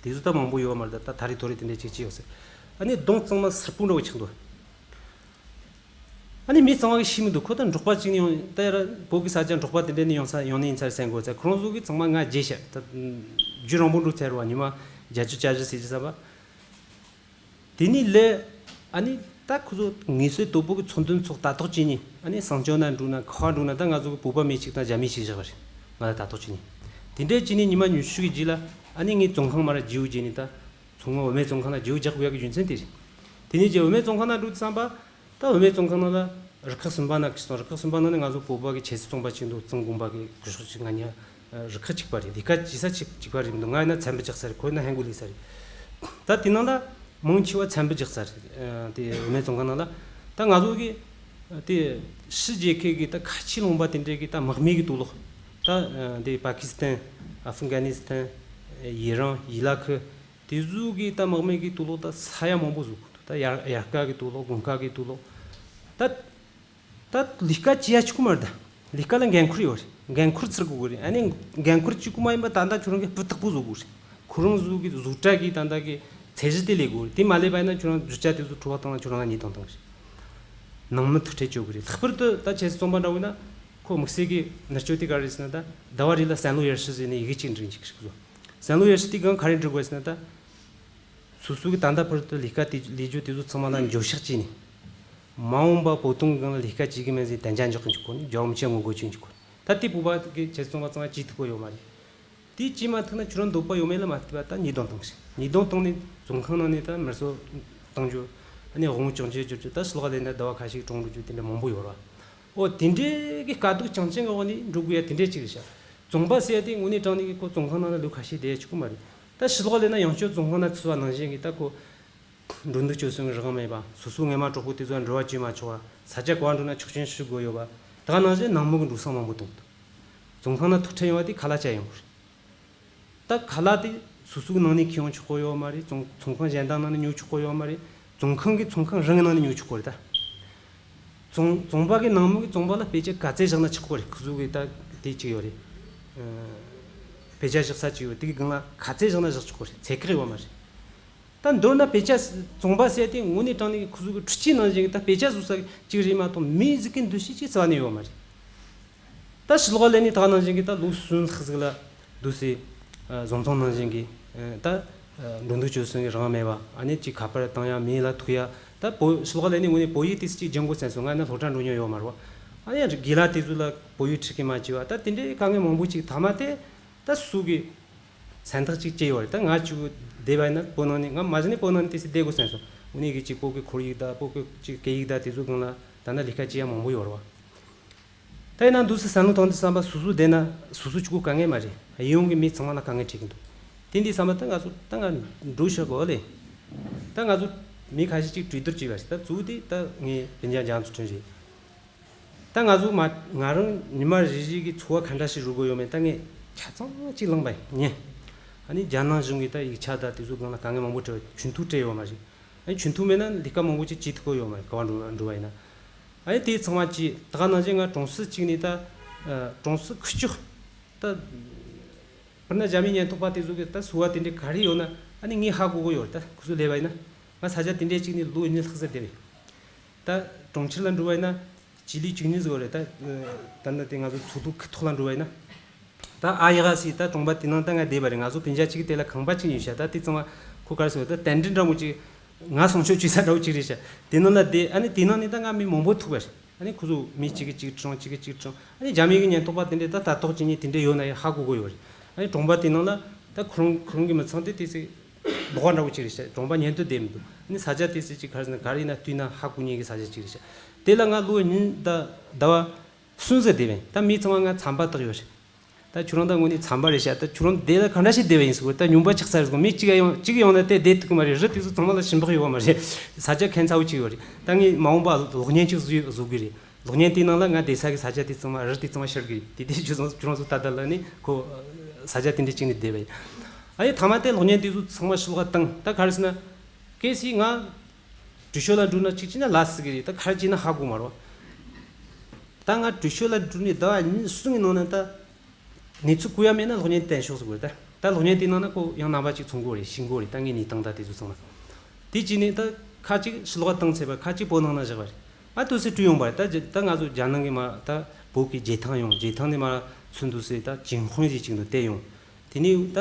དེ་ཚོ་ད་མང་པོ་ཡོད་མ་རེད། ད་ད་ཐ་རེ་ཐོ་རེ་དེ་འདྲ་ཅིག་ཅིག་ཡོད་ཟེར། ཨ་ནི་གདོང་གཙང་མ་སེར་པོ་འདྲ་བོ་ཆགས་འདུག་ཨ་ནི་མི་ཚང་མ་གིས་ཤེས་མི་འདུག་ཁོ་ད་འབྲོག་པ་ཅིག་ནས་ཡོང་། ད་ཡར་བོད་ཀྱི་ས་ཆ་འབྲོག་པ་དེ་འདྲ་ནས་ཡོང་ས་ཡོང་ནི་ཡིན་ཚར་ཟེར་དགོས་ཚར། ཁོ་རང་ཚོ་གིས་ཚང་མ་ང་བརྗེད་ཤག་ད་རྒྱུན་རིང་པོ་འགྲོ་ཚར་བ། ཉི་མ་བརྒྱད་ཅུ་གྱ་བཞི་ཟེར་གྱི་ས་བ། དེ་ནས་ལས་ཨ་ནི་ད་ཁོ་ཚོ་ངལ་གསོའི་དོ་པོ་གི་ཚོགས་འདུ་ཚོགས་ལྟ་རྟོག་བྱས་ནས། ཨ་ནི་བཟང་སྤྱོད་ན་འགྲོ་ན་ཁ་བ་འགྲོ་ན་ད་ང་ཚོ་གི་བོད་པ་མི་གཅིག་དང་རྒྱ་མི་གཅིག་བཞག་པ་རེད། ང་ལ་ལྟ་རྟོག་བྱས་ནས། དེ་འདྲ་བྱས་ནས་ཉི་མ་ཉི་ཤུ་གི་རྗེས་ལ་ ཨ་ནི་ངས་བཙོན་ཁང་མར་ར་བརྗེ་པོ་བརྗེས་ནས་ད་མཚོ་སྔོན་བུད་མེད་བཙོན་ཁང་ལ་བརྗེ་པོ་རྒྱག་དགོས་ཡག་གི་རྒྱུ་མཚན་དེ་རེད། དེ་ནས་རྗེས་བུད་མེད་བཙོན་ཁང་ནང་འགྲོ་དུས་ཙམ་པ། ད་བུད་མེད་བཙོན་ཁང་ནང་ལ་རུ་ཁག་གསུམ་པ་ནང་གི་སོང་། རུ་ཁག་གསུམ་པ་ནང་ནས་ང་ཚོ་བོད་པ་གི་ཆབ་སྲིད་བཙོན་པ་གཅིག་འདུག། གཙང་དགོན་པ་གི་སྐུ་ཞབས་གཅིག། ང་གཉིས་རུ་ཁག་གཅིག་པ་རེད། ལས་ཀ་བྱེད་ས་གཅིག་གཅིག་པ་རེད་མི་འདུག། ང་ཡིན་ན་ཚན་པ་རྒྱག་ས་རེད། ཁོ་ཡིན་ན་ཧན་གོ་ལས་ས་རེད། ད་དེ་ནང་ལ་མང་ཆེ་བ་ཚན་པ་རྒྱག་ས་རེད། དེ་བུད་མེད་བཙོན་ཁང་ནང་ལ། ད་ང་ཚོ་གི་དེ་ཕྱི་རྒྱལ་ཁབ་གི་ད་ཁ་ཆེ་ལུང་པ་དེ་འདྲའི་གི་ད་དམག་མི་གི་དུག་སློག། ད་དེ་པ་ཀི་སི་ཐན། ཨ་ཧྥི་ག་ནི་སི་ཐན། ཡི་རང་། ཡི་ལ་ཁུ། དེ་ཚོ་གི་ད་དམག་མི་གི་དུག་སློག་ད་ས་ཡ་མང་པོ་བཟོ་གི་འདུག། ད་དབྱར་དབྱར་ཁ་གི་དུག་སློག། དགུན་ཁ་གི་དུག་སློག། ད་ད་ལས་ཀ་བྱེད་ཡ་ཆོག་གི་མ་རེད། ད་ལས་ཀ་ལ་འགན་ཁུར་ཡོད་རེད། འགན་ཁུར་ཚུར་དགོས་གི་རེད། ཨ་ནི་འགན་ཁུར་གཅིག་པུ་མ་ཡིན་པ་ད་ལྟ་ཁྱོད་རང་གི་སྤུས་དག་པོ་བཟོ་དགོས་རེད། ཁོ་རང་ཚོ་གི་བཟོ་གྲྭ་གི་ད་ལྟ་གི་ཚད་གཞི་དེ་ལས་དགོས་རེད། དེ་མ་ལས་པ་ཡིན་ན་ཁྱོད་རང་རྒྱུ་ཆ་དེ་ཚོ་འཕྲོ་བརླག་བཏང་ན་ཁྱོད་རང་ལ་ཉེས་རྡུང་བཏང་གི་རེད། ནང་མི་ཐུག་འཕྲད་བཅོ་གི་རེད། ལྷག་པར་དུ་ད་ཆབ་སྲིད་བཙོན་པ་འདྲ་བོ་ཡིན་ན་ཁོ་དམིགས་བསལ་གི་མནར་གཅོད་དེ་ག་རེ་རེད་ཟེར་ན། ད་ཟླ་བ་རེ་ལ་བསམ་བློ་ཡར་ཞུ་ཟེར་ནས་ཡི་གེ་གཅིག་འབྲི་གཅིག་ཞིག་བཟོ། བསམ་བློ་ཡར་ཞུ་དེ་སྒང་ག་རེ་འབྲི་དགོས་ཟེར་ན། ད་སོ་སོ་གི་ད་ལྟ་བར་དུ་ལས་ཀ་དེ་ལས་རྒྱུ་དེ་ཚོ་ཚང་མ་ལ་འགྱོད་བཤགས་བྱས་ནས། མ་འོངས་པ་བོད་དོན་སྒང་ལ་ལས་ཀ་བྱེད་གི་མེད་ཟེར་གཏན་འཇགས་འཇོག་གི་འཇུག་དགོས་ནི། རྒྱལ་བ་མི་ཆེན་ངོ་རྒོལ་བྱེད་འཇུག་དགོས། ད་དེ་བོད་པ་གི་ཆབ་སྲིད་བཙོན་པ་ཚང་མ་བྱེད་ཐུབ་ཀྱི་ཡོད་མ་རེད། དེ་བྱེད་མ་ཐུབ་ན་ཁྱོད་རང་འདོད་པ་ཡོད་མེད་ལ་མ་ལྟོས་པ་ད་ཉེས་རྡུང་བཏང་ཞིང་། ཉེས་རྡུང་བཏང་ནས་བཙོན་ཁང་ནང་ནས་ད་མི་གསོད་གཏོང་རྒྱུ། ཨ་ནི་དབང་བཅག་འཇུག་བཅུག་རྒྱུ། ད་ཕྱི་ལོགས་ལ་ཡིན་ན་ཟླ་བ་ཁ་ཤས་གྲོངས་འགྲོ་རྒྱུ་དེ་འདྲ་མང་པོ་ཡོད་རེད་བ། ཨོ་དེ་འདྲའི་གི་དཀའ་སྡུག་རྐྱང་རྐྱང་གི་འོག་ནས་འགྲོ་དགོས་ཡ་དེ་འདྲའི་ཅིག་རེད་ཤག། བཙོན་པ་ཟེར་ཡ་དེ་དངོས་གནས་དྲང་གནས་ཀྱི་ཁོ་བཙོན་ཁང་ནང་ལ་ལོ་ཁ་ཤས་བསྡད་ཡ་ཆོག་གི་མ་རེད། ད་ཕྱི་ལོགས་ལ་ཡིན་ན་ཡང་བསྐྱར་བཙོན་ཁང་ནང་ཚུད་པ་ནང་བཞིན་གི་ད་ཁོ་འགྲོ་འདུག་སྤྱོད་གསུམ་གི་རང་དབང་མེད་པ། སོ་སོའི་སྔོན་མ་གྲོགས་པོ་དེ་ཚོ་འབྲེལ་བ་བྱེད་མ་ཆོག་པ། ས་ཆ་ག་བ་འགྲོ་ན་ཆོག་མཆན་ཞུ་དགོས་ཡོད་པ། ད་ག་ནང་བཞིན་ནང་མི་གི་འགྲོ་སོང་མང་པོ་གཏོང་གི་འདུག། བཙོན་ཁང་ནང་ཐུག་འཕྲད་ཡོང་བ་དེ་ཁ་ལག་བཅག་ཡོང་གི་རེད། ད་ཁ་ལག་དེ་སོ་སོའི་ནང་ནས་ཁྱེར་ཡོང་ཆོག་གི་ཡོད་མ་རེད། བཙོན་བཙོན་ཁང་གཞན་དག་ནང་ནས་ཉོ་ཆོག་གི་ཡོད་མ་རེད། བཙོན་ཁང་གི་བཙོན་ཁང་རང་གི་ནང་ནས་ཉོ་ཆོག་གི་རེད་ད། བཙོན་བཙོན་པ་གི་ནང་མི་གི་བཙོན་པ་ལ་དཔེ་ཆ་ག་ཚད་བཞག་ན་ཆོག་གི་རེད། ཁོ་ཚོ་གི་ད་དེ་གཅིག་ཡོད་རེད། ཨ། དཔེ་ཆ་བཞག་ས་གཅིག་ཡོད། དེ་གི་སྒང་ལ་ག་ཚད་བཞག་ན་བཞག་ཆོག་གི་རེད། ཚད་བཀག་ཡོད་མ་རེད། ད་མདོར་ན་དཔེ་ཆ་བཙོན་པ་ཟེར་དེ་དངོས་གནས་དྲང་གནས་ཁོ་ཚོ་གི་འཕྲུལ་ཆས་ནང་བཞིན་གི་ད་དཔེ་ཆ་བཟོ་ས་གཅིག་རེད་མ་གཏོགས་མིའི་གཟུགས་ཀྱི་འདུ་ཤེས་གཅིག་རྩ་བ་ནས་ཡོད་མ་རེད། ད་ཕྱི་ལོགས་ལ་ནི་ད་ག་ནང་བཞིན་གི་ད་ལོ་གསུམ་ལྷག་ཟིག་ལ་འདུག་སེ། ཨ། བཟོ་ཚོང་ནང་བཞིན་གི། ཨ། ད། ཨ། འགྲོ་འདུག་སྤྱོད་གསུམ་གི་རང་དབང་མེད་པ། ཨ་ནི་ཅིག་ཁ་པར་བཏང་ཡ། མི་ལ་ཐུག་ཡ། ད་བོད་ཕྱི་ལོགས་ལ་ནི་དངོས་གནས་བོད་ཡིག་ཏོག་ཙམ་ཅིག་སྦྱང་དགོས་བསམ་སོང་། ང་ནི་སློབ་གྲྭ་འགྲོ་མྱོང་ཡོད་མ་རེད་བ། ཨ་ནི་དགེ་ལགས་དེ་ཚོ་ལ་བོད་ཡིག་ཁྲིད་གི་མ་བྱས་པ། ད་དེ་འདྲའི་དཀའ་ངལ་མང་པོ་ཅིག་མཐའ་མ་དེ་ད་སུ་གི་སེམས་ཐག་ཅིག་བཅད་ཡོད་རེད། ད་ང་ཅིག་བསྡད་པ་ཡིན་ན་བོད་ནང་ནས། ང་མ་གཞི་ནས་བོད་ནང་ནས་ཏོག་ཙམ་བསྡད་དགོས་བསམ་སོང་། དངོས་གནས་གི་ཅིག་བོད་གི་ཁོར་ཡུག་ད་བོད་གི་ཅིག་སྐད་ཡིག་ད་དེ་ཚོ་སྒང་ལ་ད་ལྟ་ལས་ཀ་བྱེད་ཡ་མང་པོ་ཡོད་རེད་བ། ད་ཡིན་ན་འདུག་སེ་བསམ་བློ་བཏང་དུས་ཙམ་པ་སོ་སོ་བསྡད་ན་སོ་སོ་གཅིག་པོ་དཀའ་ངལ་མ་རེད། གཡས་གཡོན་གྱི་མི་ཚང་མ་ལ་དཀའ་ངལ་འཕྲད་ཀྱི་འདུག། དེ་འདི་ཙམ་པ་ད་ང་ཚོ་ད་ང་འགྲོ་ཤོག་གོ་ལེ། ད་ང་ཚོ་མི་ཁ་ཤས་ཅིག་གྲོས་བསྡུར་བྱས་པ་རེད། ད་གཙོ་བོ་དེ་ད་ངའི་སྤུན་ཀྱག་རྒྱ་མཚོ་ཁྲོན་རེད། ད་ང་ཚོ་མ་ང་རང་ཉི་མ་རེ་རེ་གི་འཚོ་བ་ག་འདྲ་ཞིག་རོལ་དགོས་ཡོད་མེད་ད་ངས་ཆ་ཚང་ཅིག་བླངས་པ་ཡིན། ཨ་ནི་རྒྱ་ནག་གཞུང་གིས་ད་ཡིག་ཆ་ད་དེ་ཚོ་སྒང་ལ་དཀའ་ངལ་མང་པོ་སྤྲད་པ། ཇུས་གཏོགས་སྤྲད་ཡོད་མ་རེད། ཨ་ནི་ཇུས་གཏོགས་མེད་ན་ལས་ཀ་མང་པོ་ཅིག་བྱེད་ཐུབ་ཀྱི་ཡོད་མ་རེད། ག་བ་འགྲོ་འགྲོ་བ་ཡིན་ན། ཨ་ནི་དེ་ཚང་མ་ཅིག་ད་ག་ནང་བཞིན་ང་གྲོང་གསེབ་ཅིག་ནས་ད། ཨ། གྲོང་གསེབ་ཁུག་ཀྱོག་ད། དཔེར་ན་རྒྱ་མིའི་ཉེན་རྟོག་པ་དེ་ཚོ་གི་ད་ཚོར་བ་དེ་འདྲའི་ག་རེ་ཡོད་ན་ཨ་ནི་ངས་ཧ་གོ་གི་ཡོད་རེད། ད་ཁོ་ཚོ་སླེབས་པ་ཡིན་ན། ང་ས་ཆ་དེ་འདྲའི་ཅིག་ནས་ལོ་གཉིས་ལྷག་ཙམ་བསྡད་པས། ད་གྲོང་ཁྱེར་ལ་འགྲོ་བ་ཡིན་ན་སྤྱི་ལེ་བཅུ་གཉིས་ཟིག་ཡོད་རེད། ད་ད་ལྟ་དེ་ང་ཚོ་མཚོ་ཐོག་ཁུག་ཐོག་ལ་འགྲོ་བ་ཡིན་ན། ད་ཨ་ཡག་ཟིག་ད་གྲོང་པ་དེ་ནང་ད་ང་བསྡད་པ་རེད། ང་ཚོ་སྤུན་ཀྱག་གཅིག་གི་དེ་ལ་ཁང་པ་གཅིག་ཡོད་ཤག། ད་དེ་ཚང་མ་ཁོ་ག་རེ་ཟེར་བ་ད་རྟེན་འབྲེལ་འདྲ་མོ་གཅིག། ང་སྲུང་སྐྱོབ་བྱེད་ས་འདྲ་བོ་གཅིག་རེད་ཤག། དེ་ནང་ལ་བསྡད། ཨ་ནི་དེ་ནང་ནས་ད་ང་མི་མང་པོ་ཐུག་པ་རེད། ཨ་ནི་ཁོ་ཚོ་མི་གཅིག་གིས་གཅིག་དྲངས། གཅིག་གིས་གཅིག་དྲངས། ཨ་ནི་རྒྱ་མི་གི་ཉེན་རྟོག་པ་དེ་འདྲས་ད་ལྟ་རྟོག་བྱེད་མཁན་དེ་འདྲས་ཡོད་ན་ཡང་ཧ་གོ་གི་ཡོད་རེད། ཨ་ནི་གྲོང་པ་དེ་ནང་ལ་ད་ཁོ་རང་ཁོ་རང་གི་མི་ཚང་དེ་དེ་ཚེ་ལོགས་ཀ་འདྲ་བོ་གཅིག་རེད་ཤག། གྲོང་པ་ཉན་དུ་བསྡད་མི་འདུག། ཨ་ནི་ས་ཆ་དེ་ཚེ་གཅིག་ག་རེ་ཟེར་ན་ག་རེ་ཡིན་ན་བལྟས་ན་ཧ་གོ་མཁན་གི་ས་ཆ་གཅིག་རེད་ཤག། དེ་ལ་ང་ལོ་གཉིས་ད་ཟླ་བ་གསུམ་ཙམ་བསྡད་པས། ད་མི་ཚང་མ་ང་ཚན་པ་བཏགས་ཡོད་རེད། ད་ཁྱོད་རང་ད་དངོས་གནས་ཚན་པ་རེད་ཤག། ད་ཁྱོད་རང་འདི་ལ་ག་འདྲ་ཞིག་བསྡད་པ་ཡིན་ཟེར་གོ། ད་སྨྱོན་པ་ཆགས་ཚར་ཟེར་གོ། མི་གཅིག་ཡང་གཅིག་ཡོང་ན་དེ་བསྡད་ཐུབ་ཀྱི་མ་རེད། རི་དེ་ཚོ་ཚང་མ་ལ་ཞེན་པ་ཡོད་པ་མ་རེད། ས་ཆ་ཁྱད་མཚར་པོ་གཅིག་ཡོད་རེད། ད་ངས་མ་འོངས་པ་གློག་བརྙན་གཅིག་བཟོ་བཟོ་གི་རེད། གློག་བརྙན་དེའི་ནང་ལ་ང་བསྡད་ས་གི་ས་ཆ་དེ་ཚང་མ་རི་དེ་ཚང་མ་ཤར་གི་རེད། དེ་དེ་ཁྱོད་ཚོ་ཁྱོད་རང་ཚོ་ད་ལྟ་ལ་ནི་ཁོ་ས་ཆ་དེ་འདྲ་གཅིག་ནས་བསྡད་པ་ཡིན། ཨ་ཡེ་མཐའ་མ་དེ་གློག་བརྙན་དེ་ཚོ་ཚང་མ་ཕྱི་ལོགས་བཏང་། ད་ག་རེ་ཟེར་ན། གལ་སྲིད་ང་བྲོས་བྱོལ་ལ་འགྲོ་ན་གཅིག་བྱས་ན་ལ་སྲིད་གི་རེད། ད་ག་རེ་བྱས་ན་ཧ་གོ་མ་རེད། ད་ང་བྲོས་བྱོལ་ལ་འགྲོ་ནས་ཟླ་བ་གཉིས་གསུམ་གི་ནང་ན་ད་གནས་ཚུལ་གོ་ཡ་མེད་ན་གློག་བརྙན་བསྟན་ཤོག་ཟེར་གི་རེད། ད་ད་གློག་བརྙན་དེའི་ནང་ན་ཁོ་ཡང་རྣམ་པ་གཅིག་མཚོན་གི་རེད། ཤེས་གི་རེད། ད་ངའི་གནས་སྟངས་ད་དེ་ཚོ་ཚང་མ། དེ་བྱས་ནས་ད་ཁ་ཅིག་ཕྱི་ལོགས་བཏང་ཚར་བ། ཁ་ཅིག་བོད་ནང་ན་བཞག་པ་རེད། ཨ་དུས་སུ་བྲོས་ཡོང་པ་རེད། ད་ད་ང་ཚོ་རྒྱ་ནང་གི་མ་ད་བོད་ཀྱི་རྒྱལ་ཐང་ཡོང་། རྒྱལ་ཐང་ནས་མར་ཚུར་འདུག་སེ་ད་ཅིན་ཧུང་ཟེར་ཅིག་འདུག། དེ་ཡོང་། དེ་ནས་ད་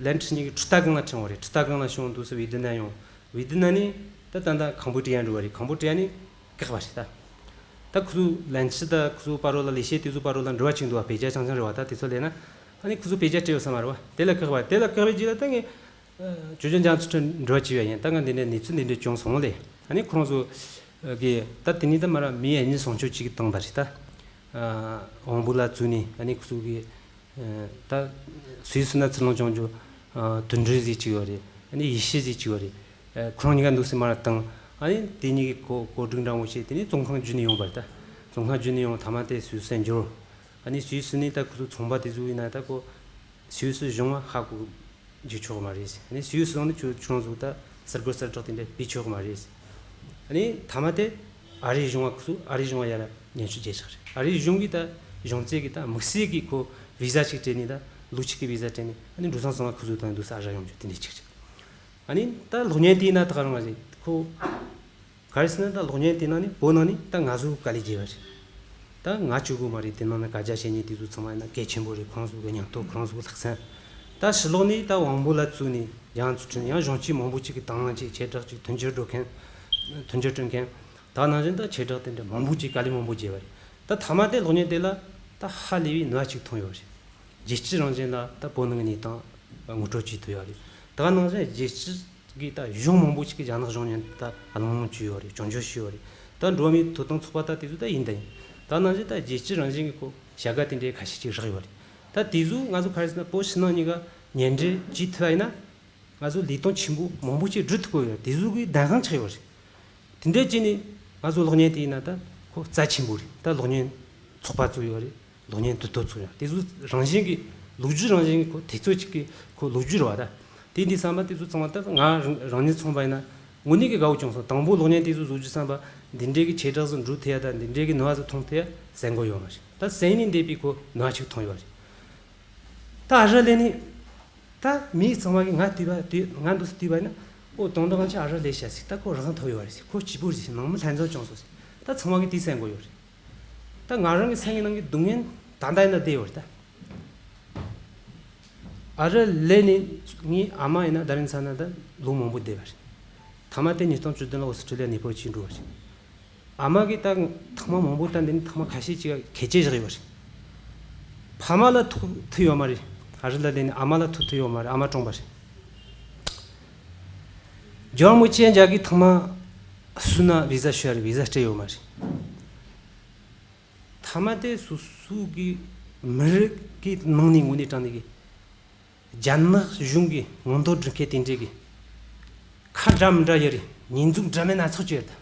ལན་ཁྲི་གཉིས་ཀྱི་ཁྲི་ཐའེ་ཀང་ལ་འཁྲིད་པ་རེད། ཁྲི་ཐའེ་ཀང་ལ་བྱོན། འདུག་སེ་ཝེ་ཏི་ནམ་ཡོང་། ཝེ་ཏི་ནམ་ནས་ད་ད་ད་ཁམ་བོ་ཌི་ཡ་འགྲོ་བ་རེད། ཁམ་བོ་ཌི་ཡ་ནས་བཀག་པ་རེད། ད་ད་ཁོ་ཚོ་ལན་ཁྲི་ད་ཁོ་ཚོ་བར་ལ་ལས་བྱེད་དེ་ཚོ་བར་ལ་འབྲེལ་བ་ཅིག་འདུག་པ། བོད་རྒྱ་རྐྱང་རྐྱང་རེད་བ། ད་དེ་ཚོ་ལས་ན་ ཨ་ནི་ཁོ་ཚོ་དཔེ་ཆ་སྤྲད་ཡོད་ས་མ་རེད་བ། དེ་ལ་བཀག་པ་དེ་ལ་བཀག་པའི་རྗེས་ལ་ད་ངས་ཅོ་ཅོ་འཇང་ཚུལ་ཁྲིམས་འགྲོ་བ་བྱས་པ་ཡིན། ད་ང་འདི་འདྲའི་གནས་ཚུལ་འདི་འདྲའི་བྱུང་སོང་ལེ། ཨ་ནི་ཁོ་རང་ཚོ་གི་ད་དེ་ནས་ད་མ་ར་མི་ཡ་གཉིས་སྲུང་སྐྱོབ་ཅིག་བཏང་པ་རེད་ད། དབང་པོ་ལ་བཙུགས་ནས་ཨ་ནི་ཁོ་ཚོ་གི་ད་སུད་སི་ན་ཚུར་ལོང་བྱུང་རྒྱུ་དུད་འགྲོ་ཟིག་ཅིག་ཡོད་རེད། ཨ་ནི་ཡེ་ཤུ་ཟིག་ཅིག་ཡོད་རེད། ཁོ་རང་གཉིས་ཀ་འདུག་སེ་མར་བཏང་། ཨ་ནི་དེ་གཉིས་ཀྱི་གོ་གོ་སྒྲིག་འདྲ་བོ་བྱས། དེ་ནས་བཙོན་ཁང་བརྒྱུད་ནས་ཡོང་པ་རེད་ད། བཙོན་ཁང་བརྒྱུད་ནས་ཡོང་། མཐའ་མ་དེ་སུད་སི་འབྱོར། ཨ་ནི་སུད་སི་ནས་ད་ཁོ་ཚོ་ཚོང་པ་དེ་ཚོ་ཡིན་ན་ད་ཁོ་སུད་སི་གཞུང་ང་ཧ་གོ་རྒྱུ་ཆོག་མ་རེད། ཨ་ནི་སུད་སི་ནང་ནས་ཁྱོད་ཁྱོད་རང་ཚོ་ད་གསར་འགོད་གསལ་བསྒྲགས་དེ་འདྲ་སྤེལ་ཆོག་མ་རེད། ཨ་ནི་མཐའ་མ་དེ་ཨ་རིའི་གཞུང་ང་ཁོ་ཚོ་ཨ་རིའི་གཞུང་ང་ཡར་སྙན་ཞུ་བརྒྱབ་ཆགས་རེད། ཨ་རིའི་གཞུང་གིས་ད་གཞུང་ཚབ་ཀྱི་ད་དམིགས་བསལ་གྱི་ཁོ་བི་ཟ་ཞིག་སྤྲད་ནས་ད་ལོ་གཅིག་གི་བི་ཟ་སྤྲད་ནས་ཨ་ནི་འགྲོ་སོང་ཚང་མ་ཁོ་ཚོ་དང་འདུག་སེ་ཨ་རི་ཡོང་རྒྱུ་དེ་འདྲ་ཅིག་རེད། ཨ་ནི་ད་གློག་བརྙན་དེའི་ནང་ད་ག་རང་རེད་ཁོ། ག་རེ་ཟེར་ན་ད་གློག་བརྙན་དེ་ནང་ནས་བོད་ནང་ནས་ད་ང་ཚོ་དཀའ་ལས་བརྒྱབ་པ་རེད། ད་ང་བཅུག་དགོས་མ་རེད། དེ་ནང་ན་དཀའ་སྤྱད་བྱེད་མཁན་དེ་ཚོ་ཚང་མ་ཡིན་ན་གལ་ཆེན་པོ་རེད། ཁོང་ཚོ་གི་སྙིང་སྟོབས་ཁོང་ཚོ་གི་ལྷག་བསམ། ད་ཕྱི་ལོགས་ནས་ད་དབང་པོ་ལ་བཙུགས་ནས་ཡང་ཚུལ་ཁྲིམས་ཡང་གཞུང་ཆེན་མང་པོ་ཅིག་གི་དང་བླངས་བྱས་ཁྱེད་དྲག་ཅིག་མཐུན་འགྱུར་འགྲོ་མཁན། མཐུན་འགྱུར་སྐྲུན་མཁན། ད་ནང་བཞིན་ད་ཁྱེད་དྲག་དེ་འདྲ་མང་པོ་ཅིག་དཀའ་ལས་མང་པོ་བརྒྱབ་པ་རེད། ད་མཐའ་མ་དེ་གློག་བརྙན་དེ་ལ་ད་ཧ་ལས་པའི་ནུས་པ་ཅིག་ཐོན་ཡོད་རེད། རྒྱལ་སྤྱི་རང་བཞིན་ལ་ད་བོད་ནང་གི་གནས་སྟངས་ངོ་སྤྲོད་བྱེད་ཐུབ་ཡོད་རེད། ད་ནང་བཞིན་རྒྱལ་སྤྱི་གི་ད་གཞུང་མང་པོ་ཅིག་གིས་རྒྱ་ནག་གཞུང་མཉམ་དུ་ད་གླེང་སློང་བྱས་ཡོད་རེད། སྐྱོན་བརྗོད་བྱས་ཡོད་རེད། ད་འགྲོ་བ་མིའི་ཐོབ་ཐང་ཚོགས་པ་ད་དེ་ཚོ་ད་ཡིན་ད་ཡིན། ད་ནང་བཞིན་ད་རྒྱལ་སྤྱི་རང་བཞིན་གྱི་ཁོ་བྱ་དགའ་དེ་འདྲའི་ཁ་ཤས་ཅིག་བཞག་ཡོད་རེད། ད་དེ་ཚོ་ང་ཚོ་ག་རེ་ཟེར་ན་བོད་ཕྱི་ནང་གཉིས་ཀ་མཉམ་འབྲེལ་བྱེད་ཐུབ་པ་ཡིན་ན། ང་ཚོ་ལས་དོན་ཆེན་པོ་མང་པོ་ཅིག་སྒྲུབ་ཐུབ་ཀྱི་ཡོད། དེ་ཚོ་གི་གདམ་ག་ཆགས་ཡོད་རེད། དེ་འདྲའི་བྱས་ནས་ང་ཚོ་གློག་བརྙན་དེ་ཡིན་ན་ད་ཁོ་རྩ་ཆེན་པོ་རེད། ད་གློག་བརྙན་ཚོགས་པ་བཙུགས་ཡོད་རེད། གློག་བརྙན་དུས་ཐོག་ཚོགས་ཡོད། དེ་ཚོ་རང་བཞིན་གྱི་ལོ་རྒྱུས་རང་བཞིན་གྱི་ཁོ་དུས་ཚོད་ཅིག་གི་ཁོ་ལོ་རྒྱུས་རེད་བ། ད་དེ་འདི་བསམ་པ་དེ་ཚོ་ཚང་མ་ད་ང་རང་རང་ཉིད་མཚོན་པ་ཡིན་ན་དངོས་གནས་ཀྱི་དགའ་བོ་བྱུང་སོང་། དང་པོ་གློག་བརྙན་དེ་ཚོ་བཟོ་རྒྱུ་བསམ་པ་འདི་འདྲའི་གི་ཆེ་དྲགས་སུ་འགྲོ་ཐུབ་ཡ་ད་འདི་འདྲའི་གི་ནུས་པ་ཟིག་ཐོན་ཐུབ་ཡ་གསན་གོ་ཡོད་མ་རེད། ད་གསན་ནས་འདས་པའི་ཁོ་ནུས་པ་ཅིག་ཐོན་ཡོད་རེད། ད་ཨ་རི་ལས་ནས། ད་མི་ཚང་མ་གིས་ང་བལྟས་པ་བལྟས་ང་འདུག་སེ་བལྟས་པ་ཡིན་ན། ཨོ་དོན་དག་ང་ཚོ་ཨ་རི་ལས་ཤ་ཟིག་ད་ཁོ་རང་ཐོབ་ཡོད་རེད་ཟེར། ཁོ་སྐྱིད་པོ་རེད་ཟེར། ནང་མི་ལྷན་འཛོམས་བྱུང་སོང་ཟེར། ད་ཚང་མ་གིས་དེ་གསན་གོ་ཡོད་རེད། ད་ང་རང་གི་སེམས་ཀྱི་ནང་གི་སྡུག་བསྔལ་ད་ལྟ་ཡིན་ན་བསྡད་ཡོད་རེད་ད། ཨ་རི་ལས་ནས་ངའི་ཨ་མ་ཡིན་ན་ད་རིང་ཚ་ན་ད་ལོ་མང་པོ་བསྡད་པ་རེད། མཐའ་མ་དེ་ཉིས་སྟོང་བཅུ་བདུན་ལ་ཨོ་སི་ཁྲི་ལི་ཡ་གནས་སྤོར་བྱས་འགྲོ་བ་རེད། ཨ་མ་གིས་ད་ཐེངས་མ་མང་པོ་ད་འདི་ནས་ཐེངས་མ་ཁ་ཤས་ཅིག་ག་ཁེ་ཆེ་བཞག་ཡོད་རེད། ཕ་མ་ལ་ཐུག་ཐུག་ཡོད་མ་རེད། ཨ་རི་ལ་སླེབས་ནས་ཨ་མ་ལ་ཐུག་ཐུག་ཡོད་མ་རེད། ཨ་མ་གྲོངས་པ་རེད། ཇོར་མུ་ཅི་ཡན་རྒྱ་གིས་ཐེངས་མ་སུ་ན་བི་ཟ་ཞུ་ཡ་རེད། བི་ཟ་སྤྲད་ཡོད་མ་རེད། ཐ་མ་དེ་སོ་སོ་གི་མི་རིགས་ཀྱི་ནང་ནས་དངོས་གནས་དྲང་གནས་ཀྱི་རྒྱ་ནག་གཞུང་གི་མངོན་འདོད་སྒྲུབ་མཁན་དེ་འདྲས་ཀྱི་ཁ་འདྲ་མི་འདྲ་ཡོད་རེད། ཉེས་འཛུགས་འདྲ་མིན་སྣ་ཚོགས་ཅིག་ཡོད་རེད།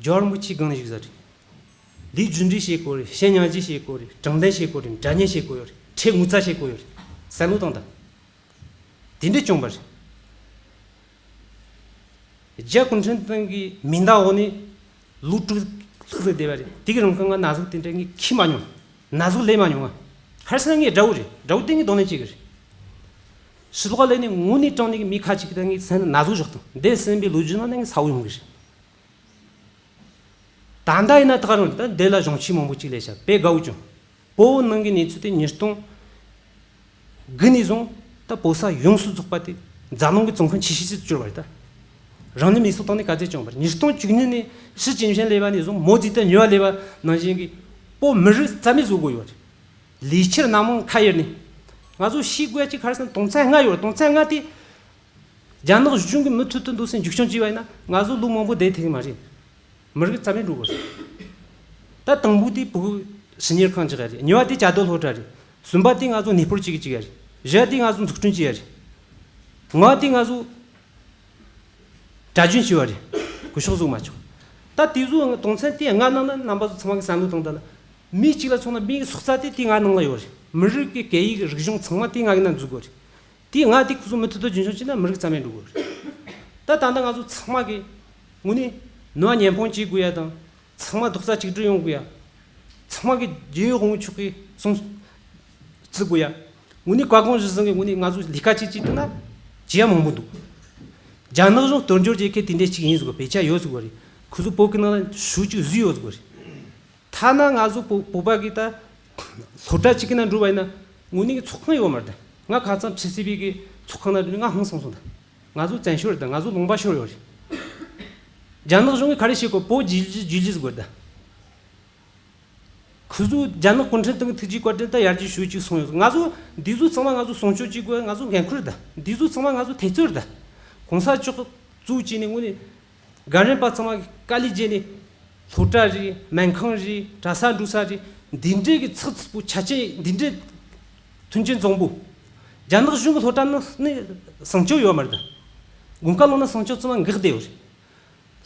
ཇོར་མུ་ཅི་སྒང་ནས་བཞུགས་ས་རེད། ལས་རྒྱུ་འབྲས་བྱེད་དགོས་རེད། བཤད་སྙིང་རྗེ་བྱེད་དགོས་རེད། དྲང་བདེན་བྱེད་དགོས་རེད། འདྲ་མཉམ་བྱེད་དགོས་ཡོད་རེད། ཁྲལ་ངོ་ཚ་བྱེད་དགོས་ཡོད་རེད། བསམ་བློ་བཏང་དང་། དེ་འདྲས་བྱུང་བ་རེད། རྒྱ་གུང་ཁྲན་ཏང་གི་མེ་མདའ་འོག་ནས་ལོ་དྲུག་ལྷག་ཙམ་བསྡད་པ་རེད། དེ་གི་རིང་ང་ན་ཟུག་དེ་འདྲ་ངས་འཁྱེར་མ་མྱོང་། ན་ཟུག་ལས་མ་མྱོང་ང་། ཧར་སང་ངས་དགྲ་བོ་རེད། དགྲ་བོ་དེ་ངས་གདོང་ལེན་བྱེད་གི་རེད། ཕྱི་ལོགས་ལས་ནས་དངོས་གནས་དྲང་གནས་ཀྱི་མི་ཁ་ཅིག་གིས་ད་ངའི་སེམས་ན་ན་ཟུག་བཞག་དང་། འདས་ཟིན་པའི་ལོ་རྒྱུས་ནང་ནས་ངས་གསལ་བོ་ཡོང་གི་རེད། ད་ལྟ་ཡིན་ན་ད་ག་རང་ད་འདི་ལ་གཞུང་ཆེན་མང་པོ་ཅིག་སླེབས་ཤག་དཔེ་དགའ་བོ་བྱུང་། བོད་ནང་གི་གནས་ཚུལ་དེ་ཉིས་སྟོང་དགུ་ནས་བཟུང་ད་བོད་ས་ཡོངས་སུ་རྫོགས་པ་དེ་འཛམ་གླིང་གི་བཙོན་ཁང་ཆེ་ཤོས་སུ་གྱུར་བ་རེད་ད། རང་ཉིད་མི་སྲོག་བཏང་ནས་དཀའ་སྤྱད་བྱུང་བ་རེད། ཉིས་སྟོང་བཅུ་གཉིས་ནས་ཞི་ཅིན་ཕིང་སླེབས་པ་ནས་བཟུང་མའོ་ཙེ་ཏུང་ཉེས་པ་སླེབས་པ་ནང་བཞིན་གྱི་བོད་མི་རིགས་རྩ་མེད་བཟོ་དགོས་ཡོད་རེད། ལས་འཆར་སྣ་མང་ཁ་གཡར་ནས། ང་ཚོ་ཤེས་དགོས་ཡ་གཅིག་ག་རེ་ཟེར་ན་དོན་ཚན་ལྔ་ཡོད་རེད། དོན་ཚན་ལྔ་དེ། རྒྱ་ནག་གཞུང་གིས་མུ་མཐུད་དུ་འདུག་སེ་འཇིགས་སྐྱོང་བྱས་པ་ཡིན་ན་ང་ཚོ་ལོ་མང་པོ་བསྡད་ཐུབ་ཀྱི་མ་རེད། མི་རིགས་རྩ་མེད་འགྲོ་གི་རེད། ད་དང་པོ་དེ་བོད་ཕྱི་ཉལ་ཁང་ཆགས་ཀྱི་རེད། གཉིས་པ་དེ་བཅའ་སྡོད་སློབ་གྲྭ་རེད། གསུམ་པ་དེ་ང་ཚོ་གནས་སྤོར་བྱེད་ཀྱི་བཅུག་ཡ་རེད། བཞི་པ་དེ་ང་ཚོ་འཛུགས་སྐྲུན་བྱེད་ཡ་རེད། ལྔ་པ་དེ་ང་ཚོ་གྲྭ་རྒྱུན་བྱེད་པ་རེད། སྐུ་ཞབས་བཟོ་མ་ཆོག་ད་དེ་ཚོ་དོན་ཚན་དེ་ལྔ་ནང་ན་རྣམ་པ་ཚོ་ཚང་མ་གི་བསམ་བློ་བཏང་ད་ལ། མི་གཅིག་ལ་མཚོན་ན་མི་གི་སྲོག་རྩ་དེ་དེ་ལྔ་ནང་ལ་ཡོད་རེད། མི་རིགས་ཀྱི་སྐད་ཡིག་རིག་གཞུང་ཚང་མ་དེ་ལྔ་གི་ནང་འཛུལ་དགོས་རེད། དེ་ལྔ་དེ་ཁོ་ཚོ་མུ་མཐུད་དུ་རྒྱུན་འཁྱོངས་བྱས་ན་མི་རིགས་རྩ་མེད་འགྲོ་གི་རེད། ད་ད་ལྟ་ང་ཚོ་ཚང་མ་གི་དངོས་གནས་ནུས་པ་མཉམ་སྤུངས་བྱེད་དགོས་ཡ་དང་། ཚང་མ་རྡོག་རྩ་གཅིག་སྒྲིལ་ཡོང་དགོས་ཡ། ཚང་མ་གི་རྒྱལ་ཡོངས་དབང་ཕྱུག་གི་སྲུང་བརྩི་དགོས་ཡ། དངོས་གནས་བཀའ་དགོངས་གཞིར་བཟུང་གི་དངོས་གནས་ང་ཚོ་ལས་ཀ་གཅིག་གཅིག་བསྟུན་ན་བྱེད་ཡ་མང་པོ་འདུག་རྒྱ་ནག་གཞུང་དོལ་འབྱོར་རྒྱལ་ཁབ་དེ་འདྲས་གཅིག་ཡིན་ཟེར་གོ། དཔེ་ཆ་ཡོད་ཟེར་གོ་རེད། ཁོ་ཚོ་བོད་ཀྱི་ནང་ལ་ཞུ་རྒྱུ་བཟོས་ཡོད་ཟེར་གོ་རེད། ཐ་ན་ང་ཚོ་བོད་བོད་པ་གི་ད་སློབ་གྲྭ་གཅིག་གི་ནང་འགྲོ་བ་ཡིན་ན་དངོས་གནས་ཀྱི་ཚོགས་ཁང་ཡོད་མ་རེད་ད། ང་ཁ་སང་ཁྲི་སི་པི་གི་ཚོགས་ཁང་ནང་འགྲོ་ནས་ང་ཧང་སངས་སོང་ད། ང་ཚོ་བཙན་བྱོལ་རེད་ད། ང་ཚོ་ལུང་པ་ཤོར་ཡོད་རེད། རྒྱ་ནག་གཞུང་གིས་ག་རེ་བྱེད་དགོས། བོད་རྒྱུད་རྒྱུད་རྒྱུད་ཟེར་དགོས་རེད་ད། དེ་ཚོ་རྒྱ་ནག་གུང་ཁྲན་ཏང་གི་ཐུགས་རྗེ་བཀའ་དྲིན་ད་ཡར་རྒྱས་ཞུ་ཅིག་སོང་ཡོད། ང་ཚོ་འདི་ཚོ་ཚང་མ་ང་ཚོ་སྲུང་སྐྱོབ་བྱེད་དགོས། ང་ཚོ་འགན་ཁུར་ད། འདི་ཚོ་ཚང་མ་ང་ཚོ་ཐེ་ཚོར་ད། གོང་ས་མཆོག་གཙོ་བྱས་ནས་དངོས་ནས་རྒན་རབས་པ་ཚང་མ་གི་དཀའ་ལས་བརྒྱབ་ནས་སློབ་གྲྭ་རེད། སྨན་ཁང་རེད། གྲྭ་ས་འགྲོ་ས་རེད། འདི་འདྲའི་གི་ཚགས་ཚུད་པོ་ཆ་རྐྱེན་འདི་འདྲའི་མཐུན་རྐྱེན་བཟང་པོ། རྒྱ་ནག་གཞུང་གི་སློབ་གྲྭ་ནང་ནས་སྲུང་སྐྱོབ་ཡོད་མ་རེད་ད། དགོན་ཁག་ནང་ན་སྲུང་སྐྱོབ་ཚང་མ་འགག་བསྡད་ཡོད་རེད།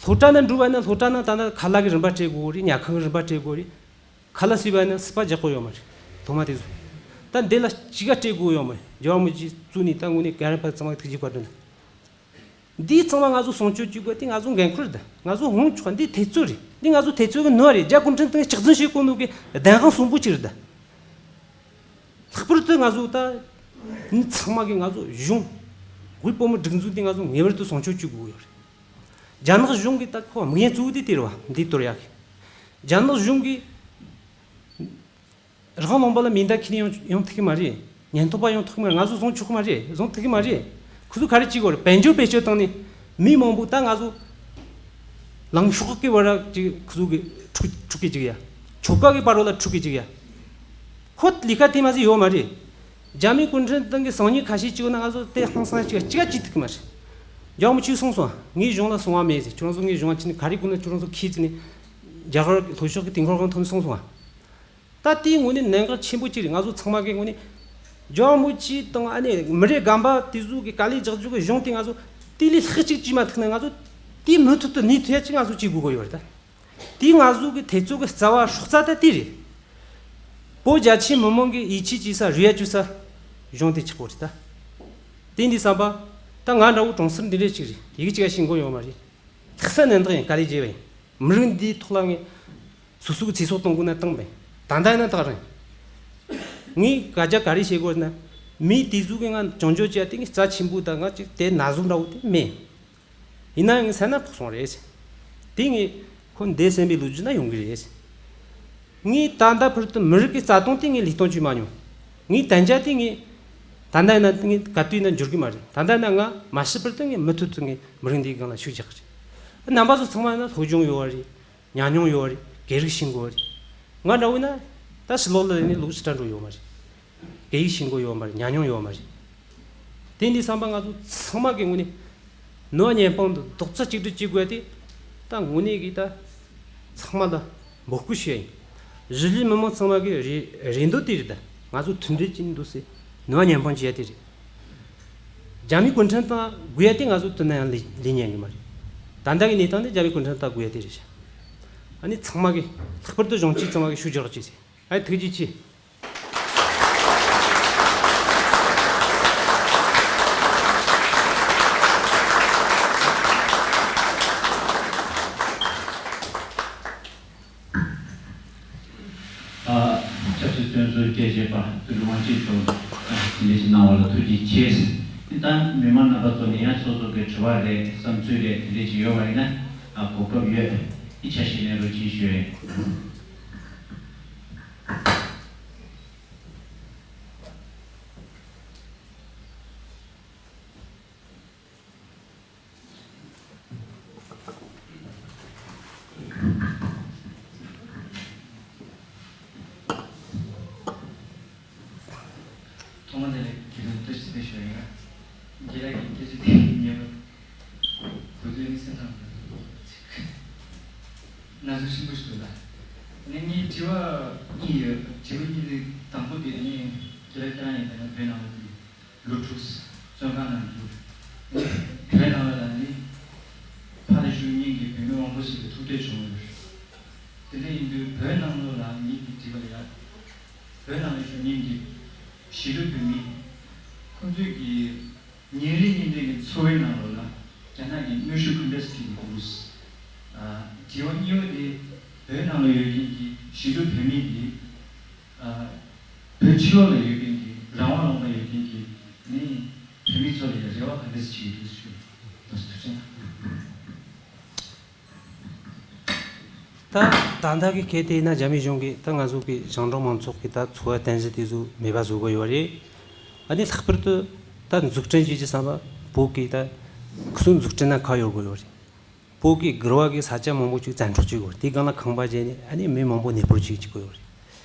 སློབ་གྲྭ་ནང་འགྲོ་བ་ན་སློབ་གྲྭ་ནང་ད་ལྟ་ཁ་ལག་གི་རིན་པ་སྤྲད་དགོས་རེད། ཉལ་ཁང་གི་རིན་པ་སྤྲད་དགོས་རེད། ཁ་ལག་ཟོས་པ་ན་སྲིད་པ་རྒྱག་དགོས་ཡོད་མ་རེད། སློབ་མ་དེ་ཚོ་ད་འདི་ལ་ཅི་ག་སྤྲད་དགོས་ཡོད་མ་རེད། རྒྱལ་བ་རིན་པོ་ཆེ་གཙོས་ནས་ད་དངོས་གནས་རྒན་རབས་པ་ཚང་མ་ཐུགས་རྗེ་བཀའ་དྲིན། འདིའི་ཚང་མ་ང་ཚོ་སྲུང་སྐྱོབ་བྱེད་དགོས་དེ་ང་ཚོ་འགན་ཁུར་ད། ང་ཚོ་ཧོང་ཆོག་འདི་ཐེ་ཚོམ་རེད། འདི་ང་ཚོ་ཐེ་ཚོམ་གི་ནོར་རེད། རྒྱ་གུང་ཁྲན་ཏང་གིས་སྐྱག་རྫུན་བྱེད་གོ་ནོ་གི་བདེན་དཔང་གསོན་པོ་ཅིག་རེད་ད། ལྷག་པར་དུ་ང་ཚོ་ད་མི་ཚང་མ་གི་ང་ཚོ་གཞུང་དབུས་བོད་མིའི་སྒྲིག་འཛུགས་འདི་ང་ཚོ་ངེས་པར་དུ་སྲུང་སྐྱོབ་བྱེད་དགོས་ཡོད་རེད། རྒྱ་ནག་གཞུང་གི་ད་ཁོ་དམིགས་ཡུལ་གཙོ་བོ་དེ་དེ་རེད་བ། འདི་གཏོར་ཡག་གི། རྒྱ་ནག་གཞུང་གི་རང་ལུང་པ་ལ་མེ་མདའ་ཁྱེར་ནས་ཡོང་ཡོང་ཐུབ་ཀྱི་མ་རེད། ཉེན་རྟོག་པ་ཡོང་ཐུབ་ཀྱི་མ་རེད། ང་ཚོ་བཟུང་ཆོག་གི་མ་རེད། བཟུང་ཐུབ་ཀྱི་མ་རེད། ཁོ་ཚོ་ག་རེ་བྱེད་དགོས་རེད། དཔལ་འབྱོར་བེད་སྤྱོད་བཏང་ནས་མི་མང་པོ་ད་ང་ཚོ་ལངས་ཕྱོགས་ཀྱི་བར་ཅིག་ཁོ་ཚོ་གི་འཁྲུག་འཁྲུག་གི་ཅིག་ཡ། ཆོལ་ཁ་གི་བར་ལ་འཁྲུག་གི་ཅིག་ཡ། ཁོ་ལས་ཀ་དེ་མ་ཟིག་ཡོད་མ་རེད། རྒྱ་མི་གུང་ཁྲན་ཏང་གི་གསང་ཉུལ་ཁ་ཤས་ཅིག་ཡོད་ན་ང་ཚོ་དེ་ཧང་སང་ཅིག་ཅིག་ག་བྱེད་ཐུབ་ཀྱི་མ་རེད། རྒྱལ་བ་རིན་པོ་ཆེས་གསུངས་སོང་། ངའི་གཞུང་ལ་སྲུང་བ་མེད་ཟེར། ཁྱོད་རང་ཚོ་ངའི་གཞུང་ལ་ཁྱེར་ནས་ག་རེ་དགོས་ན་ཁྱོད་རང་ཚོ་ཁྱེར་ཟེར་ནས་རྒྱ་གར་ལྷོ་ཕྱོགས་ཀྱི་དེང་ཁོར་གང་ཐོན་གསུངས་སོང་བ། ད་དེའི་ངོས་ནས་གནད་འགག་ཆེན་པོ་གཅིག་རེད། ང་ཚོ་ཚང་མ་གི་ངོས་ནས་རྒྱལ་བ་རིན་པོ་ཆེ་དང་ཨ་ནི་མི་རབས་རྒན་པ་དེ་ཚོ་གི་དཀའ་ལས་རྒྱག་རྒྱུ་གི་གཞུང་དེ་ང་ཚོ་དེ་ལས་ལྷག་ཅིག་བྱས་མ་ཐུབ་ན་ང་ཚོ་དེ་མུ་མཐུད་དུ་གནས་ཐུབ་ཡ་ཅིག་ང་ཚོ་བྱེད་དགོས་ཀྱི་ཡོད་རེད་ད། དེ་ང་ཚོ་གི་ཐེ་ཚོམ་གི་རྩ་བ་སྲོག་རྩ་ད་དེ་རེད། བོད་རྒྱ་ཆེ་མི་མང་གི་ཡིད་ཆེས་བྱེད་ས་རེ་བ་བཅོལ་ས་གཞུང་དེ་ཆགས་དགོས་རེད་ད། དེ་འདི་བསམ་པ་ད་ང་འདྲ་བོ་གྲོང་གསེབ་འདི་འདྲ་ཅིག་རེད། ཡི་གེ་གཅིག་ག་ཤེས་མཁན་ཡོད་མ་རེད། ལྷག་བསམ་རྣམ་དག་ཡིན། དཀའ་ལས་བརྒྱབ་པ་ཡིན། མི་རིགས་འདིའི་ཐོག་ལ་ངས་སོ་སོ་གི་ཚེ་སྲོག་གཏོང་དགོས་ན་བཏང་པ་ཡིན། ད་ལྟ་ཡིན་ན་ད་རང་ཡིན། ངས་བཀའ་རྒྱ་ག་རེ་བྱེད་དགོས་ན། མི་དེ་ཚོ་གིས་ང་བྱང་ཆུབ་ཅིག་དེ་ངས་རྩ་ཆེན་པོ་དང་ང་ཅིག་དེ་ན་ཟུག་འདྲ་བོ་དེ་མེད། ཡིན་ན་ངས་སེམས་ན་ཕོག་སོང་རེད། དེ་ངས་ཁོ་འདས་ཟིན་པའི་ལོ་རྒྱུས་ན་ཡོང་གི་རེད། ངས་ད་ལྟ་བར་དུ་མི་རིགས་ཀྱི་རྩ་དོན་དེ་ངས་ལུས་གཏོང་བྱས་མ་མྱོང་། ངས་དན་རྒྱ་དེ་ངས་ད་ལྟ་ཡིན་ན་ངས་ག་དུས་ཡིན་ན་འབྱོར་གི་མ་རེད། ད་ལྟ་ཡིན་ན་ང་མ་ཤི་བར་དུ་ངས་མུ་མཐུད་དུ་ངས་མི་རིགས་འདིའི་སྒང་ལ་ཤུགས་རྒྱག་གི་རེད། རྣམ་པ་ཚོ་ཚང་མ་ཡིན་ན་སློབ་སྦྱོང་ཡོད་པ་རེད། ཉམས་མྱོང་ཡོད་པ་རེད། སྐད་རིགས་ཤེས་དགོས་པ་རེད། ང་འདྲ་བོ་ཡིན་ན་ད་ཕྱི་ལོགས་ལ་ཡིན་ནའི་ལོ་ཕྱི་དྲགས་འགྲོ་ཡོད་མ་རེད། སྐད་ཡིག་ཤེས་དགོས་ཡོད་མ་རེད། ཉམས་མྱོང་ཡོད་མ་རེད། དེ་འདི་བསམ་པ་ང་ཚོ་ཚང་མ་གི་ངོས་ནས་ནུས་པ་མཉམ་སྤུངས་དང་རྡོག་རྩ་གཅིག་སྒྲིལ་བྱེད་དགོས་ཡ་དེ་ད་དངོས་གནས་ཀྱི་ད་ཚང་མ་ལ་འབོད་སྐུལ་ཞུ་ཡ་ཡིན། གཞིས་ལུས་མི་མང་ཚང་མ་གི་རེ་རེ་འདོད་དེ་རེད། ད་ང་ཚོ་མཐུན་སྒྲིལ་གྱིས་འདུག་སེ་ནུས་པ་མཉམ་སྤུངས་བྱེད་ཡ་དེ་རེད། རྒྱ་མི་གུང་ཁྲན་ཏང་དགོས་ཡ་དེ་ང་ཚོ་དུ་ན་ཡང་ལས་ལས་ཉན་གི་མ་རེད། ད་ལྟ་གི་གནས་སྟངས་དེ་རྒྱ་མི་གུང་ཁྲན་ཏང་དགོས་ཡ་དེ་རེད་ཤག་ཨ་ནི་ཚང་མ་གི་ལྷག་པར་དུ་གཞོན་སྐྱེས་ཚང་མ་གི་ཤུགས་རྒྱག་ཅིག་ཟེར། ཨ་ཐུགས་རྗེ་ཆེ། ཨ། ཆབ་སྲིད་བཙོན་ཟུར་དཔྱད་ཞིབ་པ་དོན་གྲུབ་དབང་ཆེན་མཆོག་གིས་འདི་འདྲ་ཞིག་གནང་བ་ལ་ཐུགས་རྗེ་ཆེ། ད་མི་མང་རྣམ་པ་ཚོ་ནས་ཡང་སོ་སོ་གི་དྲི་བ་རེད། བསམ་ཚུལ་རེད། དེ་འདྲ་ཞིག་ཡོད་པ་ཡིན་ན། ཨ། གོ་སྐབས་ཡོད། ཨི་ཆ་ཤས་ནས་རོགས་ཆེན་ཞུ་ཡིན། ཐོག་མ་དེ་ལས་དགེ་རྒན་བཀྲ་ཤིས་བདེ་ལེགས་ཞུ་ཡ་ཡིན། དགེ་ལགས་ཀྱིས་སྐད་ཆ་དེ་ཉན་པ་གོ་དུས་ནི་སེམས་ནང་ལ་ཚིག་སྣ་ཚོགས་ཆེན་པོ་ཞིག་འདུག་ལ། ངས་ངའི་དྲི་བ་གཉིས་ཡོད། དྲི་བ་གཉིས་དེ་དང་པོ་དེ་ནི་དགེ་ལགས་ཁྱེད་རང་ཡིན་ན་བོད་ནང་ལ་དུས་ལོ་དྲུག་བཙོན་ཁང་ནང་དུ་བོད་ནང་ལ་ནི་ཕར་བཞུགས་མཁན་གྱི་བོད་མི་མང་པོ་ཞིག་གིས་ཐུག་འཕྲད་བྱུང་ཡོད། དེ་འདྲ་ཡིན་དུས་བོད་ནང་ལོགས་ལ་ངེད་ཀྱི་དྲི་བ་ལ་ཡ། བོད་ནང་ལ་བཞུགས་མཁན་གྱི་གཞིས་ལུས་བོད་མི་ཁོང་ཚོས་ཀྱི་ཉིན་རེ་ཉིན་རེ་གི་འཚོ་བའི་ནང་ལོགས་ལ་རྒྱ་ནག་གི་གནོན་ཤུགས་ག་འདྲ་སེ་ཐེབས་ཀྱི་འདུག་དྲི་བ་གཉིས་པ་དེ་བོད་ནང་ལ་ཡོད་མཁན་གྱི་གཞིས་ལུས་བོད་མི་གྱི་བོད་ཕྱི་ལོགས་ལ་ཡོད་མཁན་གྱི་རང་དབང་ལུང་པ་ཡོད་མཁན་གྱི་ནི་བོད་མི་ཚོ་ལ་ཡང་རེ་བ་ག་འདྲ་ཞིག་ཡོད་འདུག་ཞུ། ཐུགས་རྗེ་ཆེ། ད་ད་ལྟ་གི་སྐད་དེ་ཡིན་ན་རྒྱ་མི་གཞུང་གིས་ད་ང་ཚོ་གི་ཞིང་འབྲོག་མང་ཚོགས་ཀྱི་ད་འཚོ་བ་རྟེན་གཞི་དེ་ཚོ་མེད་པ་བཟོ་གི་ཡོད་རེད། ཨ་ནི་ལྷག་པར་དུ་ད་འཛུགས་སྐྲུན་བྱེད་ཀྱི་བསམ་པ་བོད་ཀྱི་ད་ཁུ་སིམ་འཛུགས་སྐྲུན་ན་ཁ་ཡོད་དགོས་ཡོད་རེད། བོད་ཀྱི་སྒེར་བ་གི་ས་ཆ་མང་པོ་ཅིག་བཙན་འཕྲོག་བྱེད་དགོས་རེད། དེའི་སྒང་ལ་ཁང་པ་བྱས་ནས་ཨ་ནི་མི་མང་པོ་གནས་སྤོར་བྱེད་ཀྱི་དགོས་ཡོད་རེད།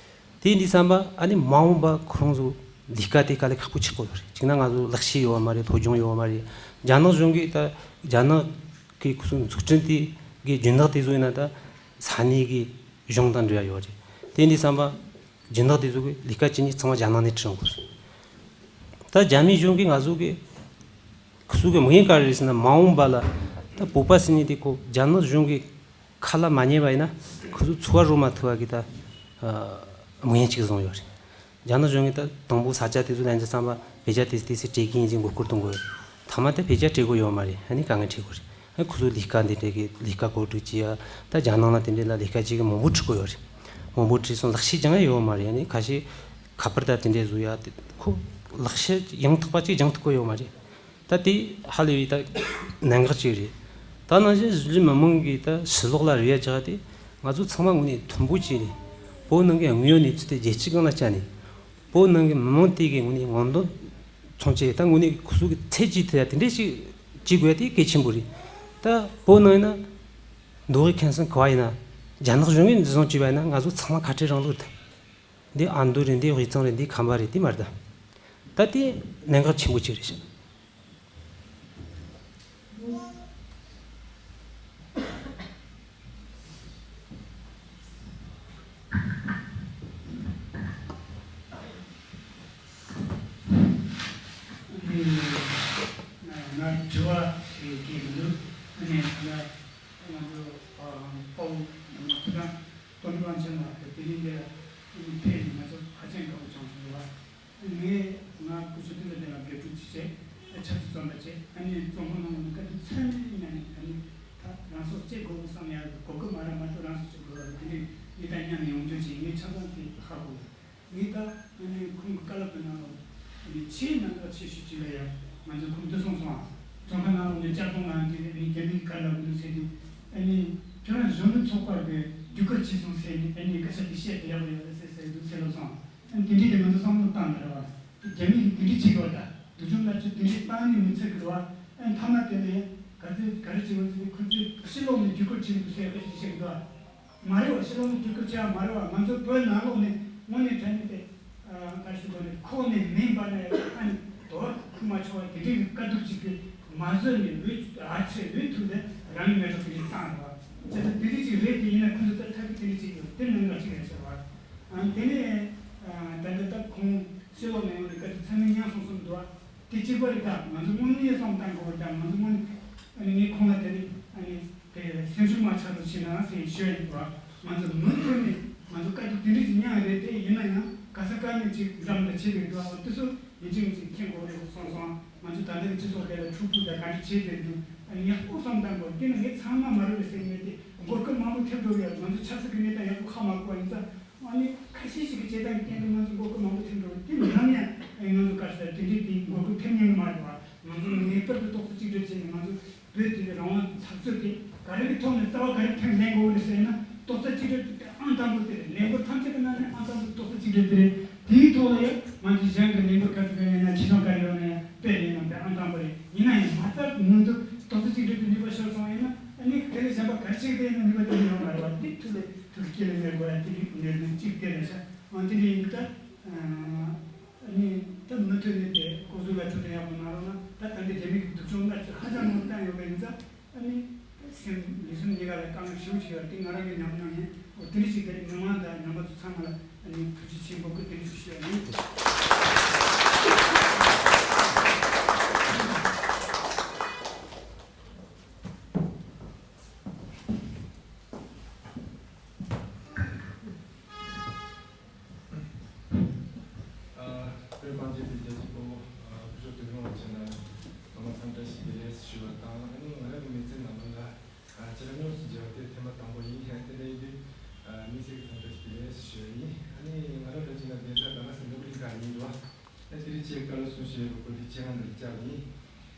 དེ་འདི་བསམ་པ་ཨ་ནི་མ་འོངས་པ་ཁོ་རང་ཚོ་ལས་ཀ་དེ་དཀའ་ལས་ཁག་པོ་ཆགས་ཀྱི་ཡོད་རེད། གཅིག་ན་ང་ཚོ་ལག་ཤེས་ཡོད་མ་རེད། སློབ་སྦྱོང་ཡོད་མ་རེད། རྒྱ་ནག་གཞུང་གིས་ད་རྒྱ་ནག་གི་ཁོ་ཚོ་འཛུགས་སྐྲུན་དེ་གི་སྦྱིན་བདག་དེ་ཚོ་ཡིན་ན་ད་ས་གནས་གི་གཞུང་དང་འབྲེལ་བ་ཡོད་རེད། དེ་འདི་བསམ་པ་སྦྱིན་བདག་དེ་ཚོ་གི་ལས་ཀ་བྱེད་མཁན་ཚང་མ་རྒྱ་ནག་ནས་ཁྲིད་ཡོང་དགོས་རེད། ད་རྒྱ་མིའི་གཞུང་གིས་ང་ཚོ་གི་ཁོ་ཚོ་གི་དམིགས་ཡུལ་ག་རེ་རེད་ཟེར་ན། མ་འོངས་པ་ལ་ད་བོད་པ་ཟེར་མཁན་དེ་ཁོ་རྒྱ་ནག་གཞུང་གི་ཁ་ལ་མ་ཉན་པ་ཡིན་ན་ཁོ་ཚོ་འཚོ་བ་རོལ་མ་ཐུབ་པ་གི་ད་དམིགས་ཡུལ་ཅིག་བཟུང་ཡོད་རེད། རྒྱ་ནག་གཞུང་གིས་ད་དང་པོ་ས་ཆ་དེ་ཚོ་ལེན་རྒྱུ་བསམ་པ་བེ་ཇ་དེ་དེ་སེ་སྤྲད་ཀྱི་ཡིན་ཟེར་མགོ་སྐོར་གཏོང་གི་ཡོད་རེད། མཐའ་མ་ད་བེ་ཇ་སྤྲད་དགོས་ཡོད་མ་རེད། ཨ་ནི་དཀའ་ངལ་འཕྲད་དགོས་རེད། ཨ་ཁོ་ཚོ་ལས་ཀ་འདི་འདྲ་གི་ལས་ཀ་གོ་སྒྲིག་བྱེད་ཡ། ད་རྒྱ་ནང་ལ་དེ་འདྲ་ལ་ལས་ཀ་བྱེད་གི་མང་པོ་ཁྲིད་དགོས་ཡོད་རེད། མང་པོ་ཁྲིད་སོང་། ལག་ཤེས་སྦྱང་ཡ་ཡོད་མ་རེད། ཨ་ནི་ཁ་ཤས་ཁ་པར་ད་དེ་འདྲ་བཟོ་ཡ་དེ་ཁོ་ལག་ཤེས་ཡང་དག་པ་ཅིག་སྦྱང་ཐུབ་གི་ཡོད་མ་རེད། ད་དེ་ཧ་ལས་པའི་ད་གནད་འགག་ཅིག་རེད། ད་ནང་བཞིན་གཞིས་ལུས་མི་མང་གི་ད་ཕྱི་ལོགས་ལ་རེ་བ་བཅག་དེ་ང་ཚོ་ཚང་མ་དངོས་གནས་མཐུན་པོ་བྱས་ནས་བོད་ནང་གི་དངོས་ཡོད་གནས་ཚུལ་དེ་རྒྱལ་སྤྱིའི་སྒང་ལ་བསྐྱལ་ནས་བོད་ནང་གི་མི་མང་དེ་གི་དངོས་གནས་ངོ་འདོན་མཚོན་བྱེད་ད་དངོས་གནས་ཁོ་ཚོ་གི་ཚད་ཅིག་ཐུབ་ཡ་དེ་འདྲ་ཞིག་བྱེད་དགོས་ཡ་དེ་གལ་ཆེན་པོ་རེད། ད་བོད་ནང་ཡིན་ན་མདོ་དབུས་ཁམས་གསུམ་ག་བ་ཡིན་ན་རྒྱ་ནག་གཞུང་གིས་འཛིན་བཟུང་བྱས་པ་ཡིན་ན་ང་ཚོ་ཚང་མ་ཁ་བྲལ་རིང་ལུགས་དང་། འདི་ཨ་མདོ་རེད། འདི་དབུས་གཙང་རེད། འདི་ཁམས་པ་རེད། དེ་མ་རེད་ད། ད་དེ་གནད་འགག་ཆེན་པོ་ཅིག་རེད་ཤག་ང་དྲི་བ་ཞིག་སྐྱེལ་གི་འདུག་ཨ་ནི་ང་ང་ཚོ་དཔའ་བོ་ང་ཚོ་དང་། སྟོན་པ་ཆེན་ལགས་ཀྱིས་དེ་རིང་འདིར་ཕེབས་ནས་ང་ཚོ་ཧ་ཅང་དགའ་པོ་བྱུང་སོང་བ། ངས་ང་སྐུ་ཞབས་ཏོག་ཙམ་དེ་ལ་དགེ་ཕྲུག་ཅིག་བྱས། ཆབ་སྲིད་བཙོན་པ་བྱས། ཨ་ནི་བཙོན་ཁང་ནང་ལ་དཀའ་སྡུག་ཚད་མེད་མྱངས་ནས། ཨ་ནི་ད་རང་སྲོག་བཅད་དགོས་བསམ་ཡ་གོ་སྐབས་མ་རག་མ་གཏོགས་རང་སྲོག་བཅད་དགོས་པ་དེ་འདྲའི་མི་དང་མཉམ་ནས་ཡོང་རྒྱུ་བྱས། ངས་ཆ་ཚང་དེ་ཧ་གོ། ངས་ད་ཨ་ནི་ཁོང་གི་བཀའ་སློབ་ཀྱི་ནང་ལ་ཨ་ནི་ཆེས་གནད་འགག་ཆེ་ཤོས་ཅིག་ལ་ཡ་ང་ཚོ་ཁོང་འདི་གསུངས་སོང་ཨ། བཙོན་ཁང་ནང་ལ་ནས་བཅར་གཏོང་ལ་འདི་ཨ་ནི་རྒྱ་མིས་ག་རེ་ལབ་ཀྱི་འདུག་ཟེར་དུས། ཨ་ནི་ཁྱོད་རང་གཞོན་ནུ་ཚོགས་པ་གི་རྒྱུགས་སྐར་བྱས་སོང་ཟེར་ནས་ཨ་ནི་སྐད་ཆ་འདི་བཤད་དེ་ཡག་པོ་ཡོད་རེད་ཟེར་ཟེར་འདུག་ཟེར་ལབ་སོང་ཨ། ཨ་ནི་དེ་འདྲའི་དེ་ང་ཚོ་བསམ་བློ་བཏང་དང་རེད་བ། རྒྱ་མི་གིས་དེ་འདྲ་བྱེད་དགོས་ད། སྡུག་སྦྱོང་ལ་ཅིག་དེ་འདྲ་བཏང་ནི་མི་ཚེ་གི་རེད་བ། ཨ་ནི་མཐའ་མ་དེ་ནས་ག་ཚོད་ག་རེ་བྱེད་དགོས་ཟེར་ནས་ཁོ་ཚོས་ཕྱི་ལོགས་ནས་བརྒྱུད་སྐུར་བྱེད་དགོས་ཟེར་བ་ཞིག་བཤད་གི་འདུག་ཨ། མ་རེད་བ། ཕྱི་ལོགས་ནས་བརྒྱུད་སྐུར་བྱེད་ཡ་མ་རེད་བ། ང་ཚོ་བོད་ནང་ལོགས་ནས་དངོས་གནས་དྲང་གནས་དེ་ག་རེ་ཟེར་དགོས་རེད། ཁོག་ནས་མེ་འབར་ནས་ཨ་ནི་དོ་བ་ཁུག་མ་ཆོག་བ་དེ་འདྲའི་དཀའ་སྡུག་ཅིག་གི་མ་བཟོད་ནས་འུ་ཨ་ཆེ་འུ་ཐུག་ནས་རང་གི་མེ་སྒྲོན་དེ་འདྲ་བཏང་རེད་བ། བྱས་ཙང་དེ་འདྲ་ཅིག་རེད། དེ་ཡིན་ན་ཁོ་ཚོ་ད་ཐབས་ཤེས་དེ་འདྲ་ཅིག་ཡོད་དེ་གནད་འགག་ཅིག་རེད་ཟེར་བ། ཨ་ནི་དེ་ནས་ད་ལྟ་ད་ཁོང་ཕྱི་ལོགས་ནས་ཡོང་ནས་དཀའ་སྡུག་ཚད་མེད་མྱངས་སོང་གསུངས་འདུག་བ། དེ་གཅིག་པ་རེད་ད། ང་ཚོ་དངོས་གནས་བསམ་བཏང་དགོས་རེད་ད། ང་ཚོ་དངོས་གནས་ཨ་ནི་ངས་ཁོང་ལ་དེ་ནི་ཨ་ནི་དེ་སེམས་ཤུགས་མ་ཆག་རོགས་བྱེད་ན་ཟེར་ཞུ་ཡ་ཡིན་པ། ང་ཚོ་མུ་མཐུད་ནས་ང་ཚོ་དཀའ་སྡུག་དེ་འདྲ་ཞིག་མྱངས་རེད་དེ། ཡིན་ན་ཡང་ག་ས་ག་ནས་ཅིག་འགྲམ་ལ་བྱེད་དགོས་འདུག་ཨ། དེ་ཚོ་ཡིན་གཅིག་མིན་གཅིག་མཁྱེན་དགོས་རེད་གསུངས་སོང་། ང་ཚོ་ད་ལྟ་གི་སྤྱི་ཚོགས་དེ་ལ་འཁྲུག་པོ་དང་ག་འདྲ་བྱེད་བསྡད་འདུག་ཨ་ནི་ཡག་པོ་བསམ་བཏང་དགོས། དེ་ནི་ངས་ཚང་མ་མ་རེད་པས་ཟེར་ནས་དེ་མགོ་སྐོར་མང་པོ་ཐེབས་འགྲོ་གི་ཡོད། ང་ཚོ་ཆབ་སྲིད་ཀྱི་གནས་སྟངས་ཡག་པོ་ཧ་མ་གོ་བ་ཡིན་ཙང་། ཨ་ནི་ཁ་ཤས་ཤིག་གི་བྱེད་སྟངས་ཀྱི་རྐྱེན་གྱིས་ང་ཚོ་མགོ་སྐོར་མང་པོ་ཐེབས་འགྲོ་རེད། དེ་ནམ་ཡང་ཨ་ནི་ང་ཚོ་ག་རེ་ཟེར་དེ་འདྲའི་དེ་མགོ་སྐོར་ཐེབས་ཉན་གི་མ་རེད་བ། ང་ཚོ་ངེས་པར་དུ་རྡོག་རྩ་གཅིག་སྒྲིལ་བྱས་ནས་ང་ཚོ་བོད་དེ་གི་རང་དབང་འཐབ་རྩོད་དེ་ག་རེ་གི་ཐོག་ནས་རྩ་བ་ག་རེ་འཐེན་ལེན་དགོས་རེད་ཟེར་ན། རྡོག་རྩ་གཅིག་སྒྲིལ་དེ་ཨང་དང་པོ་དེ་རེད། ལས་འགུལ་ཐམས་ཅད་ཀྱི་ནང་ནས་ཨང་དང་པོ་རྡོག་རྩ་གཅིག་སྒྲིལ་དེ་རེད། དེའི་ཐོག་ལ་ཡང་ང་ཚོ་གཞན་གྱི་ལས་འགུལ་ག་ཚོད་ཡོད་ན་ཡང་ཁྲིད་སྟོན་ག་རེ་ཡོད་ན་ཡང་སྤེལ་ཡིན་ནམ་དེ་ཨང་དང་པོ་རེད། ཡིན་ན་ཡང་མ་རྩ་ང་ཚོ་རྡོག་རྩ་གཅིག་སྒྲིལ་དེ་ནུས་པ་ཤོར་སོང་ཡིན་ན། ཨ་ནི་དེ་ལས་གཞན་པ་ག་རེ་བྱེད་ཀྱི་ཡིན་ན་ནུས་པ་དེ་འདྲ་ཡོང་མ་རེད་བ། དེ་ཐུགས་ལས་ཐུགས་ཀྱི་ལས་འགན་དགོས་ཡ་དེ་རིགས་ནས་ནས་གཅིག་དེ་རེད་ཤག་ཨང་དེ་འདྲ་ཡིན་དུས་ད་ཨ་ནི་ད་མུ་མཐུད་ནས་དེ་ལྐོག་ཟ་ལ་ཁྲིད་སྟོན་ཡག་པོ་གནང་རོགས་གནང་། ད་ད་ལྟ་རྒྱ་མི་གི་སྡུག་སྦྱོང་སྣ་ཚོགས་ཧ་ཅང་མང་པོ་བཏང་ཡོད་པ་ཡིན་ཙང་། ཨ་ནི་སེམས་ལུས་སེམས་གཉིས་ཀ་ལ་དཀའ་ངལ་ཞེ་པོ་ཅིག་ཡོད་རེད། དེ་ང་རང་གི་ཉམས་མྱོང་ཡིན། འོ་དེ་འདྲ་ཞིག་དེ་རིང་མི་མང་དང་རྣམ་པ་ཚོ་ཚང་མ་ལ་ཨ་ནི་ཐུགས་རྗེ་ཆེ་འབོད་སྐུལ་དེ་འདྲ་ཞིག་ཞུ་ཡ་ཡིན། ཨ། བོད་རང་སྐྱོང་ལྗོངས་ཀྱི་རྒྱལ་གཅེས་སྐུ་ངོ་སྐུ་ཞབས་ཚེ་རིང་དབང་ཆེན་ལགས་ལ་མ་འཚམས་བཀྲ་ཤིས་བདེ་ལེགས་ཞུ་བ་དང་། ཨ་ནི་ང་རང་གི་མི་ཚེ་ནང་ལོགས་ལ་ཨ་ཅིག་ར་ཉུང་སུ་མཇལ་བ་དེ་ཐེངས་མ་དང་པོ་ཡིན། དེ་འདྲ་ཡིན་དུས་ཨ་དམིགས་བསལ་གྱི་འཚམས་བཀྲ་ཤིས་བདེ་ལེགས་ཞུ་བ་ཡིན། ཨ་ནི་ང་རང་གྲོང་ཁྱེར་ནང་བསྡད་ས་ད་ལྟ་སི་ངོ་པུ་རི་ཁ་ཡིན་འདུག་ཨ་དེ་རིང་ཁྱེད་བཀའ་སློབ་གསུང་བཤད་པའི་སྐོར་དེ་ཁྱེད་རང་ལ་བཅར་བ་ཡིན།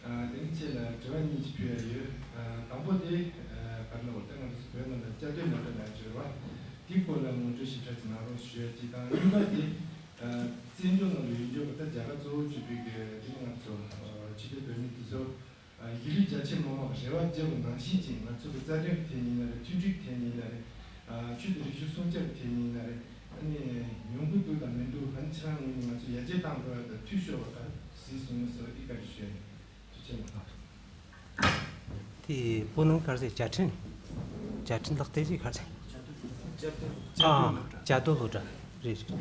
ཨ་དེ་རིང་ཁྱེད་ལ་དྲི་བ་གཉིས་ཅིག་ཕུལ་ཡ་ཡོད། ཨ་དང་པོ་དེ་ཨ་ག་རེ་ལབ་དགོས་རེད། ད་ང་ཚོ་བོད་ནང་ལ་བཅའ་སྡོད་ལས་གྲྭ་ལབ་ཡ་ཅིག་ཡོད་རེད་བ། དེའི་སྐོར་ལ་ངོ་སྤྲོད་ཞིབ་ཕྲ་ཅིག་གནང་རོགས་ཞུ་ཡ་གཅིག་དང་། གཉིས་པ་དེ་ཨ་བཙན་བྱོལ་ནང་ལ་ཡོད་འགྲོ་གི་ད་རྒྱ་གར་གཙོ་བོ་བྱས་པའི་གི་དེ་ང་ཚོ་ཨ་ཕྱི་རྒྱལ་བོད་མི་དེ་ཚོ་ཨ་ཡིག་རིགས་རྒྱ་ཆེ་མི་མང་རེ་བ་བརྒྱབ་པ་ནང་བཞིན་ཅིག་ང་ཚོ་གི་རྩ་དོན་གྱི་ཐད་ཡིན་ན་རེད། མཐུན་སྒྲིལ་གྱི་ཐད་ཡིན་ན་རེད། ཨ་ཆོས་དང་རིག་གཞུང་སྲུང་སྐྱོབ་ཀྱི་ཐད་ཡིན་ན་རེད། ཨ་ནི་ཡོང་གི་འདུག་དང་མི་འདུག་ཧན་ཆ་ངོས་ནས་ང་ཚོ་ཡར་རྒྱས་བཏང་དགོས་པ་དང་འཐུས་ཤོར་བ་ག་ཟིག་སོང་ངོས་སུ་ཨི་ཀ་རེ་ཞུ་ཡ་ཡིན། ཐུགས་རྗེ་ཆེ། དེ་སྤུ་ནང་ག་རེ་ཟེར། བཅའ་ཁྲིམས། བཅའ་ཁྲིམས་ལག་དེབ་ཅིག་ག་རེ་ཟེར། ཨ། བཅའ་སྡོད་སློབ་གྲྭ། རེད་རེད།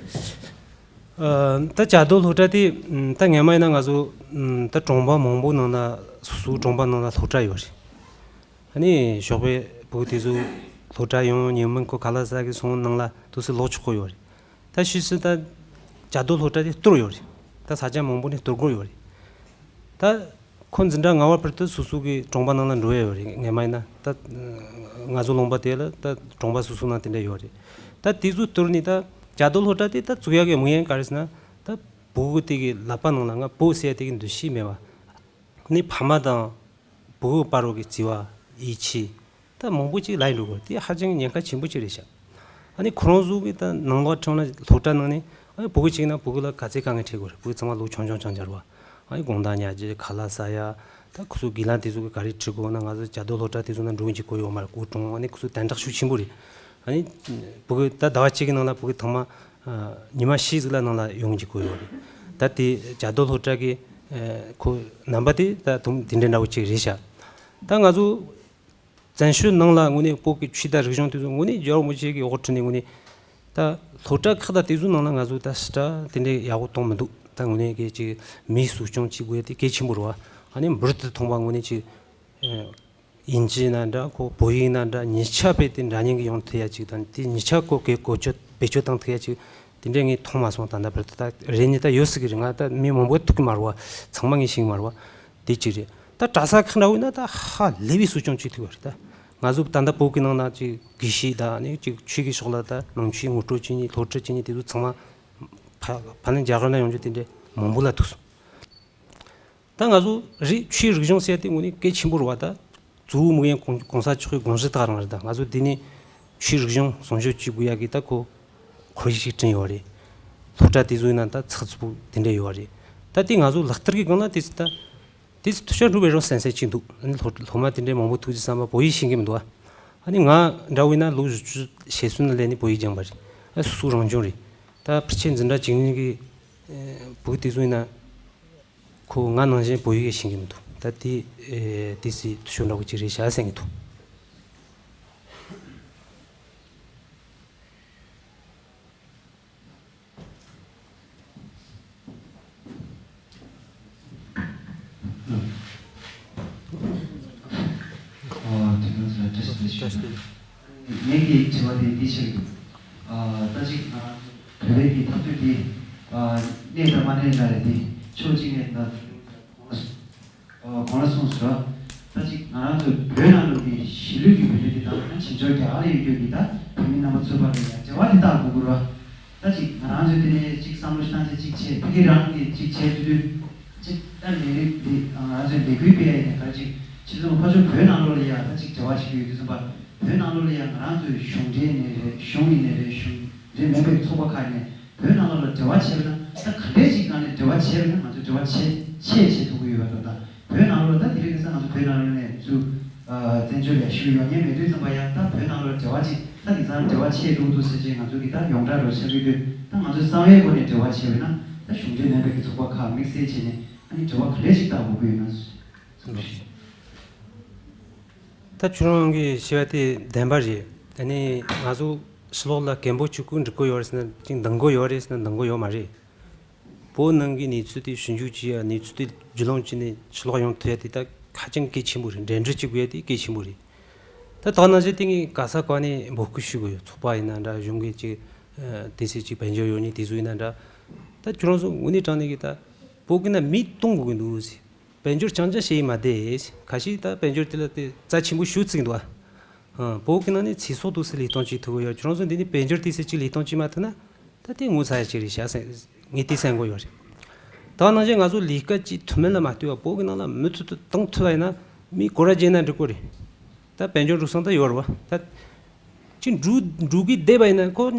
ཨ། ད་བཅའ་སྡོད་སློབ་གྲྭ་དེ་ད་སྔན་མ་ཡིན་ན་ང་ཚོ་ད་གྲོང་པ་མང་པོ་ནང་ན་སོ་སོའི་གྲོང་པ་ནང་ལ་སློབ་གྲྭ་ཡོད་རེད། ཨ་ནི་ཞོགས་པའི་བུ་དེ་ཚོ་སློབ་གྲྭ་ཡོང་ཉིན་མོ་ཁོ་ཁ་ལག་ཟ་གི་སོང་ནང་ལ་དུས་སུ་ལོག་ཆོག་གི་ཡོད་རེད། ད་ཕྱིས་སུ་ད་བཅའ་སྡོད་སློབ་གྲྭ་དེ་གཏོར་ཡོད་རེད། ད་ས་ཆ་མང་པོ་ནས་གཏོར་དགོས་ཡོད་རེད། ད་ཁོ་འཛིན་གྲྭ་ལྔ་པ་བར་དུ་སོ་སོ་གི་གྲོང་པ་ནང་ལ་འགྲོ་ཡ་ཡོད་རེད། སྔན་མ་ཡིན་ན་ད་ང་ཚོ་ལུང་པ་དེ་ལ་ད་གྲོང་པ་སོ་སོ་ནང་དེ་འདྲ་ཡོད་རེད། ད་དེ་ཚོ་གཏོར་ནས་ད་བཅའ་སྡོད་སློབ་གྲྭ་དེ་ད་བཙུགས་ཡ་གི་དམིགས་ཡུལ་ག་རེ་ཟེར་ན། ད་བུ་གུ་དེ་གི་ལག་པ་ནང་ལ་ང་བུ་ཟེར་ཡ་དེ་གི་འདུ་ཤེས་མེད་པ། ནི་ཕ་མ་དང་བུ་གུ་བར་རོ་གི་བརྩེ་བ་ཡིད་ཆེས་ད་མང་པོ་ཅིག་ལས་འགྲོ་གི། དེ་ཧ་ཅང་ཉེན་ཁ་ཆེན་པོ་ཅིག་རེད་ཤག་ཨ་ནི་ཁོ་རང་ཚོ་གི་ད་ནང་ལོགས་ཁྲིམས་ལ་སློབ་གྲྭ་ནང་ནས་ཨ་ནི་བུ་གུ་གཅིག་ན་བུ་གུ་ལ་ག་ཚད་དཀའ་ངལ་འཕྲད་དགོས་རེད། བུ་གུ་ཚང་མ་ལོ་ཆུང་ཆུང་ཆུང་ཆུང་རེད་བ། ཨ་ནི་དགོང་དག་ཉལ་རྒྱུ་ཁ་ལག་ཟ་ཡ། ད་ཁོ་ཚོ་སྒེར་ལངས་དེ་ཚོ་གི་ག་རེ་ཁྲིད་དགོས་ན། ང་ཚོ་བཅའ་སྡོད་སློབ་གྲྭ་དེ་ཚོ་ན་འགྲོ་གི་འཇུག་དགོས་ཡོད་མ་རེད། སྐུ་གྲོངས། ཨ་ནི་ཁོ་ཚོ་དན་རྟགས་ཤུགས་ཆེན་པོ་རེད། ཨ་ནི་བུ་གུ་ད་ཟླ་བ་གཅིག་གི་ནང་ལ་བུ་གུ་ཐེངས་མ་ཨ་ཉི་མ་བཞི་ཟིག་ལ་ནང་ལ་ཡོང་གི་གོ་ཡོད་རེད། ད་དེ་བཅའ་སྡོད་སློབ་གྲྭ་གི་ཨ་ཁོ་རྣམ་པ་དེ་ད་དུང་དེ་འདྲ་འདྲ་བོ་ཅིག་རེད་ཤག་ད་ང་ཚོ་བཙན་བྱོལ་ནང་ལ་དངོས་གནས་བོད་ཀྱི་ཆོས་དང་རིག་གཞུང་དེ་ཚོ་དངོས་གནས་རྒྱལ་བ་རིན་པོ་ཆེ་གི་འོག་ཁྲིད་ནས་དངོས་གནས་ད་སློབ་གྲྭ་ཁག་དང་དེ་ཚོའི་ནང་ལ་ང་ཚོ་ད་སྲིད་གྲྭ་དེ་འདྲའི་ཡག་པོ་གཏོང་མི་འདུག་ད་དངོས་གནས་གི་ཅིག་མིའི་གསོ་སྐྱོང་བྱེད་དགོས་ཡ་དེ་གལ་ཆེན་པོ་རེད་བ། ཨ་ནི་འབུར་དུ་ཐོན་པ་དངོས་གནས་ཅིག་ཨ། དབྱིན་ཇི་ན་འདྲ་ཁོ་བོད་ཡིག་ན་འདྲ་གཉིས་ཆ་དཔེ་དེ་འདྲ་མཉམ་གྱི་ཡོང་ཐུབ་ཡ་ཅིག་དང་དེ་གཉིས་ཆ་ཁོ་གའི་བཀོལ་སྤྱོད་བེད་སྤྱོད་བཏང་ཐུབ་ཡ་ཅིག་དེ་འདྲའི་ངས་མཐོང་མ་སོང་། ད་ལྟ་བར་དུ་ད་རེ་ནི་ད་ཡོད་སྲིད་གི་རེད། ང་ད་མི་མང་པོ་ཐུག་གི་མ་རེད་བ། ཚང་མ་ངས་ཤེས་གི་མ་རེད་བ། དེ་གཅིག་རེད། ད་གྲྭ་ས་ཁག་འདྲ་བོ་ཡིན་ན་ད་ཧ་ལས་པའི་གསོ་སྐྱོང་བྱེད་ཐུབ་པ་རེད། ད་ང་ཚོ་ད་ལྟ་བོད་ཀྱི་ནང་ན་ཅིག་དགེ་བཤེས་ད་ནི་ཅིག་ཆོས་ཀྱི་ཕྱོགས་ལ་ད་ནང་ཆོས་ངོ་སྤྲོད་བྱེད་མཁན་སློབ་ཁྲིད་བྱེད་མཁན་དེ་ཚོ་ཚང་མ་ཕ་ཕ་ནི་རྒྱ་གར་ན་ཡོང་རྒྱུ་དེ་འདྲའི་མང་པོ་ལ་ཐུག་སོང་། ད་ང་ཚོ་རིག་ཆོས་རིག་གཞུང་ཟེར་དེ་དངོས་གནས་གལ་ཆེན་པོ་རེད་བ། ད་གཙོ་བོ་དམིགས་ཡུལ་གོང་གོང་ས་མཆོག་གི་དགོངས་གཞི་དེ་རང་རེད། ད་ང་ཚོ་འདི་ནས་ཆོས་རིག་གཞུང་སྲུང་སྐྱོབ་བྱེད་དགོས་ཡ་གི་ད་ཁོ་ཁོར་ཡུག་ཅིག་བསྐྲུན་ཡོད་རེད། སློབ་གྲྭ་དེ་ཚོའི་ནང་ད་ཚགས་ཚུད་པོ་དེ་འདྲ་ཡོད་རེད། ད་དེ་ང་ཚོ་ལག་བསྟར་གི་སྒང་ལ་དེ་ཚོ་ད་དེ་ཚོ་ཐུགས་ཤ་འགྲོ་བའི་རོ་སེམས་སེམས་ཅིག་འདུག་ཨ་ནི་སློབ་སློབ་མ་དེ་འདྲའི་མང་པོ་ཐུག་རྗེས་བསམ་པ་བོད་ཡིག་ཤེས་གི་མི་འདུག་ཨ་ནི་ང་འདྲ་བོ་ཡིན་ན་ལོ་བཞི་བཅུ་ཞེ་གསུམ་ལ་སླེབས་ནས་བོད་ཡིག་སྦྱངས་པ་རེད། ཨ་སོ་སོ་རང་སྦྱོང་རེད། ད་ཕལ་ཆེར་འཛིན་གྲྭ་བཅུ་གཉིས་ཀྱི་ཨེ་བུ་དེ་ཚོ་ཡིན་ན་ཁོ་ང་ནང་བཞིན་བོད་ཡིག་ཤེས་ཀྱི་མི་འདུག་ད་དེ་ཨེ་དེ་སྲིད་ཤོད་འདྲ་བོ་ཅིག་རེད་ཤག་སེང་གི་འདུག་ཨ། དེ་རིང་ལ་བཀྲ་ཤིས་བདེ་ལེགས་ཞུ། ངེད་ཀྱི་དྲི་བ་དེ་འདི་ཞིག་འདུག་ཨ། ད་ཅིག་ང་རང་ཚོ་བོད་པའི་གི་འཐབ་རྩོད་འདི་ཨ་གནས་དང་མ་གནས་ལ་རེད། དེ་ཕྱོགས་གཅིག་ནས་ད་ཨ་གོང་ལ་གསུངས་སོང་ར། ད་ཅིག་ང་རང་ཚོ་བོད་ནང་ལོགས་ཀྱི་གཞིས་ལུས་ཀྱི་བོད་མི་དེ་དང་ཕྱིན་ཆོག་རྒྱ་གར་ལ་ཡོད་རྒྱུ་གི་ད་བོད་མི་རྣམ་པ་ཚོའི་བར་ལ་ཡང་འབྲེལ་བ་དེ་བཏགས་དགོས་ཀྱི་རེད་བ། ད་ཅིག་ང་རང་ཚོས་དེ་ནས་ཅིག་བསམ་བློ་བཏང་ཆ་ཅིག་བྱས། ཕ་གི་རང་གིས་ཅིག་བྱས་དུས་དུས་ཅིག་ད་ལས་རིགས་འདི་ང་རང་ཚོས་ལས་འགུལ་སྤེལ་ཡ་ཡིན་ན་ག་རེ་ཅིག་ཕྱི་ལོགས་ཕར་ཕྱོགས་བོད་ནང་ལོགས་ལ་ཡ་ད་ཅིག་འབྲེལ་བ་བྱེད་ཀྱི་ཡོད་དུས་ཙམ་པ། བོད་ནང་ལོགས་ལ་ཡ་ང་རང་ཚོའི་གཞུང་འབྲེལ་ནས་རེད། གཞུང་ཡིན་ནས་རེད། གཞུང་འབྲེལ་མིན་པའི་ཚོགས་པ་ཁག་ནས་བོད་ནང་ལོགས་ལ་འབྲེལ་བ་བྱས་པ་ན། ད་ག་འདྲས་ཅིག་སྒང་ནས་འབྲེལ་བ་བྱས་པ་ན་ང་ཚོ་འབྲེལ་བ་བྱས་བྱས་བྱེད་ཐུབ་ཀྱི་ཡོད་པ་འདྲ། ད་བོད་ནང་ལོགས་ལ་ད་དེ་རིང་ཁ་སང་ང་ཚོ་བོད་ནང་ལོགས་ནས་ཚུར་བཙན་བྱོལ་ལ་ཞུ་ཡོང་མཁན་མེད་དུས་ཙམ་པ་ཡ། ད་བོད་ནང་ལོགས་འབྲེལ་བ་ཅིག་ད་དེང་སང་འབྲེལ་བ་ཆེ་འགྲོ་འདུག་ཟེར་བྱས་ང་ཚོ་གི་ད་ཡོངས་གྲགས་རུ་ཆགས་ཀྱི་དུས། ད་ང་ཚོས་གསང་བའི་སྒོ་ནས་འབྲེལ་བ་བྱས་པ་ན་ད་གཞུང་འབྲེལ་མིན་པའི་གི་ཚོགས་པ་ཁག་དམིགས་བསལ་བྱས་ནས་ཨ་ནི་འབྲེལ་བ་ག་འདྲས་ཞིག་བཏགས་དགོས་ཀྱི་ཡོད་ན་བསམ་གི། ད་ཁྱོད་རང་གི་བཤད་པ་དེ་བདེན་པ་རེད། ཨ་ནི་ང་ཚོ་ཕྱི་ལོགས་ལ་མགོན་པོ་གཅིག་པུ་འགྲིག་གི་ཡོད་རེད་ཟེར་ན་ཅིག་འདང་གི་ཡོད་རེད་ཟེར་ན་འདང་གི་ཡོད་མ་རེད། བོད་ནང་གི་གནས་ཚུལ་དེ་ཞིབ་འཇུག་བྱེད་ཡ། གནས་ཚུལ་དེ་རྒྱུས་ལོན་བྱས་ནས་ཕྱི་ལོགས་ཡོང་ཐུབ་ཡ་དེ་ད་ཧ་ཅང་གལ་ཆེན་པོ་རེད། འགྲན་བསྡུར་བྱེད་དགོས་ཡ་དེ་གལ་ཆེན་པོ་རེད། ད་ད་ནང་བཞིན་དེ་ངས་ག་ས་ག་ནས་འབོད་སྐུལ་ཞུ་དགོས་ཡོད། ཚོགས་པ་ཡིན་ན་འདྲ། གཞུང་གི་ཅིག་ཨ་དེ་སྲིད་ཅིག་དཔལ་འབྱོར་ཡོད་མཁན་དེ་ཚོ་ཡིན་ན་འདྲ། ད་ཁྱོད་རང་ཚོ་དངོས་གནས་དྲང་གནས་ཀྱི་ད་བོད་ཀྱི་ནང་མི་གཏོང་དགོས་ཀྱི་འདུག་ཟེར། དཔལ་འབྱོར་རྐྱང་རྐྱང་བྱས་ཡིན་མ་བསྡད། ཁ་ཤས་ད་དཔལ་འབྱོར་དེ་ལ་དེ་རྩ་ཆེན་པོ་ཞུ་བརྩིས་འདུག་ཨ། བོད་ཀྱི་ནང་ནས་ཚེ་སྲོག་འདུག་སེ་ལས་གཏོང་བྱེད་ཐུབ་ཀྱི་ཡོད། ཁྱོད་རང་ཚོ་འདི་ནས་དཔལ་འབྱོར་དེ་སྲིད་ཅིག་ལས་གཏོང་བྱེད་མ་ཐུབ་ན་ད་དེ་ངོ་ཚ་ཡ་ཅིག་རེད་ཤག་སེ་ངས་དེ་སེམས་གོ་ཡོད་རེད། ད་ནང་བཞིན་ང་ཚོ་ལས་ཀ་ཅིག་ཐུབ་མིན་ལ་མ་ལྟོས་པ་བོད་ཀྱི་ནང་ལ་མུ་མཐུད་དུ་གཏོང་ཐུབ་པ་ཡིན་ན་མི་སྒོར་ར་བརྗེས་ན་འགྲིག་གི་རེད། ད་དཔལ་འབྱོར་འགྲོ་སོང་ད་ཡོད་རེད་བ། ད་ཅིག་འགྲོ་འགྲོ་གི་བསྡད་པ་ཡིན་ན་ཁོ་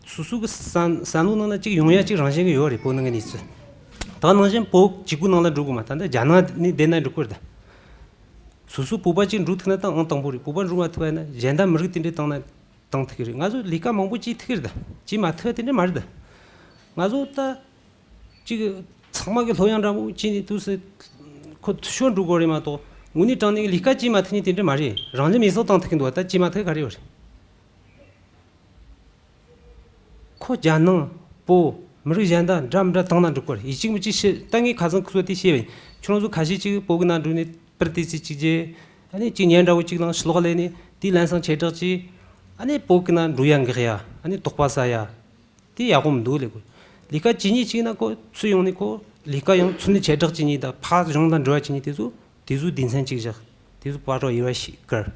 སོ་སོ་གི་བསམ་བསམ་བློ་ནང་ན་ཅིག་ཡོང་ཡ་ཅིག་རང་བཞིན་གི་ཡོད་རེད། བོད་ནང་གི་གནས་ཚུལ་ད་ནང་བཞིན་བོད་གཅིག་པུའི་ནང་ལ་འགྲོ་དགོས་མ། ད་ལྟ་རྒྱ་ནག་ནས་བསྡད་ན་འགྲིག་གི་རེད། ད་སོ་སོ་བོད་པ་ཅིག་འགྲོ་ཐུབ་ན་ད་ཨང་དང་པོ་རེད། བོད་པ་འགྲོ་མ་ཐུབ་པ་ཡིན་ན་གཞན་དག་མི་རིགས་དེ་འདྲས་བཏང་ན། བཏང་ཐུབ་ཀྱི་རེད། ང་ཚོ་ལས་ཀ་མང་པོ་བྱེད་ཐུབ་ཀྱི་རེད་ད། བྱེད་མ་ཐུབ་པ་དེ་འདྲ་མ་རེད་ད། ང་ཚོ་ད་ཅིག་ཚང་མ་གི་སློབ་ཡོན་འདྲ་པོ་བྱས་ནས་དུས་སུ་ཁོ་འཐུས་ཤོར་འགྲོ་དགོས་རེད་མ་གཏོགས། དངོས་གནས་དྲང་གནས་ལས་ཀ་བྱེད་མ་ཐུབ་ནས་དེ་འདྲ་མ་རེད། རང་ལམ་ཡིན་སོགས་བཏང་ཐུབ་ཀྱི་འདུག་བ། ད་བྱེད་མ་ཐུབ་ག་རེ་ཡོད་རེད། ཁོ་རྒྱ་ནག་བོད་མི་རིགས་གཞན་དག་འདྲ་མི་འདྲ་བཏང་ན་འགྲིག་གི་རེད། ཡིན་གཅིག་མིན་གཅིག་བཤད། ད་ངས་ཁ་སང་ཁོ་ཚོ་དེ་བཤད་པ་ཡིན། ཁྱོད་རང་ཚོ་ཁ་ཤས་ཅིག་བོད་གི་ནང་འགྲོ་ནས་པར་ཏི་ཙི་གཅིག་བརྗེ། ཨ་ནི་གཅིག་བརྙན་འདྲ་བོ་གཅིག་བླངས་ཤི་ལོག་ལས་ནས་དེའི་ལན་སང་ཁྱེད་དྲག་ཅིག་ཨ་ནི་བོད་གི་ནང་འགྲོ་ཡ་འགག་ཡ། ཨ་ནི་དོགས་པ་ཟ་ཡ། དེ་ཡག་པོ་མི་འདུག་ལས་ཀོ། ལས་ཀ་བྱེད་མཁན་གཅིག་ན་ཁོ་ཚུར་ཡོང་ནས་ཁོ་ལས་ཀ་ཡང་ཚུར་ནས་ཁྱེད་དྲག་བྱེད་མཁན་དང་ཕར་གཞུང་དང་འབྲེལ་བ་བྱེད་མཁན་དེ་ཚོ་དེ་ཚོའི་སྡེ་ཚན་གཅིག་བཞག་དེ་ཚོ་ཕར་རོགས་ཡོད་པ་ཞིག་བཀར།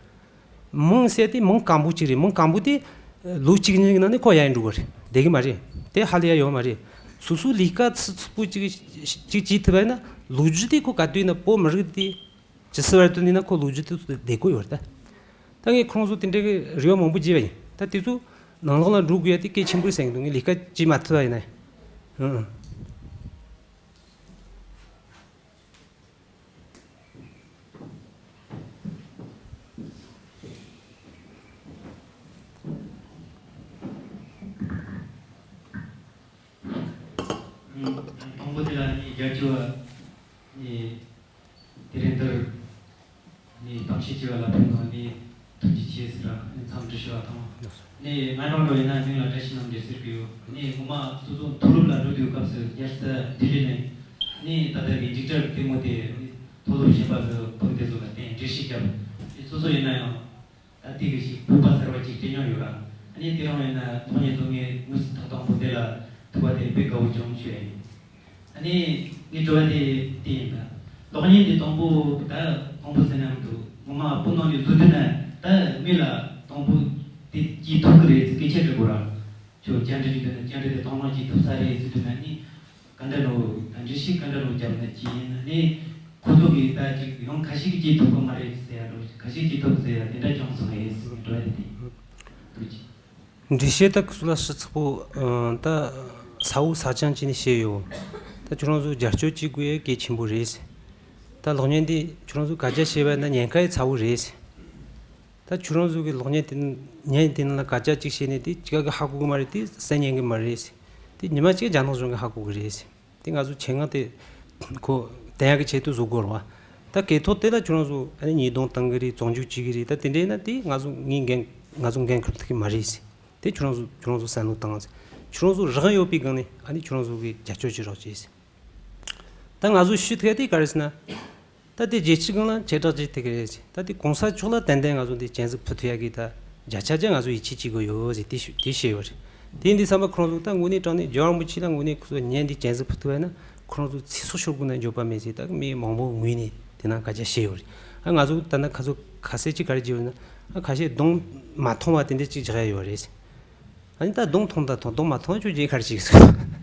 མང་ཟེར་དེ་མང་སྐམ་པོ་གཅིག་རེད། མང་སྐམ་པོ་དེ་ལོ་གཅིག་གཉིས་ཀྱི་ནང་ནས་ཁོ་ཡལ་འགྲོ་གི་རེད། བསྡད་གི་མ་རེད། དེ་ཧ་ལས་ཡ་ཡོད་མ་རེད། སོ་སོའི་ལས་ཀ་ཚུ་ཚུགས་པོ་གཅིག་གཅིག་བྱེད་ཐུབ་པ་ཡིན་ན་ལོ་རྒྱུས་དེ་ཁོ་ག་དུས་ཡིན་ན་བོད་མི་རིགས་དེ་ཇི་སྲིད་བར་དུ་ཡིན་ན་ཁོ་ལོ་རྒྱུས་དེ་ཚོ་བསྡད་དགོས་ཡོད་རེད་ད། ད་ངས་ཁོང་ཚོ་དེ་འདྲའི་གི་རེ་བ་མང་པོ་བྱས་པ་ཡིན། ད་དེ་ཚོ་ནང་ལོགས་ལ་འགྲོ་དགོས་ཡ་དེ་གལ་ཆེན་པོ་རེད་བསམ་གི་འདུག་ངས་ལས་ཀ་བྱེད་མ་ཐུབ་པ་ཡིན་ན། ཨང་། དང་པོ་དེ་ལ་ནི་རྒྱལ་སྤྱི་བ་ནི་དེ་རིང་འདིར་ནི་གཏམ་བཤད་བྱས་པ་ལ་ཕན་ཐོགས་ནི་ཐུགས་རྗེ་ཆེ་ཟེར་ར། ནི་འཚམས་འདྲི་ཞུ་བ་དང་། ནི་ང་རང་འགྲོ་ཡིན་ན་མིང་ལ་བཀྲ་ཤིས་རྣམ་རྒྱལ་ཟེར་གི་ཡོད། ནི་ངོ་མ་སོ་སོ་མཐོ་སློབ་ལ་འགྲོ་དུས་སྐབས་སུ་རྒྱལ་ས་ལྡི་ལི་ནས་ནི་ད་ལྟ་གི་འཇིགས་སྐྲག་ལྟད་མོ་དེ་ནི་མཐོ་སློབ་གཞན་པ་ཚོ་བོད་དེ་ཚོ་ལ་བརྟེན་འགྲེལ་བཤད་བརྒྱབ། ནི་སོ་སོ་ཡིན་ན་ཡང་། ད་ལྟའི་གི་ཞིག་བོད་པ་གསར་པ་ཅིག་སྐྱེས་མྱོང་ཡོད་ར། ཨ་ནི་དེ་རིང་ཡིན་ན་ཐོག་ཉིད་ཚོ་ངས་དངོས་སུ་ཐོག་དང་པོ་དེ་ལ་ཐུག་པ་དེ་དཔེ་དགའ་བོ་བྱུང་ཞུ་ཡ་ཡིན། ཨ་ནི་ངའི་དྲི་བ་དེ་དེ་ཡིན་ད། གློག་བརྙན་འདི་དང་པོ་ད་དང་པོ་ཟེར་ན་མི་འདུག་ངོ་མ་བོད་ནང་ནས་བཟོ་དུས་ན་ད་མི་ལ་དང་པོ་དེ་སྐྱེས་ཐུབ་གི་རེད། སྐད་ཆ་འདྲི་དགོས་ར། ཁྱོད་བཅར་འདྲི་ཞིག་འདུག་ན་བཅར་འདྲི་དེ་དང་བླངས་ཀྱིས་ཐུབ་ས་རེད་ཟེར་དུས་ན་ནི། ག་འདྲ་ནོ། ད་འགྲེལ་བཤད་ག་འདྲ་ནོ་བརྒྱབ་ན་ཅི་ཡིན་ན་ནི། ཁོ་ཚོ་གིས་ད་ཅིག་ཡང་ཁ་ཤས་ཀྱིས་ཐུབ་གི་མ་རེད་ཟེར་ཡ་འགྲོ། ཁ་ཤས་ཀྱིས་ཐུབ་ཟེར་ཡ་དེ་འདྲ་ཀྱང་སོང་ཡིན་ཟེར་འགྲོ་ཡ་དེ། འགྲེལ་བཤད་ད་ཁོ་ཚོ་ལ་ཞིབ་ཚགས་པོ་ད་ས་འུ་ས་ཆང་བྱས་ནས་བཤད་ཡོད། ད་ཁྱོད་རང་ཚོ་རྒྱབ་སྐྱོར་བྱེད་དགོས་ཡ་གལ་ཆེན་པོ་རེད། ད་གློག་བརྙན་འདི་ཁྱོད་རང་ཚོ་ག་རྒྱ་བཤད་པ་ན་ཉེན་ཁ་ཡི་ཚ་བོ་རེད། ད་ཁྱོད་རང་ཚོ་གི་གློག་བརྙན་དེ་བརྙན་དེ་ནང་ལ་སྐད་ཆ་གཅིག་བཤད་ནས་དེ་ཅི་ག་གི་ཧ་གོ་གི་མ་རེད། དེ་གསན་ཉན་གི་མ་རེད། དེ་ཉི་མ་གཅིག་རྒྱ་ནག་གཞུང་གི་ཧ་གོ་གི་རེད། དེ་ང་ཚོ་ཆེད་མངགས་དེ་ཁོ་བསྟན་ཡག་གི་ཆེད་དུ་བཟོ་དགོས་རེད་བ། ད་གལ་ཐོག་དེ་ལ་ཁྱོད་རང་ཚོ་ཨ་ནི་ཉེས་རྡུང་བཏང་གི་རེད། བཙོན་འཇུག་བྱེད་གི་རེད། ད་དེ་འདྲ་ཡིན་ན་དེ་ང་ཚོ་ངའི་འགན་ང་ཚོ་འགན་འཁུར་ཐུབ་ཀྱི་མ་རེད། དེ་ཁྱོད་རང་ཚོ་ཁྱོད་རང་ཚོ་བསམ་བློ་བཏང་། ཁྱོད་རང་ཚོ་རང་ཡོད་པའི་སྒང་ནས་ཨ་ནི་ཁྱོད་རང་ཚོ་གི་རྒྱབ་སྐྱོར་བྱེད་རོགས་བྱེད། ད་ང་ཚོ་ཞུ་ཐུབ་ཡ་དེ་ག་རེ་ཟེར་ན། ད་དེ་རྒྱལ་སྤྱིའི་སྒང་ལ་ཁྱེད་དྲག་ཅིག་ཐུག་གི་རེད་ཟེར། ད་དེ་གོང་ས་མཆོག་ལ་ཏན་ཏན་ང་ཚོ་འདི་གཅན་གཟན་ཕུད་ཐུབ་ཡ་གི་ད་བརྒྱ་ཆ་བརྒྱ་ང་ཚོ་ཡིད་ཆེས་བྱེད་དགོས་ཡོད་ཟེར་དེ་ཞུ་དེ་བཤད་ཡོད་རེད། དེ་འདི་བསམ་པ་ཁོ་རང་ཚོ་ད་དངོས་གནས་དྲང་གནས་རྒྱལ་བ་རིན་པོ་ཆེ་ལ་དངོས་གནས་ཁོ་ཚོ་བརྙན་འདི་གཅན་གཟན་ཕུད་ཐུབ་ཡ་ན་ཁོ་རང་ཚོ་ཚེ་སྲོག་ཤོར་དགོས་ན་འགྱོད་པ་མེད་ཟེར། ད་མི་མང་པོ་ངོས་ནས་དེ་ན་སྐད་ཆ་བཤད་ཡོད་རེད། ཨ་ང་ཚོ་ད་ན་ཁ་ཚོ་ཁ་གསལ་ཅིག་ག་རེ་བྱས་ཡོད་ན། ཨ་ཁ་ཤས་གདོང་མ་མཐོང་བ་དེ་འདྲ་ཅིག་བཞག་ཡ་ཡོད་རེད། ཨ་ནི་ད་གདོང་མཐོང་ད་མཐོང་། གདོང་མ་མཐོང་བ་ཁྱོད་ཀྱིས་ག་རེ་བྱེད་ཀྱི་སོང་།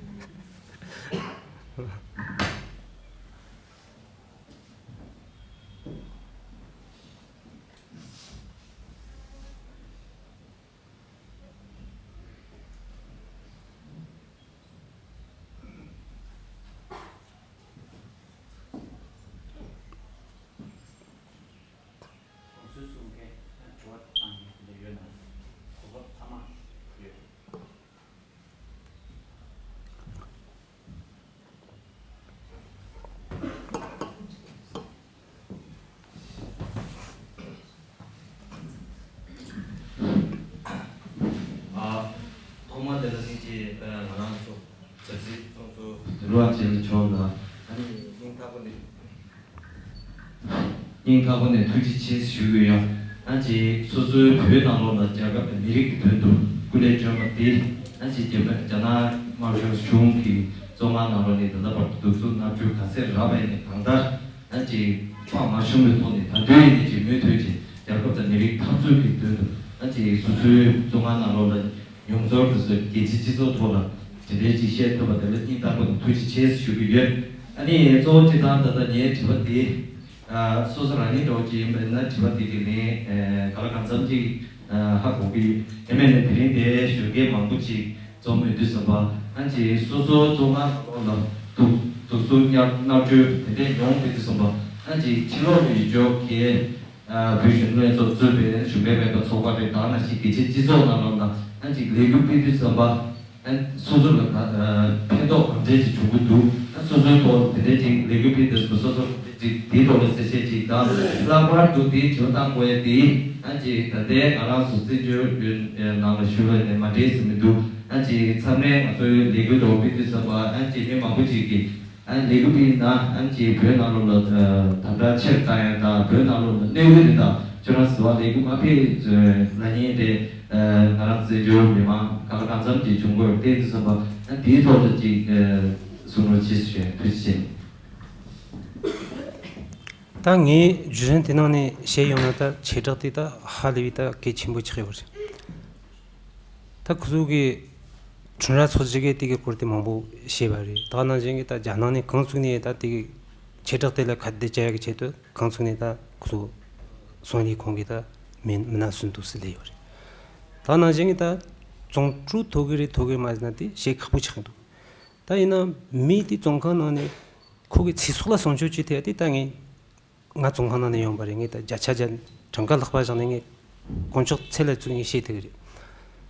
གོང་སུ་གསུང་མཁན་དྲི་བ་བཏང་མཁན་དེ་འདྲ་ཡོད་ན། གོ་སྐབས་ཚང་མ་ཡོད། ཨ། ཐོག་མ་དེ་ལ་ནི་ཅེས་ང་རང་ཚོ་ཇ་སི་ཚོགས་གཙོ་དུལ་བ་ཅན་མཆོག་ལ་ཨ་ནི་སྙིང་ཐག་པ་ནས། སྙིང་ཐག་པ་ནས་ཐུགས་རྗེ་ཆེ་ཞུ་གི་ཡོད། ཨ་ཅེ་སོ་སོའི་བོད་ནང་ལོགས་ལ་རྒྱལ་ཁབ་དང་མི་རིགས་ཀྱི་དོན་དུ་སྐུ་ལས་བསྐྱོན་པ་དེ། ཨ་ཅེ་རྒྱ་ནག་དམར་ཤོག་གཞུང་གི་བཙོན་ཁང་ནང་ལོགས་ནས་ད་ལྟ་བར་དུ་སྡུག་སྲོག་མནར་གཅོད་ག་ཚད་རག་པ་ཡིན་ནའི་གང་ལྟར་ཨ་ཅེ་དཔའ་མ་ཞུམ་པའི་ཐོག་ནས་ད་དུང་ཡིན་ནའི་ཅེ་མུ་མཐུད་ཅེ་རྒྱལ་ཁབ་དང་མི་རིགས་འཐབ་རྩོད་ཀྱི་དོན་དུ་ཨ་ཅེ་སོ་སོའི་བཙོན་ཁང་ནང་ལོགས་ལ། མྱོང་ཚོར་དེ་ཚོ་རྒྱལ་སྤྱིའི་སྤྱི་ཚོགས་ཐོག་ལ་དེ་འདྲའི་ཅིག་བཤད་ཐུབ་པ་དེ་ལ་སྙིང་ཐག་པ་ནས་ཐུགས་རྗེ་ཆེ་ཞུ་གི་ཡོད། ཨ་ནི་གཙོ་བོ་སྤྱིར་བཏང་ད་ལྟ་ངའི་དྲི་བ་དེ། ཨ་སོ་སོ་རང་ཉིད་འདྲ་བོ་ཅིག་ཡིན་པ་ཡིན་ན་དྲི་བ་དེ་གི་ནི་ཨ་ག་ལ་གང་འཚམ་ཅིག་ཨ་ཧ་གོ་གི་ཡོད། མེད་ནས་དེ་རིང་དེ་ཞོགས་ཀས་མང་པོ་ཅིག་འཛོམས་ཡོད་དུས་ཙམ་པ་ཨ་ཅེ་སོ་སོ་བཙོན་ཁང་ནང་ལོགས་ལ་སྡུག་སྡུག་སྲོག་མནར་མནར་གཅོད་དེ་འདྲས་མྱོང་དེ་དུས་ཙམ་པ་ཨ་ཅེ་ཕྱི་ལོགས་ལ་ཡོད་ཆོག་གི་བོད་གཞོན་ནུ་ལྷན་ཚོགས་གཙོས་པའི་གཞོན་པའི་མེས་པོའི་ཚོགས་པ་རེད། ད་ནང་བཞིན་རྒྱལ་སྤྱིའི་སྤྱི་ཚོགས་ནང་ལོགས་ན་ཨ་ཅིག་ལས་འགུལ་སྤེལ་དུས་ཙམ་པ། ཨ་སོ་སོ་ལ་ད་ཕན་ཐོགས་གང་འདྲ་ཅིག་འབྱུང་གི་འདུག་ཨ་སོ་སོའི་ཐོག་དེ་འདྲ་ཅིག་ལས་འགུལ་སྤེལ་དུས་སོ་སོ་ཅིག་དེའི་ཐོག་ལ་གསལ་བཤད་ཅིག་དང་། ལྷག་པར་དུ་དེའི་བྱེད་སྟངས་དགོས་ཡ་དེ་ཨ་ཅིག་ད་ལྟའི་ང་རང་ཚོ་བཙན་བྱོལ་ནང་ལ་བཞུགས་པ་ནས་མ་འདྲེས་ཟིན་མི་འདུག་ཨ་ཅིག་ཚང་མས་ང་ཚོའི་ལས་འགུལ་འདྲ་བོ་སྤེལ་དུས་ཙམ་པ་ཨ་ཅིག་མི་མང་པོ་ཅིག་གིས། ཨ་ལས་འགུལ་སྤེལ་ན་ཨ་ཅིག་བོད་ནང་ལོགས་ལ་དམ་དྲག་ཆེར་བཏང་ཡ་དང་བོད་ནང་ལོགས་ལ་གནོད་འགེལ་དེ་དང་ཁྱོད་རང་ཟེར་བ་ལས་འགུལ་མ་སྤེལ་ལབ་མཁན་རེད། ང་རང་བཙན་བྱོལ་མི་མང་གང་ལ་གང་འཚམ་ཅིག་བྱུང་དགོས་རེད། དེ་ཚོ་བསམ་པ་ཨ་དེའི་ཐོག་ལ་ཅིག་གསུང་རོགས་བྱེད་ཞུ་ཡ། ཐུགས་རྗེ་ཆེ། ད་ངས་བརྒྱུད་རིམ་དེ་ནང་ནས་བཤད་ཡོང་ན་ད་ཁྱེད་དྲག་དེ་ད་ཧ་ལས་པའི་ད་གལ་ཆེན་པོ་ཆགས་ཡོད་རེད། ད་ཁོ་ཚོ་གི་ཁྲུན་ར་ཚོགས་ཆེན་གི་དེ་གི་སྐོར་དེ་མང་པོ་བཤད་པ་རེད། ད་ནང་བཞིན་གི་ད་རྒྱ་ནག་ནས་གང་ཚུགས་ནས་ད་དེ་གི་ཁྱེད་དྲག་དེ་ལ་ཁ་གཏད་བཅག་ཡ་གི་ཆེད་དུ་གང་ཚུགས་ནས་ད་ཁོ་ཚོ་སོང་ནས་ཁོང་གི་ད་མི་མི་སྣ་སུན་དུ་སི་ལས་ཡོད་རེད། ད་ནང་བཞིན་གི་ད་ཙོང་ཀྲུའུ་ཐོ་གི་རེད་ཐོ་གི་མ་ཟེར་ན་དེ་བཤད་ཁག་པོ་ཆགས་འདུག་ད་ཡིན་ན་མི་དེ་བཙོན་ཁང་ནང་ནས་ཁོ་གི་ཚེ་སྲོག་ལ་སྲུང་སྐྱོབ་བྱེད་ཐུབ་ཡ་དེ་ད་ངས། ང་བཙོན་ཁང་ནང་ནས་ཡོང་པ་རེད། ངས་ད་བརྒྱ་ཆ་བརྒྱ་གྲངས་ཀ་ལྷག་པ་བཞག་ནས་ངས་དཀོན་མཆོག་ཚེ་ལ་བཙུགས་ནས་བཤད་ཐུབ་ཀྱི་རེད།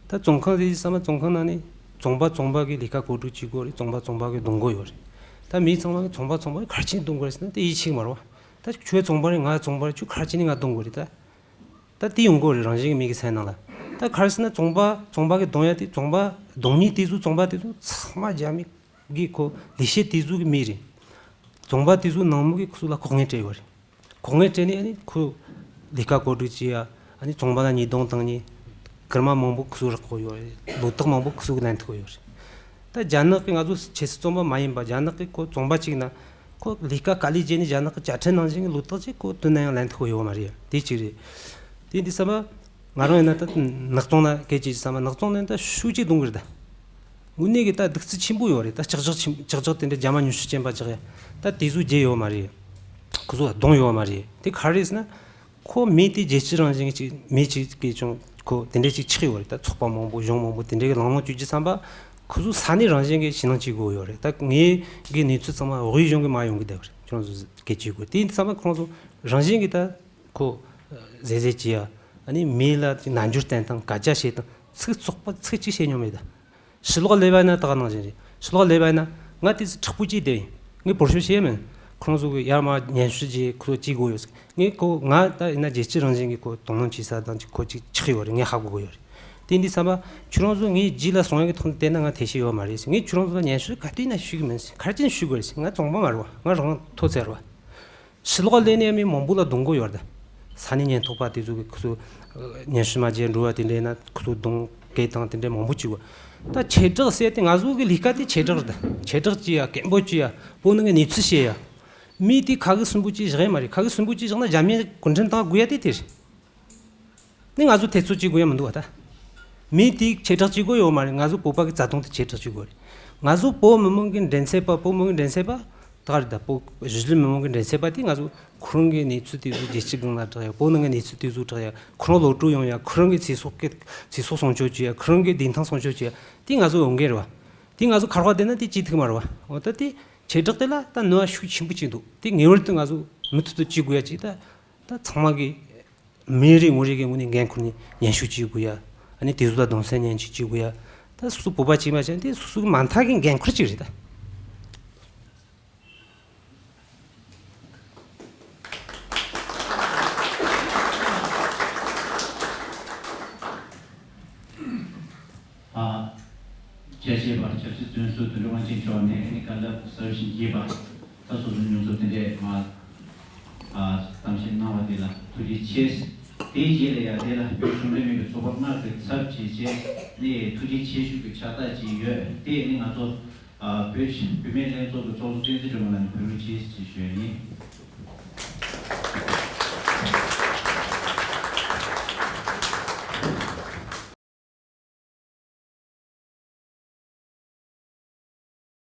ད་བཙོན་ཁང་དེ་བསམ་ན་བཙོན་ཁང་ནང་ནས་བཙོན་པ་བཙོན་པ་གི་ལས་ཀ་གོ་སྒྲིག་བྱེད་དགོས་རེད། བཙོན་པ་བཙོན་པ་གི་སྡོམ་དགོས་ཡོད་རེད། ད་མི་ཚང་མ་གི་བཙོན་པ་བཙོན་པ་གི་ག་རེ་བྱས་ནས་སྡོམ་དགོས་རེད་ཟེར་ན་དེ་ཡིད་ཆེས་མ་རེད་བ། ད་ཁྱོད་བཙོན་པ་རེད། ང་བཙོན་པ་རེད། ཁྱོད་ག་རེ་བྱས་ནས་ང་སྡོམ་དགོས་རེད་ད། ད་དེ་ཡོང་གི་ཡོད་རེད། རང་བཞིན་གྱི་མི་གི་སེམས་ནང་ལ། ད་ག་རེ་ཟེར་ན་བཙོན་པ་བཙོན་པ་གི་སྡོམ་ཡ་དེ་བཙོན་པ་སྡོམ་མཁན་དེ་ཚོ་བཙོན་པ་དེ་ཚོ་ཚང་མ་རྒྱ་མི་གི་ཁོ་ལས་བྱེད་དེ་ཚོ་གི་མི་རེད། བཙོན་པ་དེ་ཚོ་ནང་མི་གི་ཁོ་ཚོ་ལ་ལྐོག་རྔན་སྤྲད་ཡོད་རེད། ལྐོག་རྔན་སྤྲད་ནས་ཨ་ནི་ཁོ་ལས་ཀ་གོ་སྒྲིག་བྱེད་ཡ། ཨ་ནི་བཙོན་པ་ལ་ཉེས་རྡུང་བཏང་ནས་སྐར་མ་མང་པོ་ཁོ་ཚོ་རག་གི་ཡོད་རེད། ལོ་ཏོག་མང་པོ་ཁོ་ཚོ་གི་ལེན་ཐུབ་ཀྱི་ཡོད་རེད། ད་རྒྱ་ནག་གི་ང་ཚོ་ཆབ་སྲིད་བཙོན་པ་མ་ཡིན་པ་རྒྱ་ནག་གི་ཁོ་བཙོན་པ་གཅིག་ན་ཁོ་ལས་ཀ་དཀའ་ལས་བརྒྱབ་ནས་རྒྱ་ནག་གི་བཅའ་ཁྲིམས་ནང་བཞིན་གྱི་ལོ་ཏོག་ཅིག་ཁོ་དུས་ནམ་ཡང་ལེན་ཐུབ་ཀྱི་ཡོད་མ་རེད། དེ་གཅིག་རེད། དེ་འདི་བསམ་པ། ང་རང་ཡིན་ན་ད་ནག་ཚོང་ན་སྐད་ཅིག་བསམ་པ་ནག་ཚོང་ནས་ད་ཤུགས་ཀྱིས་གཏོང་གི་རེད་ད། དངོས་གནས་ཀྱི་ད་གདུག་རྩུབ་ཆེན་པོ་ཡོད་རེད། ད་ལྕགས་ལྕགས་ཆེན་ལྕགས་ལྕགས་དེ་འདྲ་རྒྱ་མ་ཉུང་ཤས་ཅན་པ་ཅག་ཡ། ད་དེ་ཚོ་བརྗེ་ཡོད་མ་རེད། ཁོ་ཚོ་གདོང་ཡོད་མ་རེད། དེ་ག་རེ་ཟེར་ན། ཁོ་མི་དེ་རྒྱལ་སྤྱི་རང་བཞིན་གྱི་མི་གཅིག་གིས་ཀྱང་ཁོ་དེ་འདྲ་ཅིག་ཆགས་ཡོད་རེད། ད་ཚོགས་པ་མང་པོ་གཞུང་མང་པོ་དེ་འདྲ་གི་ལམ་ལྷོང་བཅོས་རྒྱུ་བསམ་པ། ཁོ་ཚོ་ས་གནས་རང་བཞིན་གྱི་ཞེད་སྣང་བྱེད་དགོས་ཡོད་རེད། ད་ངས་གི་གནས་ཚུལ་ཚང་མ་དབུས་གཞུང་གི་མ་ཡོང་གི་བསྡད་པ་རེད། ཁྱོད་ཚོ་སྐད་ཆ་དགོས་དེ་བསམ་པ་ཁོང་ཚོ་རང་བཞིན་གྱི་ད་ཁོ་ཟས་ཟས་བྱེད་ཡ། ཨ་ནི་མི་ལ་རྣལ་འབྱོར་བསྟན་སྟངས་སྐད་ཆ་བཤད་སྟངས་ཚིག་བཙོག་པ་ཚིག་གཅིག་བཤད་མྱོང་མེད་ད། ཕྱི་ལོགས་ལས་པ་ཡིན་ན་ད་ག་ནང་བཞིན་རེད། ཕྱི་ལོགས་ལས་པ་ཡིན་ན་ང་དེ་ཚོ་མཁྲེགས་པོ་གཅིག་བསྡད་ཡིན། ངས་བོར་ཤོག་བཤད་མིན། ཁོ་རང་ཚོ་གི་ཡར་མར་སྙན་ཞུ་བྱས་ཁོ་ཚོ་གཅིག་དགོས་ཡོད་ཟེར། ངས་ཁོ་ང་ད་ཡིན་ན་རྒྱལ་སྤྱི་རང་བཞིན་གྱི་ཁོ་དོ་སྣང་བྱེད་ས་དང་ཅིག་ཁོ་ཅིག་ཆགས་ཡོད་རེད། ངས་ཧ་གོ་གི་ཡོད་རེད། དེ་འདི་བསམ་པ། ཁྱོད་རང་ཚོ་ངའི་རྗེས་ལ་སོང་ཡག་གི་ཐོག་ནས་བལྟས་ན་ང་ཐེ་ཤེས་ཡོད་མ་རེད་ཟེར། ངས་ཁྱོད་རང་ཚོ་ལ་སྙན་ཞུ་ག་དུས་ཡིན་ན་ཞུ་གི་མིན་ཟེར། ག་རེ་བྱས་ནས་ཞུ་དགོས་རེད་ཟེར། ང་བཙོན་པ་མ་རེད་བ། ང་རང་མཐོ་ཚད་རེད་བ། ཕྱི་ལོགས་ལས་ནས་མི་མང་པོ་ལ་གདོང་གོ་ཡོད་རེད། ས་གནས་ཉེན་རྟོག་པ་དེ་ཚོ་གི་ཁོ་ཚོ་སྙན་ཞུ་མ་བརྗེད་འགྲོ་བ་དེ་འདྲ་ཡིན་ན་ཁོ་ཚོ་གདོང་གད་དང་དེ་འདྲ་མང་པོ་བྱེད་དགོས། ད་ཁྱེད་དྲག་ཟེར་དེ་ང་ཚོ་གི་ལས་ཀ་དེ་ཁྱེད་དྲག་རེད། ད་ཁྱེད་དྲག་བྱེད་ཡ་སྐད་འབོད་བྱེད་ཡ་བོད་ནང་གི་གནས་ཚུལ་བཤད་ཡ། མི་དེ་ཁ་གི་སུན་པོ་ཅིག་བཞག་ཡ་མ་རེད། ཁ་གི་སུན་པོ་ཅིག་བཞག་ན་རྒྱ་མིས་གུང་ཁྲན་ཏང་དགོས་ཡ་དེ་དེ་རེད། ནི་ང་ཚོ་ཐེ་ཚོམ་བྱེད་དགོས་ཡ་མི་འདུག་བ་ད། མི་དེ་ཁྱེད་དྲག་བྱེད་དགོས་ཡོད་མ་རེད། ང་ཚོ་བོད་པ་གི་རྩ་དོན་དེ་ཁྱེད་དྲག་བྱེད་དགོས་རེད། ང་ཚོ་བོད་མི་མང་གི་འགྲན་ཚད་པ་བོད་མི་གི་འགྲན་ཚད་པ་ད་ག་རེད། ད་བོད་གཞིས་ལུས་མི་མང་གི་འགྲན་ཚད་པ་དེ་ང་ཚོ་ཁོ་རང་གི་གནས་ཚུལ་དེ་ཚོ་རྒྱལ་སྤྱི་སྒང་ལ་བསྒྲགས་ཡ། བོད་ནང་གི་གནས་ཚུལ་དེ་ཚོ་བསྒྲགས་ཡ། ཁོ་རང་ལོག་འགྲོ་ཡོང་ཡ། ཁོ་རང་གི་ཚེ་སྲོག་གི་ཚེ་སྲོག་སྲུང་སྐྱོབ་བྱེད་ཡ། ཁོ་རང་གི་བདེན་ཐང་སྲུང་སྐྱོབ་བྱེད་ཡ། དེ་ང་ཚོ་ཡོང་གི་རེད་བ། དེ་ང་ཚོ་ཁ་རོག་བསྡད་ན་དེ་ཅི་ཐུབ་མ་རེད་བ། འོ་ད་དེ་ཁྱེད་དྲག་དེ་ལ་ད་ནུས་པ་ཤུགས་ཆེན་པོ་ཅིག་འདུག་དེ་ངེས་པར་དུ་ང་ཚོ་མུ་མཐུད་དུ་བྱེད་དགོས་ཡ་ཅིག་ད། ད་ཚང་མ་གི་མི་རེ་ངོ་རེ་གི་ངོས་ནས་འགན་ཁུར་ནས་སྙན་ཞུ་བྱེད་དགོས་ཡ། ཨ་ནི་དེ་ཚོ་ལ་གདུང་སེམས་མཉམ་སྐྱེད་བྱེད་དགོས་ཡ། ད་སོ་སོ་བོད་པ་གཅིག་མ་བྱས་ཏེ་སོ་སོ་གི་མ་མཐའ་གི་འགན་ཁུར་ཅིག་རེད་ད། ཨ། ཆེད་མཁས་པ་ཆབ་སྲིད་བཙོན་ཟུར་དོན་གྲུབ་དབང་ཆེན་མཆོག་ནས་ཨ་ནི་བཀའ་སློབ་གསར་བཞེངས་བགྱིས་པ། ད་སོ་སོའི་མྱོང་ཚོར་དེ་འདྲས་མ། ཨ། གཏམ་བཤད་གནང་བ་དེ་ལ་ཐུགས་རྗེ་ཆེ། དེའི་རྗེས་ལ་ཡང་དེ་ལ་བོད་གཞུང་འབྲེལ་མིན་པའི་ཚོགས་པ་ལྔ་གི་ཚབ་བྱས་བྱས་ནས་ཐུགས་རྗེ་ཆེ་ཞུ་རྒྱུ་ཕྱག་རྟགས་ཅིག་ཡོད། དེ་ནི་ང་ཚོ། ཨ། བོད་བུད་མེད་ལྷན་ཚོགས་ཀྱི་ཚོགས་གཙོ་བསྟན་འཛིན་སྒྲོལ་མ་ལགས་ནས་ཕུལ་རོགས་གྱིས་ཞེས་ཞུ་ཡ་ཡིན།